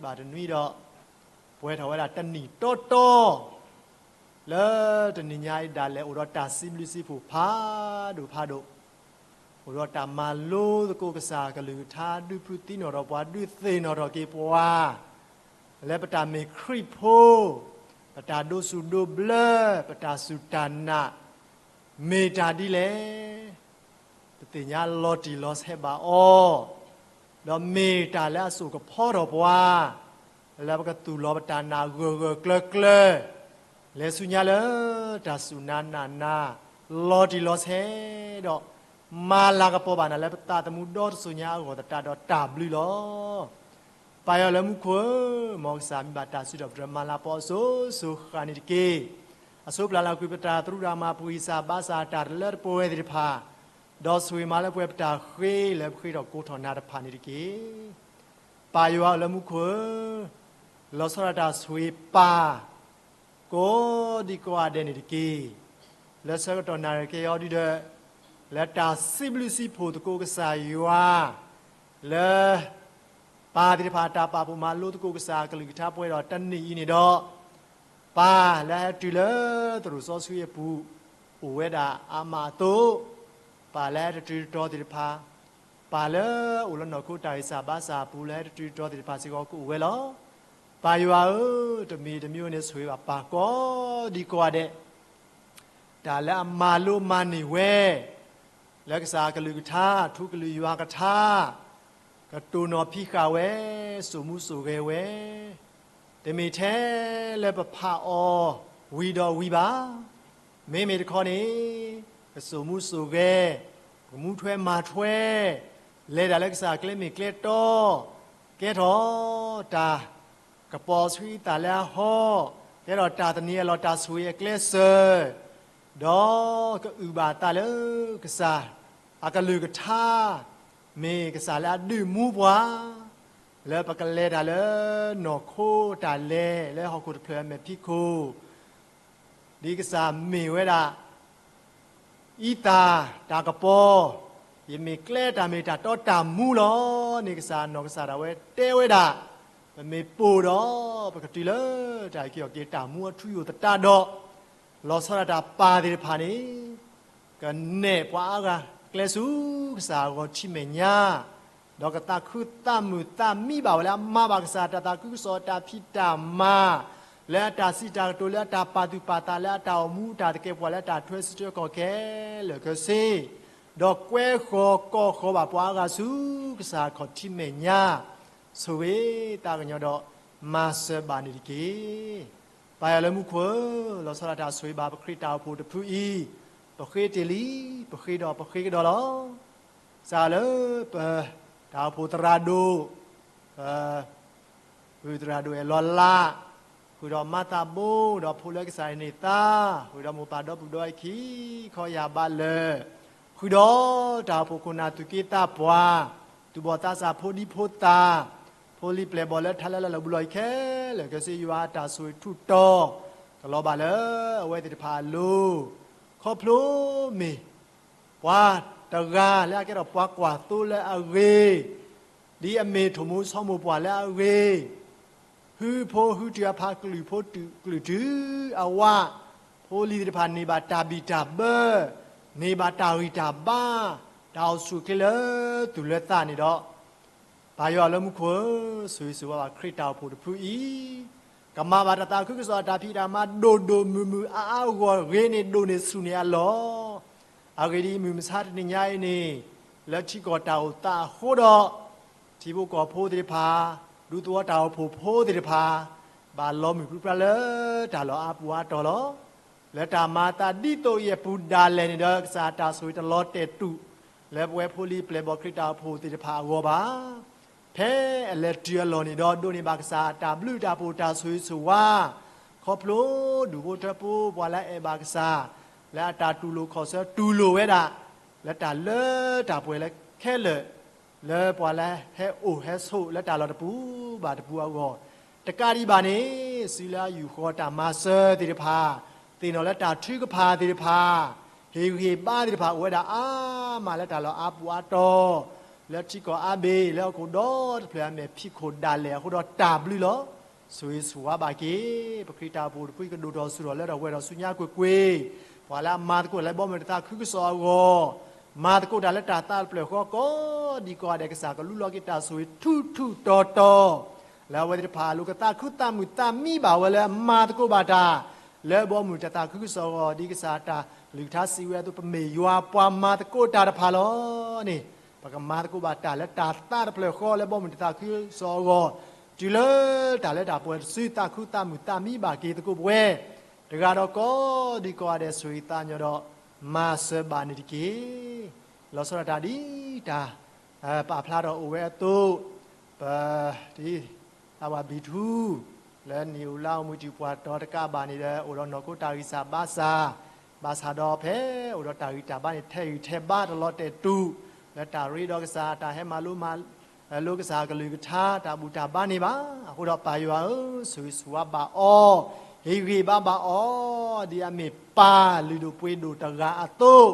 ဘၣ်တနွံဒီး ပှဲၤထီၣ်ဝဲဒၣ်တနံၣ်တီတီ, လၢတနံၤညါအံၤဒၣ်လဲာ်အိၣ်ဒီးတၢ်စံးဘျုးစံးဖှိၣ်ဖးဒိၣ်ဖးဒိၣ်, အိၣ်ဒီးတၢ်မၤလိသကိးကစၢ်အကလုၢ်ကထါ ဒုးဖုးသ့ၣ်နီၣ်ထီၣ်ပှၤ ဒုးသ့ၣ်နီၣ်ထီၣ်က့ၤပှၤ လၢပတၢ်မ့ၢ်ခရံာ်ဖိ, ပတၢ်ဒိးစူၢ်ဒိးဘျၢ, ပတၢ်စူၢ်တၢ်နာ်, မ့ၢ်တၢ်ဒ်လဲၣ်. ပသ့ၣ်ညါလီၤတံၢ်လီၤဆဲးဘၣ်အီၤ, ဒီးမ့ၢ်တၢ်လၢအစိာ်ကဖီထီၣ်ပှၤ, လၢပကသူၣ်လီၤပတၢ်နာ်ဂၢၢ်ဂၢၢ်ကျၢၤကျၢၤ, လဲၤဆူညါလၢတၢ်စူၢ်နၤနာ်နၤ, လီၤတံၢ်လီၤဆဲးဒီး, မၤလၤကပီၤဘၣ်နၤလၢပသးသမူဒီတစိၤညါအဂီၢ်သတးဒီးတၢ်ဘျုးလီၤ. ပၢ်ယွၤလၢမူခိၣ်ဧၢ, မ်ကစၢ်မံဘၣ်တၢ်စံးထီၣ်ပတြၢၤ မၤလၤကပီၤအစိၤစိၤဃၣ်န့ၣ်တက့ၢ်. အဆိပျၢ်လၢကွံာ်ပတၢ်သရူးတၢ်ကမၣ် ပဂံၢ်စၢ်ဘါစၢ်တၢ်တလၢတပှဲၤသ့ၣ်တဖၣ်, ဒီးဆိၣ်ဂ့ၤမၤလၢပှဲၤပတၢ်ဃ့လၢပဃ့ထီၣ်ကိးထီၣ်နၤတဖၣ်န့ၣ်တက့ၢ်. ပၢ်ယွၤအိၣ်လၢမူခိၣ်ဧၢ, လီၤဆီဒၣ်တၢ်ဆိၣ်ဂ့ၤပၢ် ကိးဒံကိးဂၤဒဲးန့ၣ်တက့ၢ်. လၢဆၢကတီၢ်နၣ်ရံၣ်ကဲအံၤဒုဒီး လၢတၢ်စံးဘျုးစံးဖှိၣ်သကိးကစၢ်ယွၤ လၢ ပၢ်သ့ၣ်တဖၣ်တၢ်ပာ်ဖှိၣ်မၤလိသကိးကစၢ်အကလုၢ်ကထါပှဲၤဒီးတနံၣ်အံၤန့ၣ်ဒီး, ပၢ်လၢအဟဲတုၤလၢသရိာ်စီဆှံအပူၤ အိၣ်ဝဲဒၣ်အါမးအသိး, ပၢ်လၢအဟဲတတုၤတတီၤသ့ၣ်တဖၣ်, ပၢ်လၢအအိၣ်လၢနီၢ်ခိတၢ်ဂံၢ်စၢ်ဘါစၢ်အပူၤလၢအဟဲတတုၤတတီၤသ့ၣ်တဖၣ်စ့ၢ်ကီးကအိၣ်ဝဲလီၤ. ပၢ်ယွၤဧၢ, တမံၤတမံၤန့ၣ်ဆိၣ်ဂ့ၤဘၣ်ပၢ်ကိးဒံကိးဂၤဒဲး တၢ်လၢအမၤလိမၤန့ၢ်ဝဲ လၢကစၢ်အကလုၢ်ကထါ ထူကလုၢ်ယွၤကထါ ကတိၤနီၤဖံးဃာ်ဝဲ, စိာ်မူစိာ်ဂဲၤဝဲ, တမ့ၢ်ထဲလၢပဖးအီၤဝံၤဒီးဝံၤဘၣ်. မ့မ့ၢ်တခီန့ၣ် ကစိာ်မူစိာ်ဂဲၤ, ကမူထွဲမၤထွဲ, လဲၤတၢ်လၢကစၢ်ကျဲမ့ၢ်ကျဲတီ, ကဲထီၣ်တၢ် ကပီၤဆှံသးလၢအဟီ, ကဲထီၣ်တၢ်သန့ၤအလီၢ်တၢ်ဆိၣ်ဂ့ၤအကျဲစၢၤ, ဒီးကအုၣ်ဘၣ်သးလၢကစၢ်အကလုၢ်ကထါ, မ့ၢ်ကစၢ်လၢအဒုးမူပှၤ လၢပကလဲၤတၢ်လၢနီၢ်ခိတၢ်လဲၤ လၢဟီၣ်ခိၣ်တဖျၢၣ်အမဲာ်ဖံးခိၣ် ဒ်ကစၢ်မ့ၢ်ဝဲဒၣ် အံသၣ်တၢ်ကပီၤ, ယမ့ၢ်ကျဲတၢ်မ့ၢ်တၢ်တီတၢ်မူလီၤန့ၣ် ကစၢ်နီၢ်ကစၢ်ဒၣ်ဝဲတဲဝဲဒၣ်, ပမ့ၢ်ပိာ်ဒီး ပကတုၤလၢတၢ်အုၣ်က့ၤခီၣ်က့ၤတၢ်မူအထူအယိာ်သတးဒီး, လီၤဆီဒၣ်တၢ်ပၢ်သ့ၣ်တဖၣ်န့ၣ် ကနဲၣ်ပှၤအါဂၤကျဲဆူကစၢ်အဂီၢ်ထံမဲာ်ညါ ဒီးကသးခုသးမုာ်သးမံဘၣ်ဝဲလၢအမၤဘၣ်ကစၢ်တၢ်သးခုကစီၣ်အတၢ်ဖံးတၢ်မၤ, လၢအတၢ်စံးတၢ်ကတိၤ လၢအတၢ်ပာ်သူၣ်ပာ်သး လၢအတၢ်အိၣ်မူတၢ်သကဲးပဝး လၢအတၢ်ထွဲစံးထွဲကီၢ်ခဲလၢာ်ခဲဆ့, ဒီးကွဲဃီၤကိးဃီၤဘၣ်ပှၤအါဂၤဆူကစၢ်ခီၣ်ထံမဲာ်ညါ, ဆိၣ်ဂ့ၤသးကညီၤဒီးမၤစၢၤဘၣ်န့ၣ်တက့ၢ်. ပၢ်ယွၤလၢမူခိၣ်ဧၢ, လီၤဆီဒၣ်တၢ်ဆိၣ်ဂ့ၤဘၣ်ပခရံာ်တၢ်အိၣ်ဖှိၣ်တဖုအံၤ, ပဃ့တ့ၢ်လံ, ပဃ့ဒီးပဃ့ကဒီးလီၤ. စးလၢပတၢ်အိၣ်ဖှိၣ်သရၣ်ဒိၣ်, ပ ဂုၢ်သရၣ်ဒိၣ်အဲၣ်လီၤလး, ဃုာ်ဒီးမၤသးဘိ, ဒီးဖိလၢကစၢ်အန့ၢ်သါ, ဃုာ်ဒီးမိၢ်ပၢ်ဒီပုၢ်ဒီဝဲၢ်ခံ, ခီယၢ်ဘးလၢာ်, ဃုာ်ဒီးတၢ်အိၣ်ဖှိၣ်ခိၣ်နၢ်သူၣ်က့သးပှၢ်, သူၣ်ဘီၣ်သးစၢ်ဖိဒံဖိသၣ်, ဖိလံၤပျဲၢ်ဘီၣ်လၢထးလၢလၢလၢာ်ဘူၣ်လီၢ်အံၤခဲလၢာ်ခဲဆ့ ယွၤအတၢ်ဆိၣ်ဂ့ၤထူးတီၤ, ကလီၤဘၣ်လၢအဝဲသ့ၣ်တဖၣ်အလိၤ, ခီဖျိမ့ၢ် ပှၤတဂၤလၢအကဲထီၣ်ပှၤကွၢ်သိလၢအဂ့ၤ, ဒ်အမ့ၢ်ထိၣ်မိၢ်ဆီမိၢ်ပှၢ်လၢအဂ့ၤ, ဟုဖိဟုတုၤအဖးကလုၢ်ဖိတုာ်ကလုၢ်တုၤအဝး, ဖိလံၤသ့ၣ်တဖၣ်န့ၢ်ဘၣ်တၢ်ဘံၣ်တၢ်ဘၢ, န့ၢ်ဘၣ်တၢ်ဂံၢ်တၢ်ဘါ, တၢ်အိၣ်ဆူၣ်အိၣ်ချ့လၢသူၣ်လၢသးန့ၣ်ဒီး, ပၢ်ယွၤလၢမူခိၣ်ဧၢ, ဆိၣ်ဂ့ၤဆိၣ်ဝါဘၣ်ခရံာ်တၢ်အိၣ်ဖှိၣ်တဖုအံၤ, ကမၤဘၣ်တၢ်သးခုကစီၣ်အတၢ်ဖံးတၢ်မၤဒိၣ်ဒိၣ်မုၢ်မုၢ်အါအါဂီၢ်ဂီၢ် ဂ့ၤန့ၢ်ဒိၣ်န့ၢ်ဆူၣ်န့ၢ်အလီၢ်, အဂ့ၢ်ဒ်အံၤမုၢ်မဆါတနံၤညါအံၤန့ၣ်, လၢထံကီၢ်တၢ်အိၣ်သးအဃိဒီး, ထံဖိကီၢ်ဖိသ့ၣ်တဖၣ်, ဒူသဝီတၢ်အိၣ်ဖှိၣ်ဖိသ့ၣ်တဖၣ်, ဘၣ်လီၤမုၢ်ပြံပြါလၢတၢ်လီၢ်အါပူၤအါတီၤလီၤ. လၢတၢ်မၤအသးဒ်သိးအံၤအပူၤဒၣ်လဲာ်န့ၣ်ဒီး ကစၢ်အတၢ်ဆိၣ်ဂ့ၤတလီၤတဲာ်တူာ် လၢပဝဲဖိလံၤပျဲၢ်ဘီၣ်ခရံာ်တၢ်အိၣ်ဖှိၣ်သ့ၣ်တဖၣ်အဂီၢ်ဘၣ်. ဖဲအလဲၤတုၤအလီၢ်န့ၣ်ဒီး ဒိးန့ၢ်ဘၣ်ကစၢ်အတၢ်ဘျုးတၢ်ဖှိၣ်တၢ်ဆိၣ်ဂ့ၤဆိၣ်ဝါ, ခီဖျိဒူၣ်ဖိထၢဖိပှၤလၢအအဲၣ်ဘၣ်ကစၢ်, လၢအတၢ်တူၢ်လိာ်ခီၣ်ဆၢတူၢ်လိာ်ဝဲဒၣ်, လၢတၢ်လၢတၢ်ပှဲၤလၢခဲလၢာ် လၢပှၤလၢဟဲအိၣ်ဟဲဆိးလၢတၢ်လီၢ်တပူၤဘၣ်တပူၤအဂီၢ်, တကးဒံးဘၣ်န့ၣ်, စုလၢအယူၢ်ဃီၤတၢ်မၤစၢၤသ့ၣ်တဖၣ်, သ့ၣ်နီၣ်လၢတၢ်ထုကဖၣ်သ့ၣ်တဖၣ်, ဟ့ၣ်ဂံၢ်ဟ့ၣ်ဘါသ့ၣ်တဖၣ် အိၣ်ဝဲဒၣ်အါမးလၢတၢ်လီၢ်အါပူၤအါတီၤ, လၢထံကီၢ်အါဘ့ၣ် လၢဟီၣ်ခိၣ်ဒီတဖျၢၣ်အမဲာ်ဖံးခိၣ်ဒၣ်လဲာ်အဃိဒီးတၢ်ဘျုးလီၤ. ဆိၣ်ဂ့ၤဆိၣ်ဝါဘၣ်က့ၤ ပခရံာ်တၢ်အိၣ်ဖှိၣ်တဖုအံၤ ကဒိၣ်ထီၣ်ဆူၣ်ထီၣ်လၢထီၣ်ပှဲၤထီၣ်ဆူညါကွ့ၢ်ကွ့ၢ်, ပှၤလၢအမၤသကိးတၢ်လၢဘီမုၢ်တသးခုကစီၣ်အဂီၢ်, မၤသကိးတၢ်လၢတၢ်သးတဖျၢၣ်ဃီကိးဒံးကိးဂၤဒဲး ကစၢ်ကလူလီၤက့ၤတၢ်ဆိၣ်ဂ့ၤထူးထူးတီၤတီၤ, လၢအဝဲသ့ၣ်တဖၣ်အလိၤ ကသးခုသးမုာ်သးမံဘၣ်ဝဲလၢအမၤသကိးဘၣ်တၢ် လၢဘီမုၢ်တသးခုကစီၣ်အဂီၢ် ဒ်ကစၢ်တၢ်ကလုၢ်ကထါစံးဝဲအသိး ပမ့ၢ်ယွၤပှၤမၤသကိးတၢ်တဖၣ်လီၤန့ၣ်, ပကမၤသကိးဘၣ်တၢ်လၢတၢ်သးတဖျၢၣ်ဃီလၢဘီမုၢ်တသးခုကစီၣ်အဂီၢ်, တုၤလၢတၢ်လၢတၢ်ပှဲၤတစု သးခုသးမုာ်သးမံဘၣ်က့ၤသကိးပဝဲ တဂၤဒီးကိးဒံးကိးဂၤဒဲး ဆိၣ်ဂ့ၤသးကညီၤဒီး မၤစၢၤဘၣ်န့ၣ်တက့ၢ်. လီၤဆီဒၣ်တၢ်ဒ်တၢ် ပာ်ဖျါထီၣ်အိၣ်ဝဲအသိး, ပ ဒ် သးဝးဘံၣ်ထူ လၢနံၣ်အူလါအူမုၢ်တံၢ်ပှၤတီၤတကးဘၣ်န့ၣ်ဒီး အိၣ်ဒီးနီၢ်ခိတၢ်ဂံၢ်စၢ်ဘါစၢ်, ဘၣ်ဆၣ်ဒီးဖဲအိၣ်ဒီးတၢ်ဂံၢ်တၢ်ဘါန့ၣ် ထဲးဂံၢ်ထဲးဘါတလီၤတဲာ်တူာ်, လၢတၢ်ရ့ဒီးကစၢ် တၢ်ဟဲမၤလိမၤ လိကစၢ်ကလုၢ်ကထါ တၢ်ဘူၣ်တၢ်ဘါန့ၣ်ဘၣ်. အဃိဒီးပၢ်ယွၤဧၢ, ဆိၣ်ဂ့ၤဆိၣ်ဝါဘၣ်အီၤ, ဟ့ၣ်ဂံၢ်ဘါဘၣ်အီၤ, ဒ်အမ့ၢ်ပၢ်လုၢ်ဒိၣ်ပှ့ၤဒိၣ်တဂၤအသိး,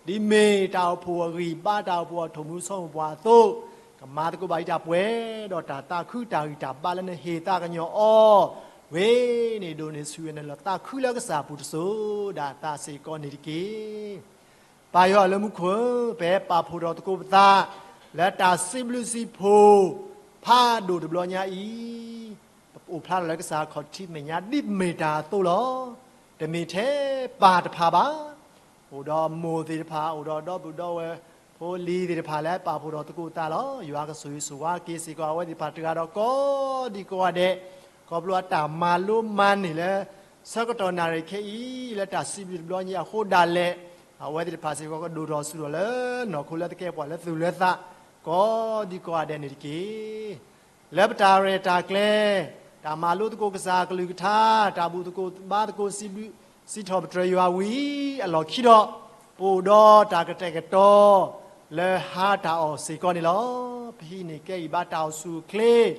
ဒ်မ့ၢ်တၢ်အိၣ်ဖှိၣ်အဂံၢ်ဘါ တၢ်အိၣ်ဖှိၣ်အထိၣ်မူဆီမူပှၤအသိး, ကမၤသကိးဘၣ်ဒ်တၢ်ပှဲၤဒီးတၢ်သးခု တၢ်ဂံၢ်တၢ်ဘါလၢနဟ့ၣ်သးကညီၤအီၤ, ဂ့ၤန့ၢ်ဒိၣ်န့ၢ်ဆူၣ်န့ၢ်လီၤသးခုလၢကစၢ်အပူၤတစိၤဒၣ်အသးစ့ၢ်ကီးန့ၣ်တက့ၢ်. ပၢ်ယွၤလၢမူခိၣ်ဧၢ, ပဟဲပာ်ဖှိၣ်ထီၣ်သကိးပသး လၢတၢ်စံးဘျုးစံးဖှိၣ် ဖးဒိၣ်တဘျီညါအံၤ, ပအိၣ်ဖျါထီၣ်လၢကစၢ်ခီၣ်ထံးမဲာ်ညါ ဒ်ပမ့ၢ်တၢ်အသိးလီၤ. တမ့ၢ်ထဲပၢ်တဖၣ်ဘၣ်, အိၣ်ဒီးမိၢ်သ့ၣ်တဖၣ်, အိၣ်ဒီးဒီပုၢ်ဒီဝဲၢ်ဖိလံၤသ့ၣ်တဖၣ်လၢပာ်ဖှိၣ်ထီၣ်သကိးသးလီၤ. ယွၤကဆိၣ်ဂ့ၤဆိၣ်ဝါက့ၤစ့ၢ်ကီးအဝဲသ့ၣ်တဖၣ်တဂၤဒီးကိးဒံကိးဂၤဒဲး, ခီဖျိအတၢ်မၤလိမၤန့ၢ်လၢ ဆၢကတီၢ်နၣ်ရံၣ်ခဲအံၤ လၢတၢ်စံးဘျုးတဘျီညါအဃိဒၣ်လဲာ်, အဝဲသ့ၣ်တဖၣ်စ့ၢ်ကီးကဒိၣ်ထီၣ်ဆူၣ်ထီၣ်လၢနီၢ်ခိလၢသကဲးပဝးလၢသူၣ်လၢသး ကိးဒံကိးဂၤဒဲးန့ၣ်တက့ၢ်. လၢပတၢ်ရဲၣ်တၢ်ကျဲၤ, တၢ်မၤလိသကိးကစၢ်အကလုၢ်ကထါ, တၢ်ဘူၣ်သကိးဘါသကိး စံးဘျုးစံးထီၣ်ပတြၢၤယွၤဝံၤ အလီၢ်ခံဒီး, ပအိၣ်ဒီးတၢ်ကတဲာ်ကတီၤ လၢဟါတၢ်အီၣ်စ့ၢ်ကီးန့ၣ်လီၤ. ပဟံးန့ၢ်ကဲဂံၢ်ဘါတၢ်အိၣ်ဆူၣ်အိၣ်ချ့,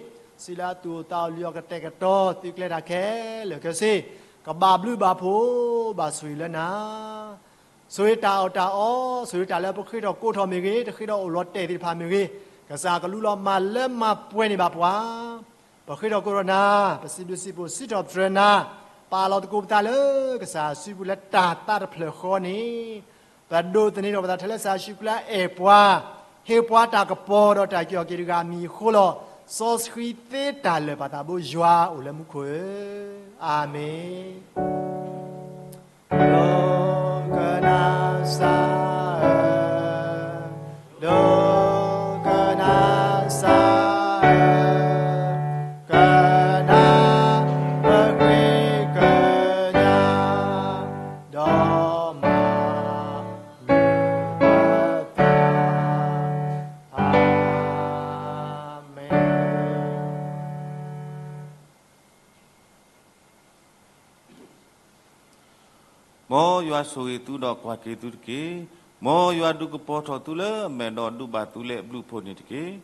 စံးလၢအသူၣ်အိၣ်သးအိၣ်လံအီၤကတဲာ်ကတီၤ သုးကျဲၤတၢ်ခဲလၢာ်ခဲဆ့, ကဘၣ်ဘျုးဘၣ်ဖှိၣ်ဘၣ်ဆိၣ်ဂ့ၤလၢနၤ ဆိၣ်ဂ့ၤတၢ်အီၣ်တၢ်အီ, ဆိၣ်ဂ့ၤတၢ်လၢပဃ့ထီၣ်ကိးထီၣ်မ့ၢ်ဂ့ၤ, တဃ့ထီၣ်အိၣ်လီၤတဲာ်သ့ၣ်တဖၣ်မ့ၢ်ဂ့ၤ, ကစၢ်ကလူလီၤမၢ်လၢမၤပှဲၤန့ၢ်ဘၣ်ပှၤ, ပဃ့ထီၣ်ကိးထီၣ်နၤ, ပစံးဘျုးစံးဖှိၣ်စံးထီၣ်ပတြၢၤနၤ, ပာ်လီၤသကိးပသးလၢကစၢ်စုပူၤလၢတၢ်သးတဖျၢၣ်ဃီန့ၣ်, ပဒိးသန့ၤထီၣ်ပသးထဲလၢကစၢ်ယ့ၣ်ၡူးခရံာ်အအဲၣ်ပှၤ, ဟ့ၣ်ပှၤတၢ်ကပီၤဒီးတၢ်စူၢ်က့ၤတဂၤအမံၤအဃိလီၤ. စီဆှံသ့တၢ်လၢာ်ပၢ်သးဘိ ယွၤအိၣ်လၢမူခိၣ်ဧၢ, အၤမ့ၣ်. ဒိကနၣ်စၢ်ဧၢ, ဒိကနၣ်စၢ်ဧၢ, ကနၣ်ပဃ့ကညး, ဒီးမၤလၢပသး, အၤမ့ၣ်. မ်ယွၤဆိၣ်ဂ့ၤသုဒီးကွၢ်က့ၤသုတက့ၢ်. မ်ယွၤဒုးကပီၤထီၣ်သုလၢအမဲာ်ဒီးဒုးဘၣ်သုလၢအဘျုးအဖှိၣ်န့ၣ်တက့ၢ်.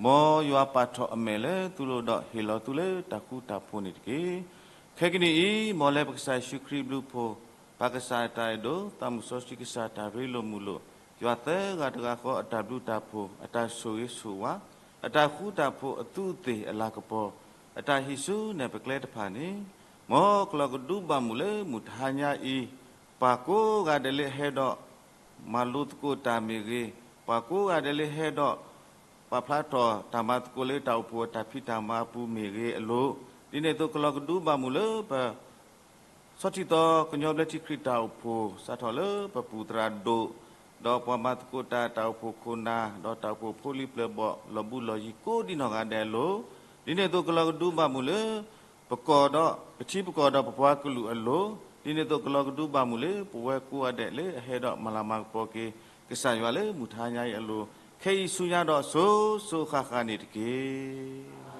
မ်ယွၤပာ်ထီၣ်အမဲာ်လၢသုလိၤဒီးဟ့ၣ်လီၤသုလၢတၢ်ဃူတၢ်ဖိးန့ၣ်တက့ၢ်. ခဲကနံၣ်အံၤ, မ်လၢပကစၢ်ယ့ၣ်ၡူးခရံာ်အဘျုးအဖှိၣ်, ပၢ်ကစၢ်အတၢ်အဲၣ်ဒိး, သးမုၣ်စီဆှံကစၢ်အတၢ်ရ့လိာ်မုာ်လိာ်, ယွၤသၢဂၤတဂၤဃီအတၢ်ဘျုးတၢ်ဖှိၣ်, အတၢ်ဆိၣ်ဂ့ၤဆိၣ်ဝါ, အတၢ်ဃူတၢ်ဖိးအသူးအသ့ၣ်အလၤကပီၤ, အတၢ်ဟံးစုနဲၣ်ပကျဲတဖၣ်န့ၣ်, မ်ကလီၤကဒုဘၣ်မုာ်လၢမုၢ်တဟါညါအံၤ, ပှၤကိးဂၤဒဲးလၢအဟဲဒီး မၤလိသကိးတၢ်မ့ၢ်ဂ့ၤ, ပှၤကိးဂၤဒဲးလၢဟဲဒီး ပာ်ဖျါထီၣ်တၢ်မၤသကိးလၢတၢ်အိၣ်ဖှိၣ်အတၢ်ဖံးတၢ်မၤအပူၤမ့ၢ်ဂ့ၤအလိၤ, ဒ်န့ၣ်အသိးကလီၤကဒုဘၣ်မုာ်လၢပ ဆီထံသီကညီဘျၢထံခရံာ်တၢ်အိၣ်ဖှိၣ် စးထီၣ်လၢပပူၤသရၣ်ဒိၣ်, ဒီးပှၤမၤသကိးတၢ်တၢ်အိၣ်ဖှိၣ်ခိၣ်နၢ်, ဒီးတၢ်အိၣ်ဖှိၣ်ဖိလံၤပျၢၤဘီၣ် လီၤဘှံးလီၤယံၤကိးဒံနီၢ်ဂၤဒဲးအလိၤ, ဒ်န့ၣ်အသိးကလီၤကဒုဘၣ်မုာ်လၢ ပကီၢ်ဒီး ပထံပကီၢ်ဒီးပပှၤကလုာ်အလိၤ, ဒ်န့ၣ်အသိးကလီၤကဒုဘၣ်မုာ်လၢပဝဲကိးဂၤဒဲးလၢအဟဲဒီးမၤလၤမၤကပီၤက့ၤ ကစၢ်ယွၤလၢမုၢ်တဟါညါအံၤအလိၤ, ခဲအံၤဆူညါဒီးစိၤစိၤဃၣ်ဃၣ်န့ၣ်တက့ၢ်.